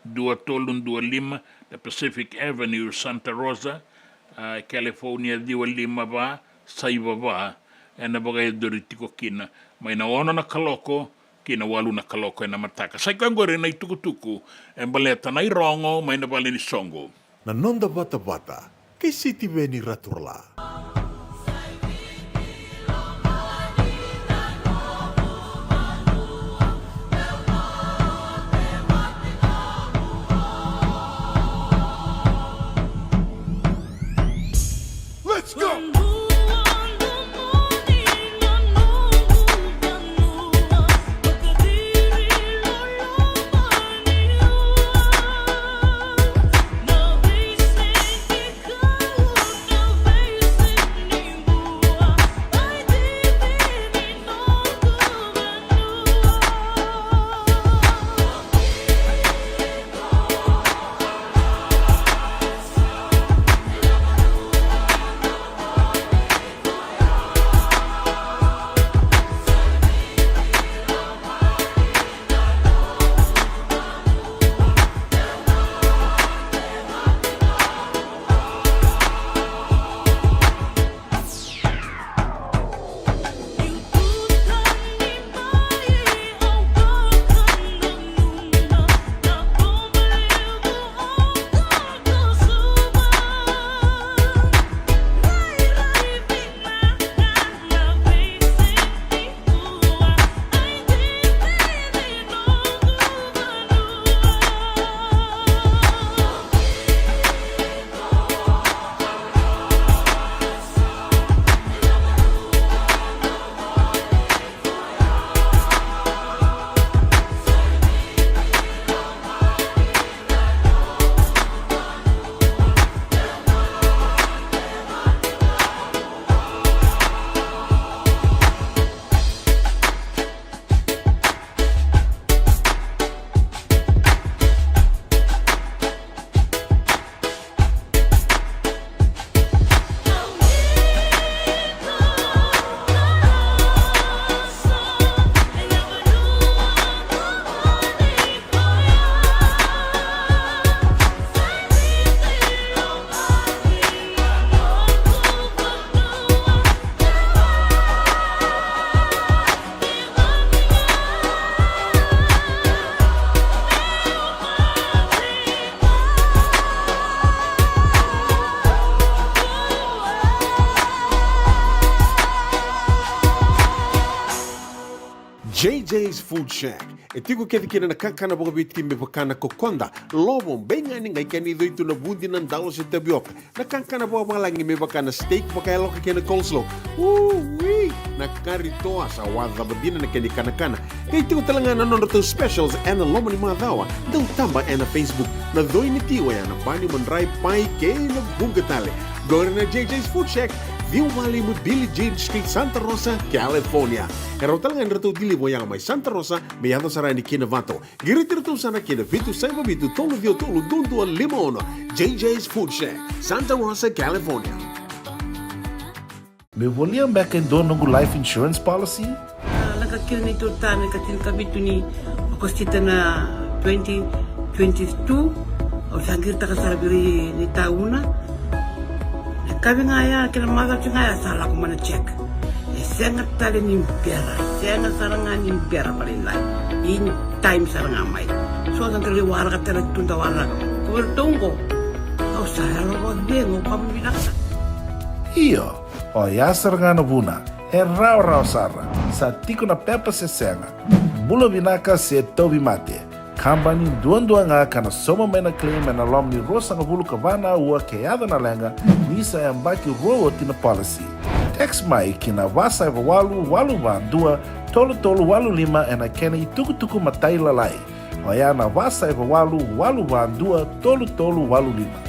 Dua tolu dua lima na Pacific Avenue, Santa Rosa, a, California, ciwa lima va saiva va, ena vakayacori tiko kina mai na ono na kaloko ki na walu na kaloko ena mataka. Sa i koya oqori na itukutuku e baleta na irogo mai na vale ni soqo. Na noda vatavata kei Sitiveni Raturala. Let's go! J J's Food Shack. E tiko kece kina na kakana vakaviti me vaka na kokoda, lovo, beigani, qai kena icoi tu na vudi, na dalo se tavioka. Na kakana vakavalagi me vaka na steak vakayaloka kei na coleslaw. Ui! Na kari toa sa wacava dina na kena ikanakana. Qai tiko tale ga na nodratou specials ena loma ni macawa. Dau taba ena Facebook. Na coi ni ti oya na bani, madrai, pai kei na vuqa tale. Qori na J J's Food Shack, ciwa walu lima Billie Jean Street, Santa Rosa, California. E rawa tale ga ni ratou deliver oya mai Santa Rosa me yaco sara yani ki Novato. Qiriti iratou sara ki na vitu saiva vitu tolu ciwa tolu dua dua lima ono. J J's Food Shack, Santa Rosa, California. Meu volia beka e dua noqu life insurance policy? A, lako kina neitou tane ka tinikavitu ni Okosita na twenty twenty-two. Au sa qiritaka sara vei ira na itauna. Na kavi ga ya kei na macawa ga ya sa lako mai na check. E sega tale ni bera, sega sara ga ni bera vakalailai. In time sara ga mai. So sa da lai waraka tale tu, da waraka. Ko vei ratou oqo, au sa yalo vakacegu, au kama vinaka sara. Io, oya sara ga na vuna. E rawarawa sara. Sa tiko na pepa se sega. Bula vinaka se tauvimate. Kabani duadua ga ka na sauma mai na claim ena loma ni ruasagavulu ka va na aua ke yaco na leqa, ni sa yabaki rua oti na policy. Text mai ki na va saiva walu walu va dua tolu tolu walu lima ena kena itukutuku matailalai. Oya na va saiva walu walu va dua tolu tolu walu lima.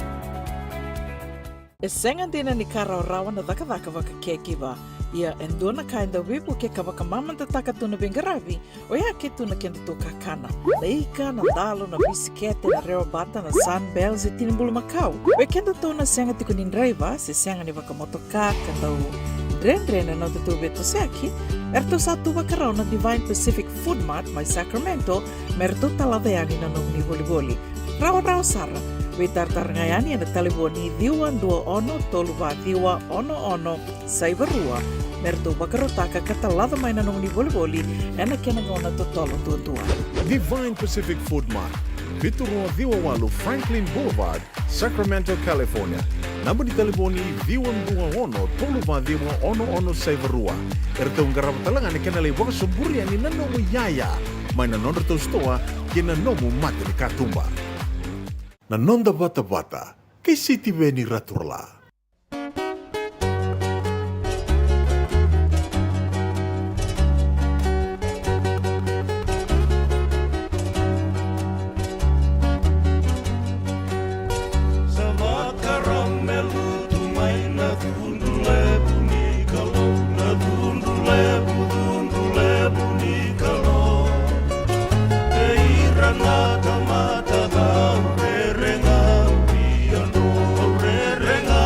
E sega dina ni ka rawarawa na cakacaka vaka caregiver. Ia e dua na ka e dau veivuke ka vakamamadataka tu na veiqaravi, oya ke tu na kedatou kakana. Na ika, na dalo, na bisikete, na rewa bata, na Sunbell, se tini bulumakau. Vei kedatou na sega tiko ni draiva se sega ni vakamotoka ka dau dredre na nodatou veitosoyaki, eratou sa tu vakarau na Divine Pacific Food Mart mai Sacramento me ratou talaca yani na nomuni volivoli. Rawarawa sara. Veitaratara ga yani ena talevoni ciwa dua ono tolu va ciwa ono ono saiva rua me ratou vakarautaka ka talaca mai na nomuni volivoli ena kena gauna totolo duadua. Divine Pacific Food Mart, vitu rua ciwa walu Franklin Boulevard, Sacramento, California. Naba ni talevoni ciwa dua ono tolu va ciwa ono ono saiva rua. Eratou qarava tale ga na kena lai vakasoburi yani na nomu iyaya mai na nodratou sitoa kei na nomu mata ni katuba. Na noda vatavata kei Sitiveni Raturala. Sa vakarau me lutu mai na cudru levu ni Kalou, na cudru levu, cudru levu ni Kalou. Vei ira na tamata cau, rere ga vei au, rere ga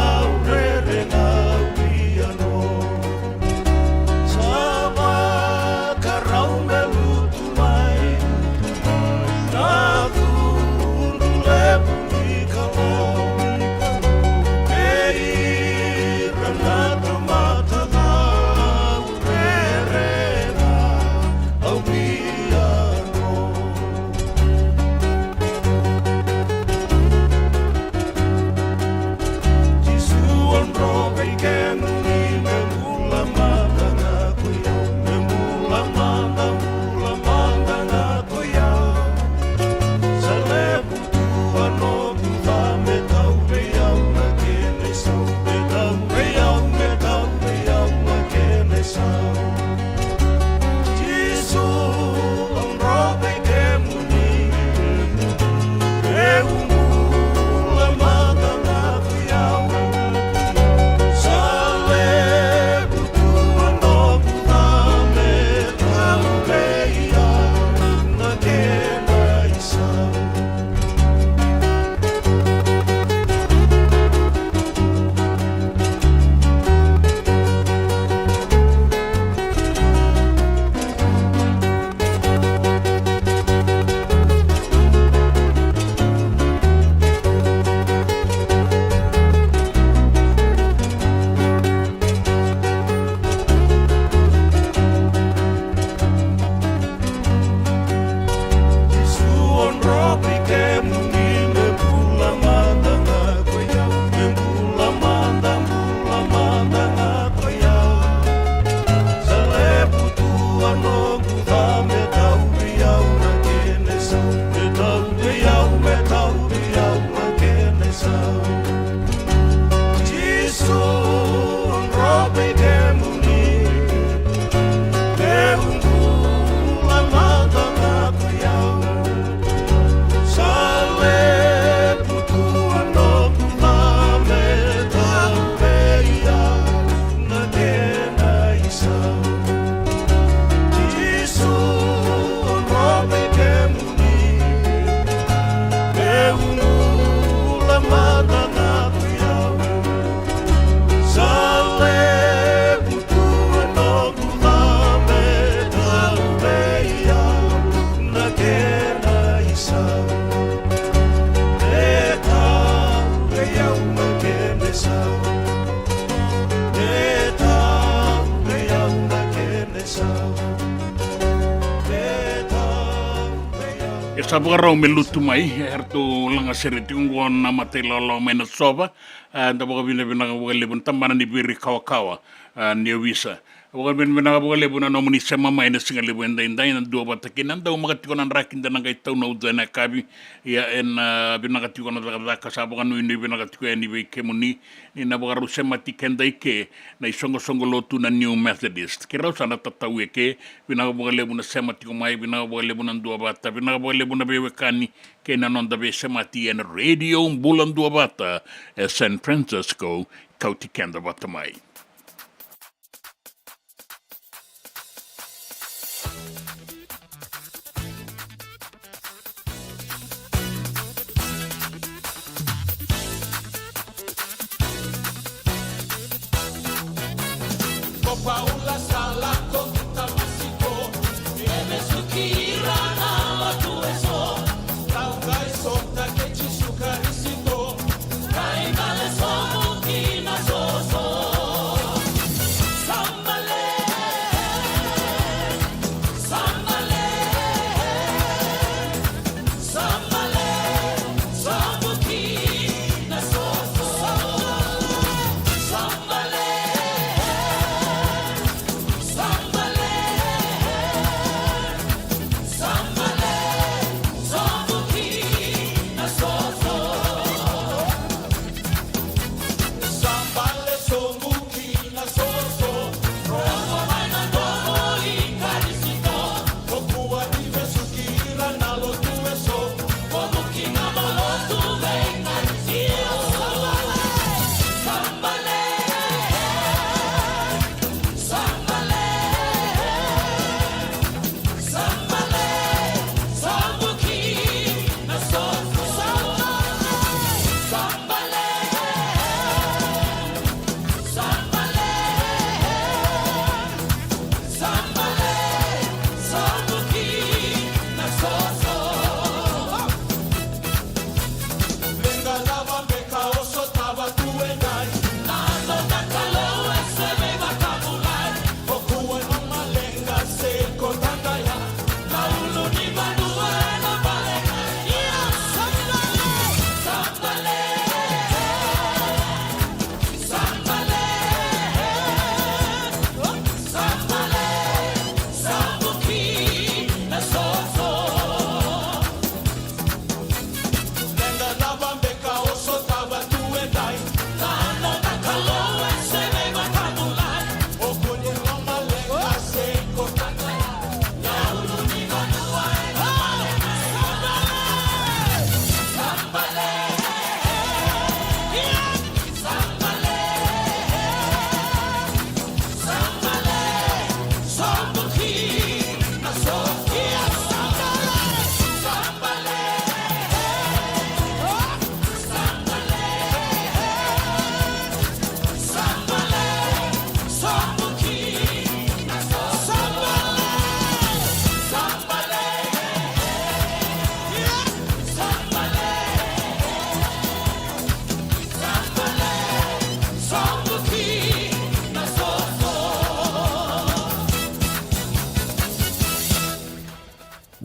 Sa vakarau me lutu mai, eratou lagasere tiko oqo na mata ilawalawa mai Nasova. E, da vakavinavinaka vakalevu na tabana ni viri kawakawa, e, ni ovisa. Vakavinavinaka vakalevu na nomuni sema mai na siga levu edaidai, na duavata kei na daumaka tiko na draki da na qai taunauca ena yakavi. Ia ena, e, vinaka tiko na cakacaka, sa vakanuinui vinaka tiko yani vei kemuni. Ni na vakarau semati keda i ke na isoqosoqo lotu na New Methodist. Keirau sa na tatau e ke, vinaka vakalevu na sema tiko mai, vinaka vakalevu na duavata, vinaka vakalevu na veiwekani kei na noda veisemati ena Radio Bula Duavata e San Francisco, kauti keda vata mai.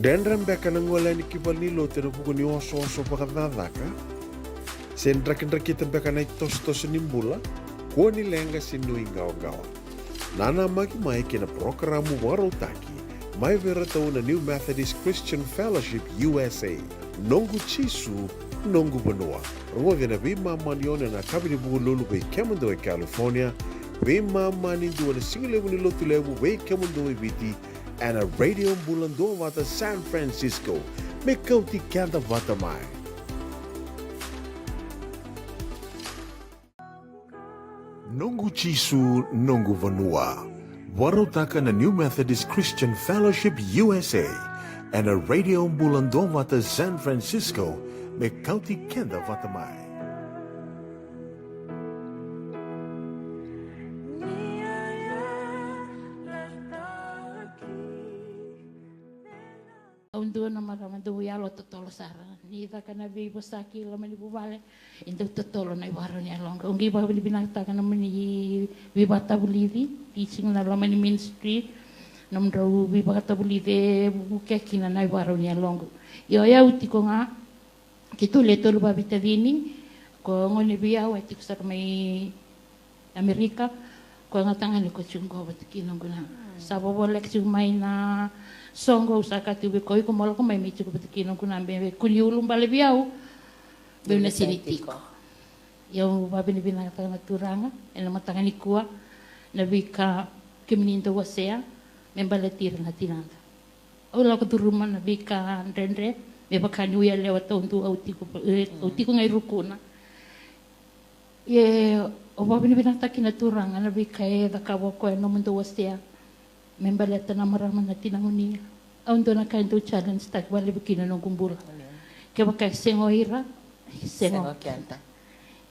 Dredre beka na gole yani ki valenilotu ena vuku ni osooso vakacakacaka? Se drakidrakita beka na itosotoso ni bula? Kua ni leqa se nuiqawaqawa. Nanamaki mai ki na parokaramu vakarautaki mai vei iratou na New Methodist Christian Fellowship U S A, Noqu Jisu, Noqu Vanua. Rogoci ena veimama ni ono ena yakavi ni Vukelulu vei kemudou e California, veimama ni dua ena sigalevu ni Lotulevu vei kemudou e Viti, ena Radio Bula Duavata San Francisco, me kauti keda vata mai. Noqu Jisu, Noqu Vanua. Vakarautaka na New Methodist Christian Fellowship U S A, ena Radio Bula Duavata San Francisco, me kauti keda vata mai. Au dua na marama dau yalo totolo sara. Ni caka na veivosaki i loma ni vuvale, e dau totolo na ivakarau ni yaloqu. Au qai vakavinavinakataka na nomuni veivakatavulici, teaching na loma ni ministry. Nomudrau veivakatavulici e vuke kina na ivakarau ni yaloqu. Io, o yau tiko ga, keitou le tolu vavitacini, ko gone vei au e tiko sara mai Amerika, ko gatagane ko tiko qo vata kei noqu na. Sa vovoleka tiko mai na soqo, au sa kaya tiko vei koya, iko mo lako mai me tiko vata kei noqu na, me kua ni ulubale vei au, meu na sega ni tiko. Ia au vavinavinakataka na Turaga ena mataka nikua, na veika kemuni dau wasea me baleti ira na tinada. Au lako curuma na veika dredre, me vaka niu yalewa taudua, au tiko, e, au tiko ga i Rukuna. Ia au vavinavinakataka kina na Turaga na veika e cakava o koya, nomudou wasea me baleta na marama na tinaqu ni. Au dua na ka e dau challenge taki vakalevu kina na noqu bula. Kevaka e sega o ira, e sega o keda.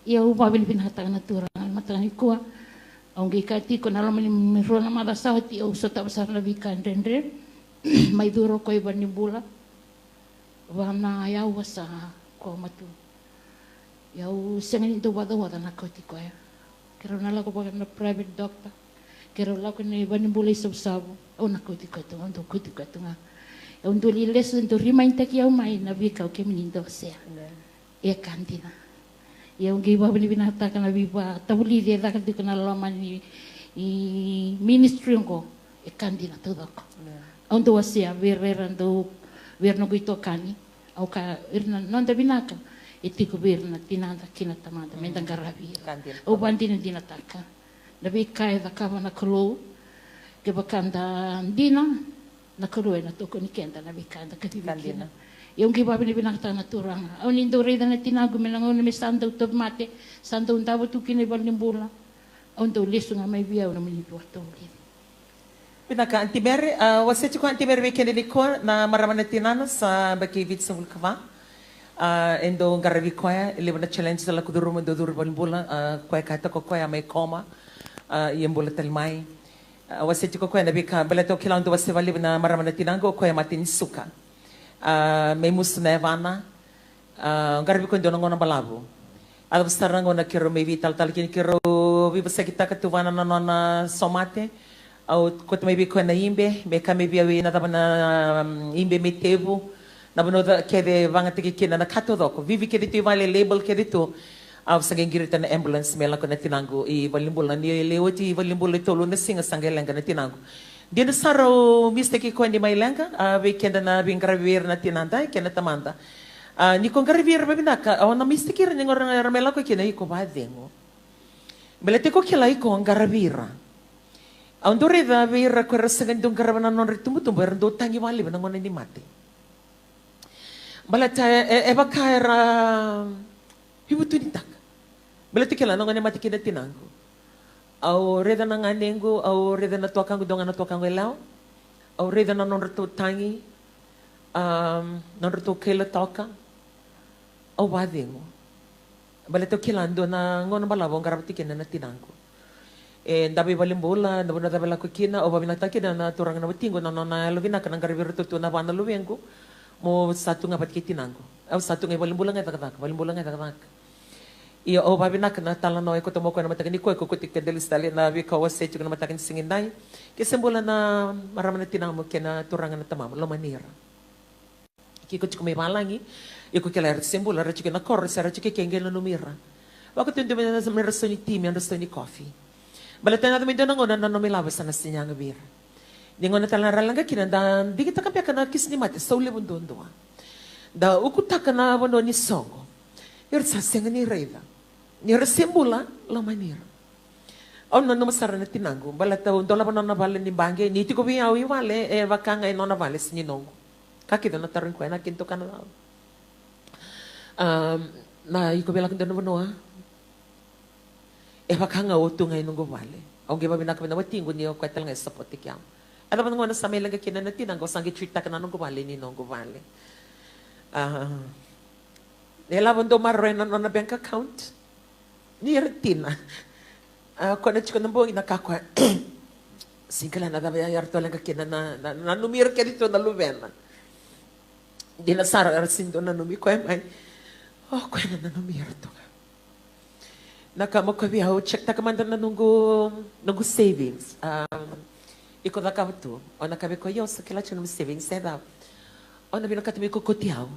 Ia au vavinavinakataka na Turaga ena mataka nikua. Au qai kaya tiko, na loma ni rua na macawa sa oti, au sotava sara na veika dredre. Mai curu o koya i valenibula, va na aua sa koma tu. Ia au sega ni dau vacawaca na kauti koya. Keirau na lako vaka na private doctor, keirau lako ina valenibula i Savusavu, au na kauti koya tu ga, au dau kauti koya tu ga. Au dau lai lesu, dau remind taki au mai na veika o kemuni dau wasea. E ka dina. Ia au qai vavinavinakataka na veivakatavulici e caka tiko na loma ni, i ministry oqo. E ka dina taucoko. Au dau wasea vei ira, era dau, vei ira noqu itokani. Au kaya, ira na noda vinaka e tiko vei ira na tinada kei na tamada, meda qaravi ira. Au vadinadinataka na veika e cakava na Kalou. Kevaka da dina, na Kalou ena tokoni keda na veika eda kacivi kina. Ia au qai vavinavinakataka na Turaga. Au ni dau raica na tinaqu mai na gauna me sa dau tauvimate, sa dau davo tu kina i valenibula. Au dau lesu ga mai vei au na nomuni veivakatavulici. Vinaka Aunty Mary, a, wasea tiko Aunty Mary vei keda nikua na marama na tinana sa yabaki vitusagavulu ka va. A, e dau qaravi koya, e levu na challenge sa lako curuma, dau curu i valenibula, a, koya e kaya tiko o koya mai koma, a, ia bula tale mai. A, wasea tiko o koya na veika, baleta au kila au dau wasea vakalevu na marama na tinaqu, o koya e mate ni suka. A, me musu na yavana, a, qaravi koya e dua na gauna balavu. A cava sara na gauna keirau mai veitalatala kina, keirau veivosakitaka tu vua na nona somate. Au kauta mai vei koya na ibe, me kaya mai vei au ina cava na, mm, ibe me tevu. Na vanua kece vagataki kina na ka taucoko. Vivi kece tu i vale, label kece tu. Au sa qai qirita na ambulance me lako na tinaqu i valenibula. Ni lai oti i valenibula e tolu na siga sa qai leqa na tinaqu. Dina sara au mistake koya ni mai leqa, a, vei keda na veiqaravi vei ira na tinada kei na tamada. A, ni ko qaravi ira vavinaka, au na mistake ira ni gauna era mai lako kina, iko vacegu. Baleta iko kila iko qaravi ira. Au dau raica vei ira ko era sega ni dau qarava na nodra itubutubu, era dau tagi vakalevu na gauna ni mate. Baleta e, e, e vaka era veivutunitaka. Baleta kila na gauna e mate kina tinaqu. Au raica na ganequ, au raica na tuakaqu, dua ga na tuakaqu e lewa. Au raica na nodratou tagi, am, nodratou kaila toka. Au vacegu. Baleta au kila dua na gauna balavu au qarava tiko kina na tinaqu. E davo i valenibula, na vanua cava e lako kina, au vavinakataka kina na turaga na watiqu, na nona yalovinaka na qaravi iratou tu na va na luvequ. Mo sa tu ga vata kei tinaqu. Au sa tu ga i valenibula ga e cakacaka, valenibula ga e cakacaka. Io, au vavinaka na talanoa e kauta mai o koya na mataka nikua, e kaukaua tiko keda lesu tale na veika au wasea tiko na mataka ni siga edai. Ke se bula na marama na tinamu kei na turaga na tamamu, lomani ira. Ke ko tiko mai valagi, iko kila era se bula, era tiko ena koro, se era tiko eke, qai nanumi ira. Vakatudumi ira, me ra sau ni ti, me ra sau ni kofi. Baleta na yaco mai dua na gauna na nomu ilavo sa na sega ni yaga vei ira. Ni gauna tale na ra leqa kina, da digitaka beka na kisi ni mate, sau levu duadua. Da ukutaka na vanua ni soqo. Ira sa sega ni raica. Ni ra se bula, lomani ira. Au nanuma sara na tinaqu, baleta au dolava nona vale ni baqe, ni tiko vei au i vale, e vaka ga e nona vale, sega ni noqu. Ka kece au na tarogi koya, na kena tukana vei au. Am, na iko via lako dua na vanua, e vaka ga o tu ga i noqu vale. Au qai vavinaka vei na watiqu ni o koya tale ga e sapotaki au. A cava na gauna sa mai leqa kina na tinaqu, au sa qai treat-taka na noqu vale ni noqu vale. A, e lavo dau maroroya na nona bank account. Ni ra tina. A, koya na tiko na bogi na ka koya. Sega ni kila na cava ya, eratou leqa kina na, na, na, nanumi ira kece tu na luvena. Dina sara era sega ni dau nanumi koya mai. O koya na nanumi ira tu ga. Na ka mo koya vei au, check-taka mada na noqu, noqu savings. A, Iko cakava tu, o na kaya vei koya, io, sa kila tiko na nomu savings, e cava? O na vinakata me iko kauti au.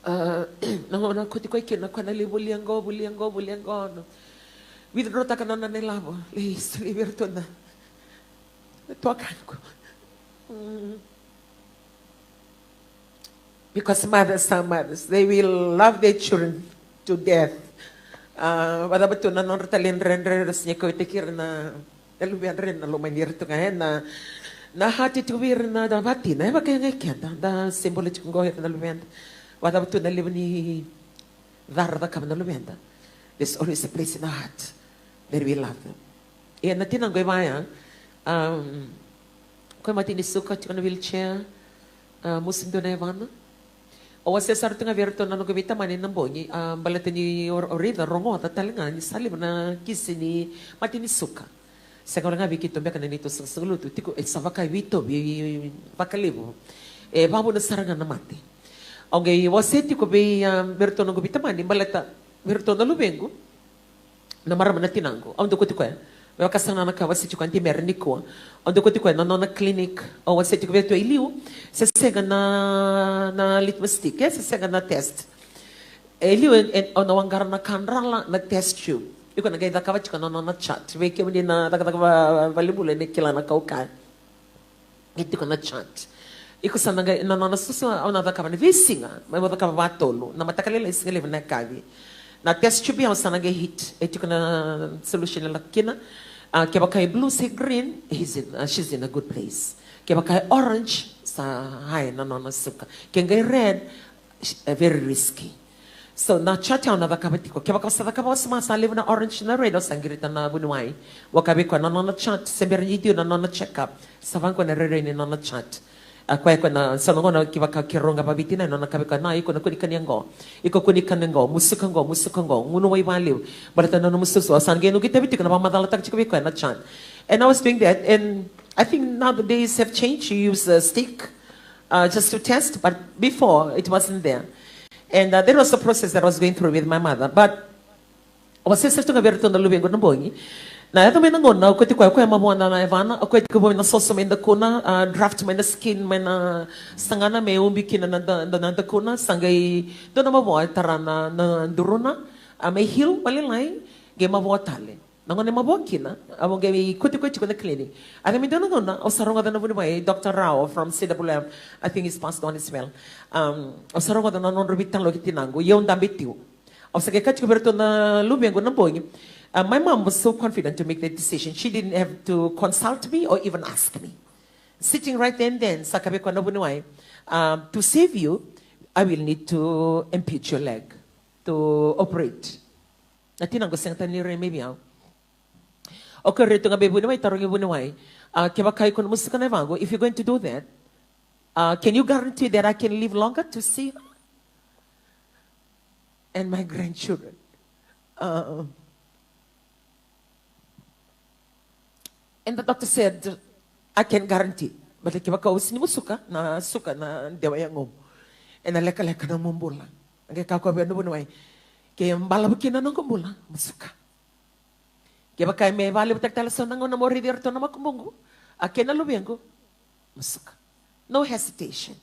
A, na gauna kauti koya kina, koya na lai volia qo, volia qo, volia qo, na withdraw-taka na nona ilavo, lai solia vei iratou na tuakana qo. Mm. Because mothers are mothers, they will love their children to death. A, vakacava tu na nodra talei dredre, era sega ni kauaitaki ira na, na luvedra ena loma ni ira tu ga, e, na, na heart e tiko vei ira na, na vatina, e vaka ga i keda, da se bula tiko qo ira na luveda. Vakacava tu na levu ni ca era cakava na luveda. There's always a place in the heart that we love them. Ia na tinaqu e vaya, um, koya mate ni suka, tiko na wheelchair, a, musu dua na yavana. Au wasea sara tu ga vei iratou na noqu veitamani na bogi, a, baleta ni o, o raica, rogoca tale ga ni sa levu na kisi ni mate ni suka. Sega wale ga vei keitou beka na neitou sagasagalotu, tiko e sa vaka e veitauvi vakalevu. E vavuna sara ga na mate. Au qai wasea tiko vei, a, vei iratou noqu veitamani, baleta vei iratou na luvequ, na marama na tinaqu, au dau kauti koya. Me vaka sara ga na ka au wasea tiko o Aunty Mary nikua. Au dau kauti koya na nona clinic, au wasea tiko vei iratou e liu se sega na, na litmus stick, e se sega na test. E liu e, e, au na waqara na kadrala, na test tube. Iko na qai cakava tiko na nona chart. Vei kemuni na cakacaka va, valenibula, ni kila na ka au kaya. E tiko na chart. Iko sa na qai, na nona susu, au na cakava na veisiga, mai au cakava vakatolu, na mataka lailai, siga levu, na yakavi. Na test tube au sa na qai heat, e tiko na solution e lako kina. A, kevaka e blue se green, he's in, a, she's in a good place. Kevaka e orange, sa high na nona suka. Ke qai red, sh-, e very risky. So na chart au na cakava tiko. Kevaka au sa cakava, au sa, sa levu na orange, na red, au sa qirita na vuniwai. Au kaya vei koya na nona chart, se bera ni dua na nona check up, sa vaqo na rairai ni nona chart. A, koya, koya na, so na gauna kevaka keirau ga vaviti na, nona kaya vei koya, na, iko na kua ni kania qo. Iko kua ni kania qo, musuka qo, musuka qo, gunu wai vakalevu. Baleta na nomu susu, au sa qai nuqui tavi tiko na vakamacalataka tiko vei koya na chart. And I was doing that, and I think now the days have changed. You use a stick, uh, just to test, but before it wasn't there. And, uh, that was the process that I was going through with my mother. But au wasea sara tu ga vei iratou na luvequ na bogi. Na yaco mai na gauna, au kauti koya, koya mavoa na yavana, au kauti koya mai na soso mai dakuna, a, draft mai na skin mai na sagana me ubi kina na da, da, na dakuna, sa qai dua na mavoa e tara na, na duruna, a, me heal vakalailai, qai mavoa tale. Na gauna e mavoa kina, au qai kauti koya tiko na clinic. A yaco mai dua na gauna, au sa rogoca na vuniwai, Doctor Rao from C W M, I think he's passed on as well. Um, au sa rogoca na nodra veitalanoa kei tinaqu, ia au dabe tu. Au sa qai kaya tiko vei iratou na luvequ na bogi. Uh, my mom was so confident to make that decision. She didn't have to consult me or even ask me. Sitting right there and then, sa kaya vei koya na vuniwai, um, to save you, I will need to ampute your leg, to operate. Na tinaqu sega tale ni rai mai vei au. Okay, rairai tu ga vei vuniwai, tarogi vuniwai. Uh, kevaka iko na musuka na yavaqu, if you're going to do that, uh, can you guarantee that I can live longer to see her and my grandchildren? Uh, and the doctor said, I can guarantee. But kevaka o sega ni musuka, na suka na dewa yagomu. Ena lekaleka na nomu bula. Qai kaya o koya vei au na vuniwai, ke balavu kina na noqu bula, musuka. Kevaka me vakalevutaki tale eso na gauna mo raici iratou na makubuqu, a, kei na luvequ, musuka. No hesitation.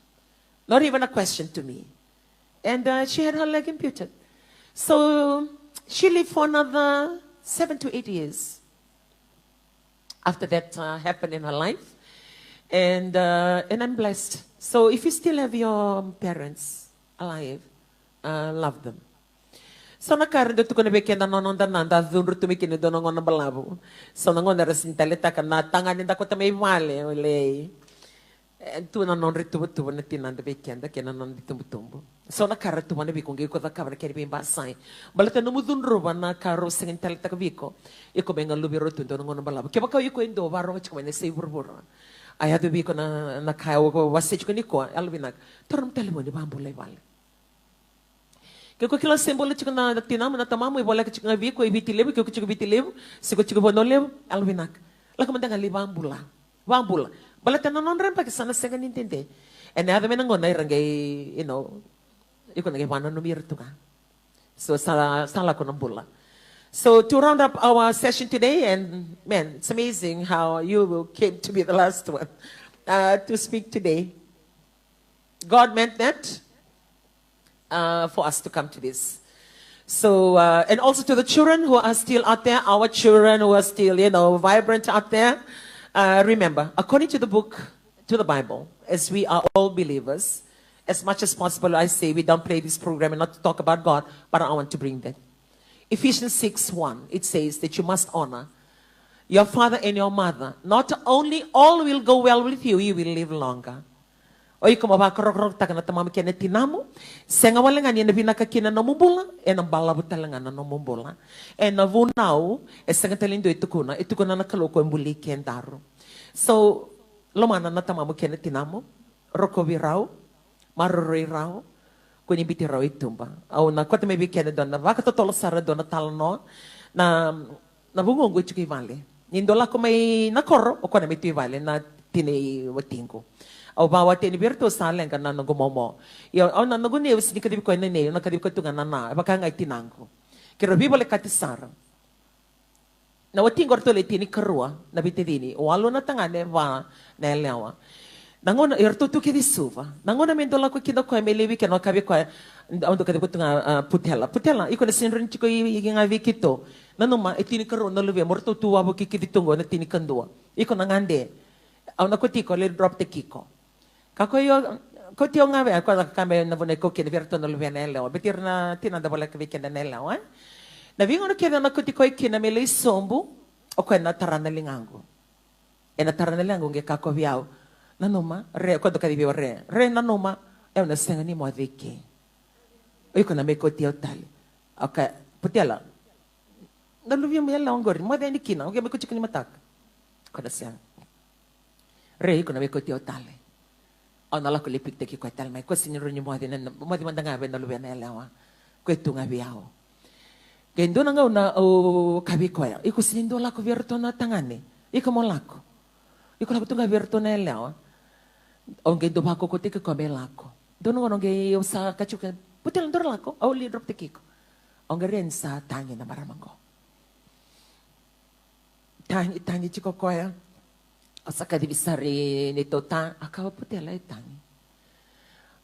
Not even a question to me. And, uh, she had her leg amputed. So she lived for another seven to eight years after that, uh, happened in her life. And, uh, and I'm blessed. So if you still have your parents alive, uh, love them. So na ka era dau tukuna vei keda na noda nana, da cudru tu mai kina e dua na gauna balavu. So na gauna era sega ni taleitaka na tagane da kauta mai vale, o lei. E tu na nodra ituvatuva na tinada vei keda kei na noda itubutubu. So na ka era tuvana vei iko, qai iko cakava na kena veibasai. Baleta nomu cudruva na ka rau sega ni taleitaka vei iko, iko mai galuvi rau tu e dua na gauna balavu. Kevaka o iko e dua o vakarogo tiko mai na yasai vuravura, a yaco vei iko na, na ka au wasea tiko nikua, yalovinaka, taura nomu talevoni, vakabula i vale. Ke ko kila se bula tiko na tinamu, na tamamu, e voleka tiko ga vei iko e Viti Levu, ke ko tiko Viti Levu, se ko tiko Vanua Levu, yalovinaka, lako mada ga lai vakabula. Vakabula. Baleta na nodra yabaki sa na sega ni dede. Ena yaco mai na gauna era qai, you know, iko na qai vakananumi ira tu ga. So sa, sa lako na bula. So to round up our session today, and man, it's amazing how you came to be the last one uh, to speak today. God meant that uh, for us to come to this. So, uh, and also to the children who are still out there, our children who are still, you know, vibrant out there, uh, remember, according to the book, to the Bible, as we are all believers, as much as possible, I say we don't play this program and not to talk about God, but I want to bring that. Ephesians six one, it says that you must honor your father and your mother. Not only all will go well with you, you will live longer. O iko mo vakarokorokotaka na tamamu kei na tinamu. Sega wale ga ni na vinaka kina na nomu bula, e na balavu tale ga na nomu bula. E na vunau, e sega tale ni dua e tukuna, e tukuna na Kalou ko e buli kedaru. So, lomana na tamamu kei na tinamu, rokovi rau, maroroi rau, ko ni biuti rau i tuba. Au na kauta mai vei keda dua na vakatotolo sara dua na talanoa, na na vugoqu e tiko i vale. Ni dou lako mai na koro, o koya na mai tu i vale, na tina i watiqu. Au vakawateni vei iratou sa leqa na noqu momo. Ia au na noqu nei, au sega ni kacivi koya na nei, au na kacivi koya tu ga na na, e vaka ga i tinaqu. Keirau veivolekati sara. Na watiqu o ratou le tinikarua na veitacini, walu na tagane, va na yalewa. Na gauna, eratou tu kece i Suva. Na gauna me dau lako kina o koya me laivi kina, au kaya vei koya, au dau kaya vei koya tu ga, a, Putela. Putela, iko na sega ni rawa ni tiko i, i, ga vei keitou. Nanuma, e tinikarua na luvemu, o ratou tu wavoki kece tu qo na tinikadua. Iko na gade. Au na kauti iko, lai drop-taki iko. Ka koya, kauti au ga vei, koya na ka me na vuna e kau kina vei iratou na luvena yalewa. Baleta ira na tinada voleka vei keda na yalewa, e? Na veigauna kece au na kauti koya kina me lai sobu, o koya na tara na ligaqu. Ena tara na ligaqu qai kaya o koya vei au, "Nanuma, Re," o koya dau kacivi au, "Re, Re, nanuma, au na sega ni moce i ke. O iko na mai kauti au tale." Okay, Putela. Na luvemu yalewa qori, moce yani kina, o qai mai kauti iko ni mataka. O koya na sega. "Re, iko na mai kauti au tale. Au na lako lai pick-taki koya tale mai, o koya sega ni rawa ni moce, na, moce mada ga vei na luvena yalewa. O koya tu ga vei au." Qai dua na gauna au kaya vei koya, "Iko sega ni dau lako vei iratou na tagane. Iko mo lako. Iko lako tu ga vei iratou na yalewa." Au qai dau vakaukauataki koya me lako. Dua na gauna au qai, au sa kaya tiko, "Putela, daru lako, au lai drop-taki iko." Au qai rai ni sa tagi na marama qo. Tagi, tagi tiko o koya. Au sa kacivi sara i neitou ta, a kaya o Putela e tagi.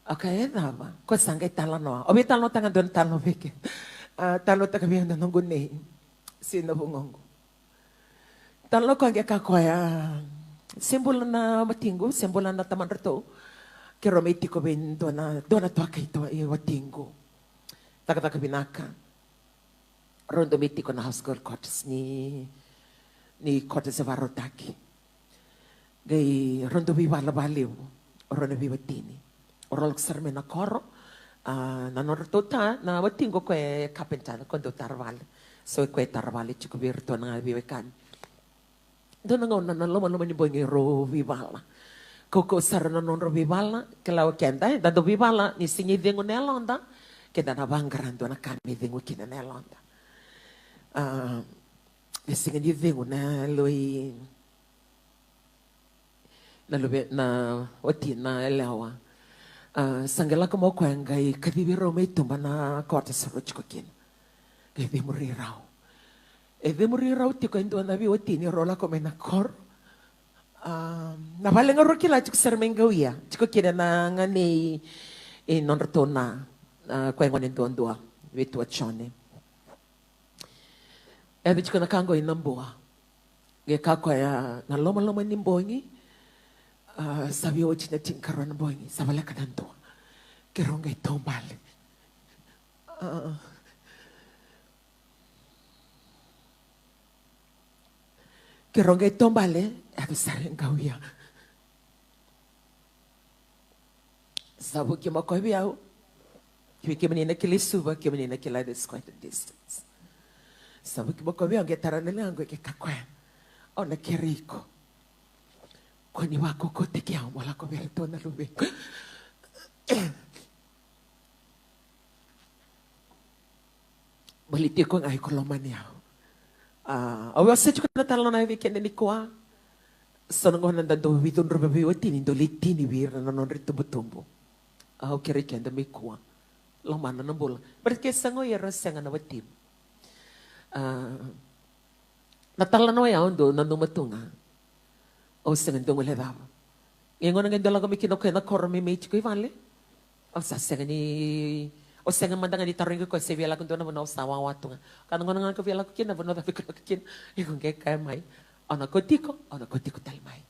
A kaya, "E cava?" Koya sa qai talanoa. Au via talanoataka ga dua na talanoa vei keda. A, talanoataka vei au na noqu nei. Se na vugoqu. Talanoa koya qai kaya o koya, "Se bula na watiqu, se bula na tamadratou. Keirau mai tiko vei dua na, dua na tuaka i watiqu. Cakacaka vinaka." Rau dau mai tiko na house girl quarters ni, ni quarters e vakarautaki. Qai rau dau veivala vakalevu, rau na veiwatini. Rau lako sara mai na koro, a, na nodratou ta, na watiqu o koya e carpenter, na koya dau tara vale. So o koya e tara vale tiko vei iratou na veiwekani. Dua na gauna na lomaloma ni bogi rau veivala. Kaukauwa sara na nodrau veivala, kila o keda, eda dau veivala, ni sega ni cegu na yaloda, keda na vaqara dua na ka me cegu kina na yaloda. A, ni sega ni cegu na yalo i, na luve, na wati, na yalewa. A, sa qai lako mai o koya qai kacivi rau mai tuba na kota sa rau tiko kina. Qai cemuri rau. E cemuri rau tiko e dua na veiwatini, rau lako mai na koro. A, na vale ga rau kila tiko sara mai qawia, tiko kina na gane i, i nodratou na, a, koya gone duadua, vei tua Jone. E yaco tiko na ka qo i Nabua. Qai kaya o koya, na lomaloma ni bogi, a, sa via oti na tinikarua na bogi, sa voleka na dua. Keirau qai taubale. A, Keirau qai taubale, yaco sara e qawia. Sa vuki mai o koya vei au. Vei kemuni na kila i Suva, kemuni na kila, that's quite a distance. Sa vuki mai o koya vei au, qai tara na ligaqu, qai kaya o koya, "Au na kerei iko. Ko ni vakaukauataki au mo lako vei iratou na luvequ." Baleti iko ga iko lomani au. A, au wasea tiko na talanoa vei keda nikua. So na gauna da dau veicudruvi veiwatini, dau lai tini vei ira na nodra itubutubu. Au kerei keda mai kua. Lomana na bula. Baleta ke sa qo ira sega na watimu. Ah, na talanoa ya au dau nanuma tu ga. Au sega ni dau guilecava. Ia gauna ga e dau lako mai kina o koya na koro me mai tiko i vale, au sa sega ni, au sega mada ga ni tarogi koya se via lako dua na vanua, au sa wawa tu ga. Ka na gauna ga ka via lako kina, vanua cava iko lako kina, iko qai kaya mai, au na kauti iko, au na kauti iko tale mai.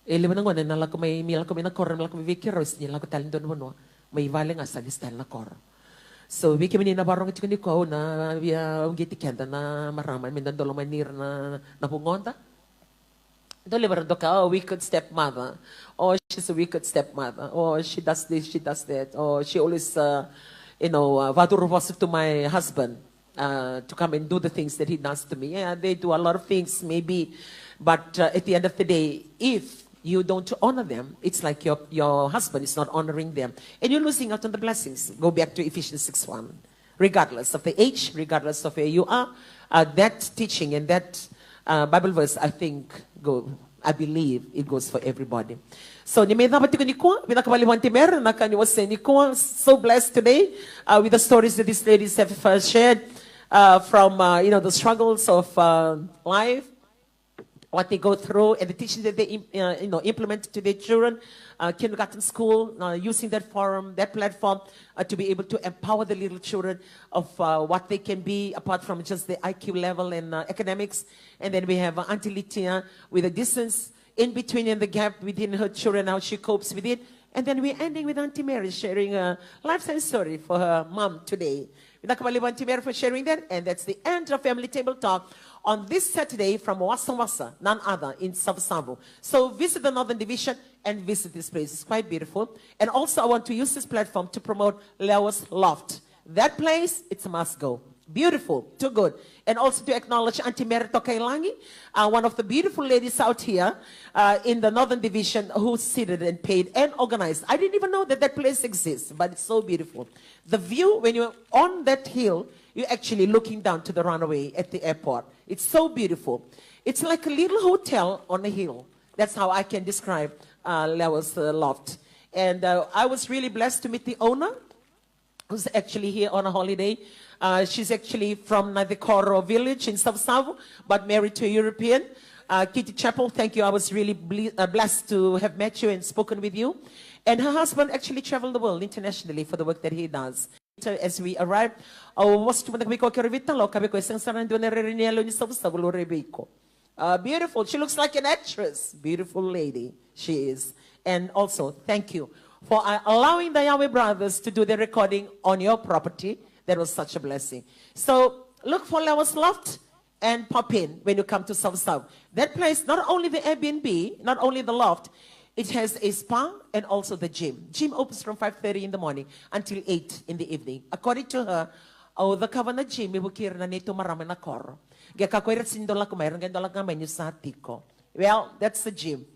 E levu na gauna ena lako mai, me lako mai na koro, me lako mai vei keirau, sega ni lako tale dua na vanua. Mai vale ga sa lesu tale na koro. So vei kemuni na varogo tiko nikua, au na via uqeti keda na marama me da dau lomani ira na, na vugoda. Dau levu era doka, "Oh, wicked stepmother. Oh, she's a wicked stepmother. Oh, she does this, she does that. Oh, she always, uh, you know, uh, vacuru vosa to my husband, uh, to come and do the things that he does to me." Yeah, they do a lot of things, maybe. But, uh, at the end of the day, if you don't honor them, it's like your, your husband is not honoring them. And you're losing out on the blessings. Go back to Ephesians six one. Regardless of the age, regardless of where you are, uh, that teaching and that, uh, Bible verse, I think, go, I believe it goes for everybody. So, ni mai cava tiko nikua, vinaka vakalevu Aunty Mary, na ka ni wasea nikua. So blessed today, uh, with the stories that these ladies have, uh, shared, uh, from, uh, you know, the struggles of, uh, life, what they go through, and the teaching that they im-, uh, you know, implement to their children, uh, kindergarten school, uh, using that forum, that platform, uh, to be able to empower the little children of, uh, what they can be apart from just the I Q level and, uh, academics. And then we have, uh, Aunty Litia with a distance in between and the gap within her children, how she copes with it. And then we're ending with Aunty Mary sharing a life science story for her mom today. Vinaka vakalevu Aunty Mary for sharing that. And that's the end of Family Table Talk on this Saturday from Wasawasa, none other in Savusavu. So visit the Northern Division and visit this place. It's quite beautiful. And also I want to use this platform to promote Lewa's Loft. That place, it's a must go. Beautiful, too good. And also to acknowledge Aunty Mary Tokailangi, uh, one of the beautiful ladies out here, uh, in the Northern Division who seated and paid and organized. I didn't even know that that place exists, but it's so beautiful. The view, when you're on that hill, you're actually looking down to the runway at the airport. It's so beautiful. It's like a little hotel on a hill. That's how I can describe, uh, Lewa's, uh, Loft. And, uh, I was really blessed to meet the owner, who's actually here on a holiday. Uh, she's actually from Nadikoro village in Savusavu, but married to a European. Uh, Kitty Chappell, thank you. I was really ble-, uh, blessed to have met you and spoken with you. And her husband actually traveled the world internationally for the work that he does. So as we arrived, au vosa tu mada vei koya, keirau veitalanoa, kaya vei koya, sega sara ni dua na rere ni yalo ni Savusavu e laurai vei iko. Uh, beautiful. She looks like an actress. Beautiful lady she is. And also, thank you for, uh, allowing the Yahweh Brothers to do the recording on your property. That was such a blessing. So look for Lewa's Loft and pop in when you come to Savusavu. That place, not only the Airbnb, not only the loft, it has a spa and also the gym. Gym opens from five thirty in the morning until eight in the evening. According to her, au cakava na gym me vukei ira na neitou marama ena koro. Qai kaya o ira, sega ni dau lako mai, era qai dau lako ga mai niu sa tiko. Well, that's the gym.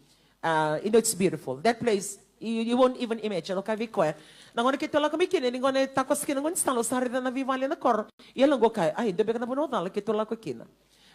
Uh, you know, it's beautiful. That place, you, you won't even imagine. Au kaya vei koya, na gauna keitou lako mai kina, ni gauna e takoso kina na gaunisala, au sa raica na veivale ena koro. Ia au qai kaya, ai, dua beka na vanua cala keitou lako kina.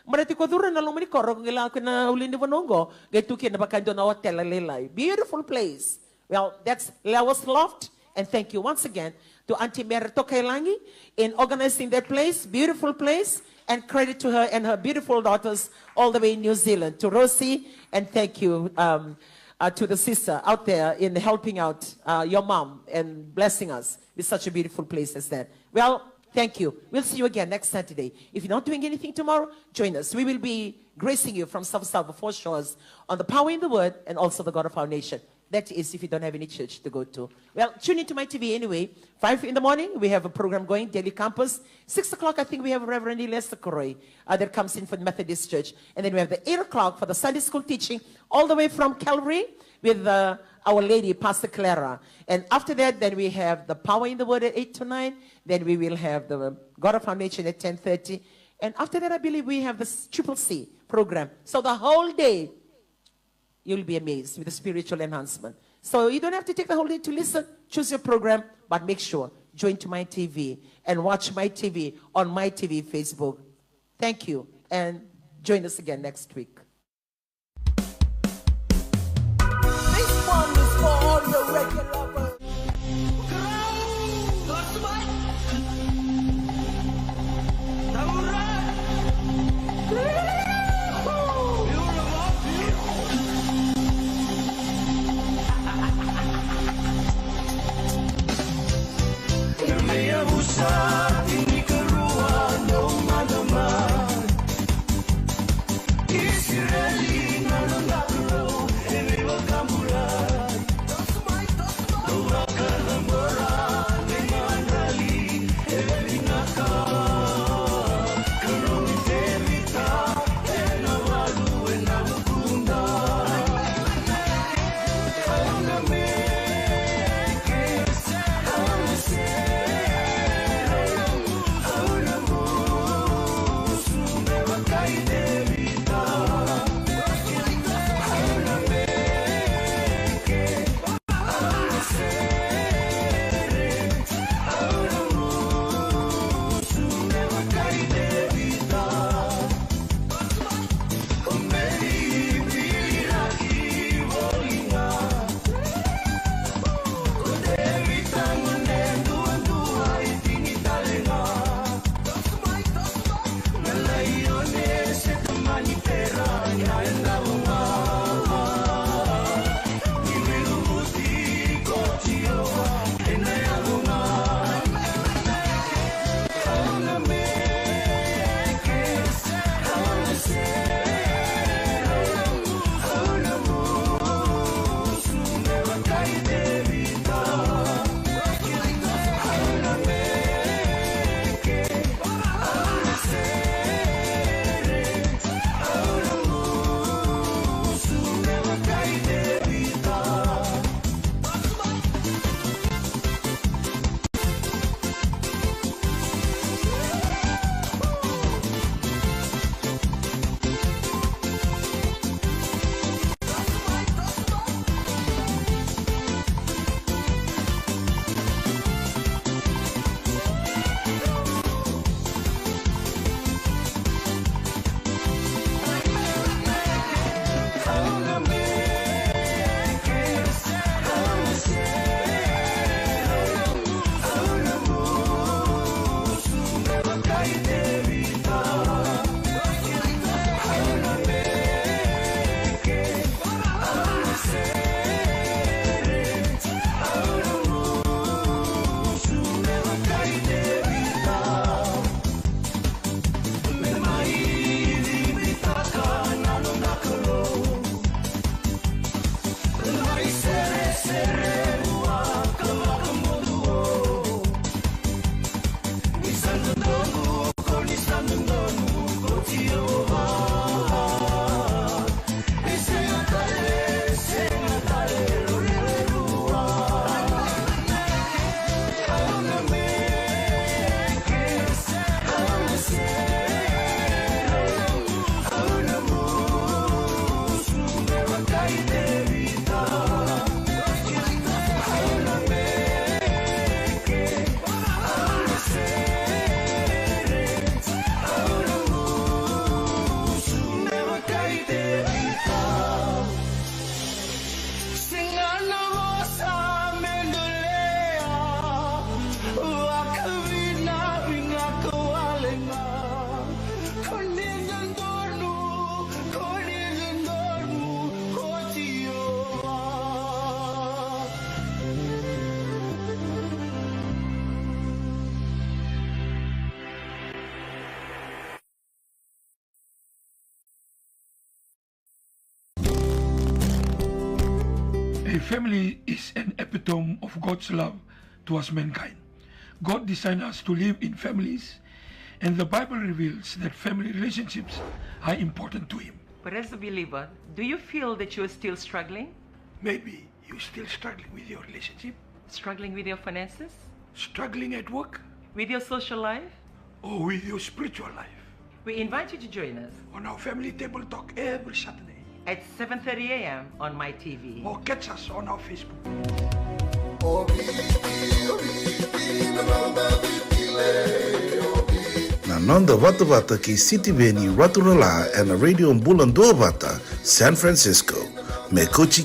Baleta ko curu ena loma ni koro, qai lako ena ulunivanua qo, qai tu kina vaka e dua na hotel lailai. Beautiful place. Well, that's Lewa's Loft. And thank you once again to Aunty Mary Tokailangi in organizing that place, beautiful place, and credit to her and her beautiful daughters all the way in New Zealand, to Rosie, and thank you, um, uh, to the sister out there in helping out, uh, your mom and blessing us with such a beautiful place as that. Well, thank you. We'll see you again next Saturday. If you're not doing anything tomorrow, join us. We will be gracing you from Savusavu Four Shores on the power in the word and also the God of our nation. That is, if you don't have any church to go to. Well, tune into my T V anyway. Five in the morning, we have a program going, Daily Campus. Six o'clock, I think we have Reverend Elias Sakuroi, uh, that comes in for the Methodist Church. And then we have the eight o'clock for the Sunday school teaching, all the way from Calvary with, uh, Our Lady, Pastor Clara. And after that, then we have the Power in the Word at eight to nine. Then we will have the God of Foundation at ten thirty. And after that, I believe we have the s-, Triple C program. So the whole day, you'll be amazed with the spiritual enhancement. So you don't have to take the whole day to listen. Choose your program, but make sure, join to my T V and watch my T V on my T V Facebook. Thank you, and join us again next week. This one is for all your reggae lovers. A family is an epitome of God's love towards mankind. God designed us to live in families, and the Bible reveals that family relationships are important to Him. But as a believer, do you feel that you are still struggling? Maybe you're still struggling with your relationship. Struggling with your finances? Struggling at work? With your social life? Or with your spiritual life? We invite you to join us on our Family Table Talk every Saturday at seven thirty a m on My T V. Or catch us on our Facebook. Na noda vatavata kei Sitiveni Raturala ena Radio Bula Duavata, San Francisco. Me kauti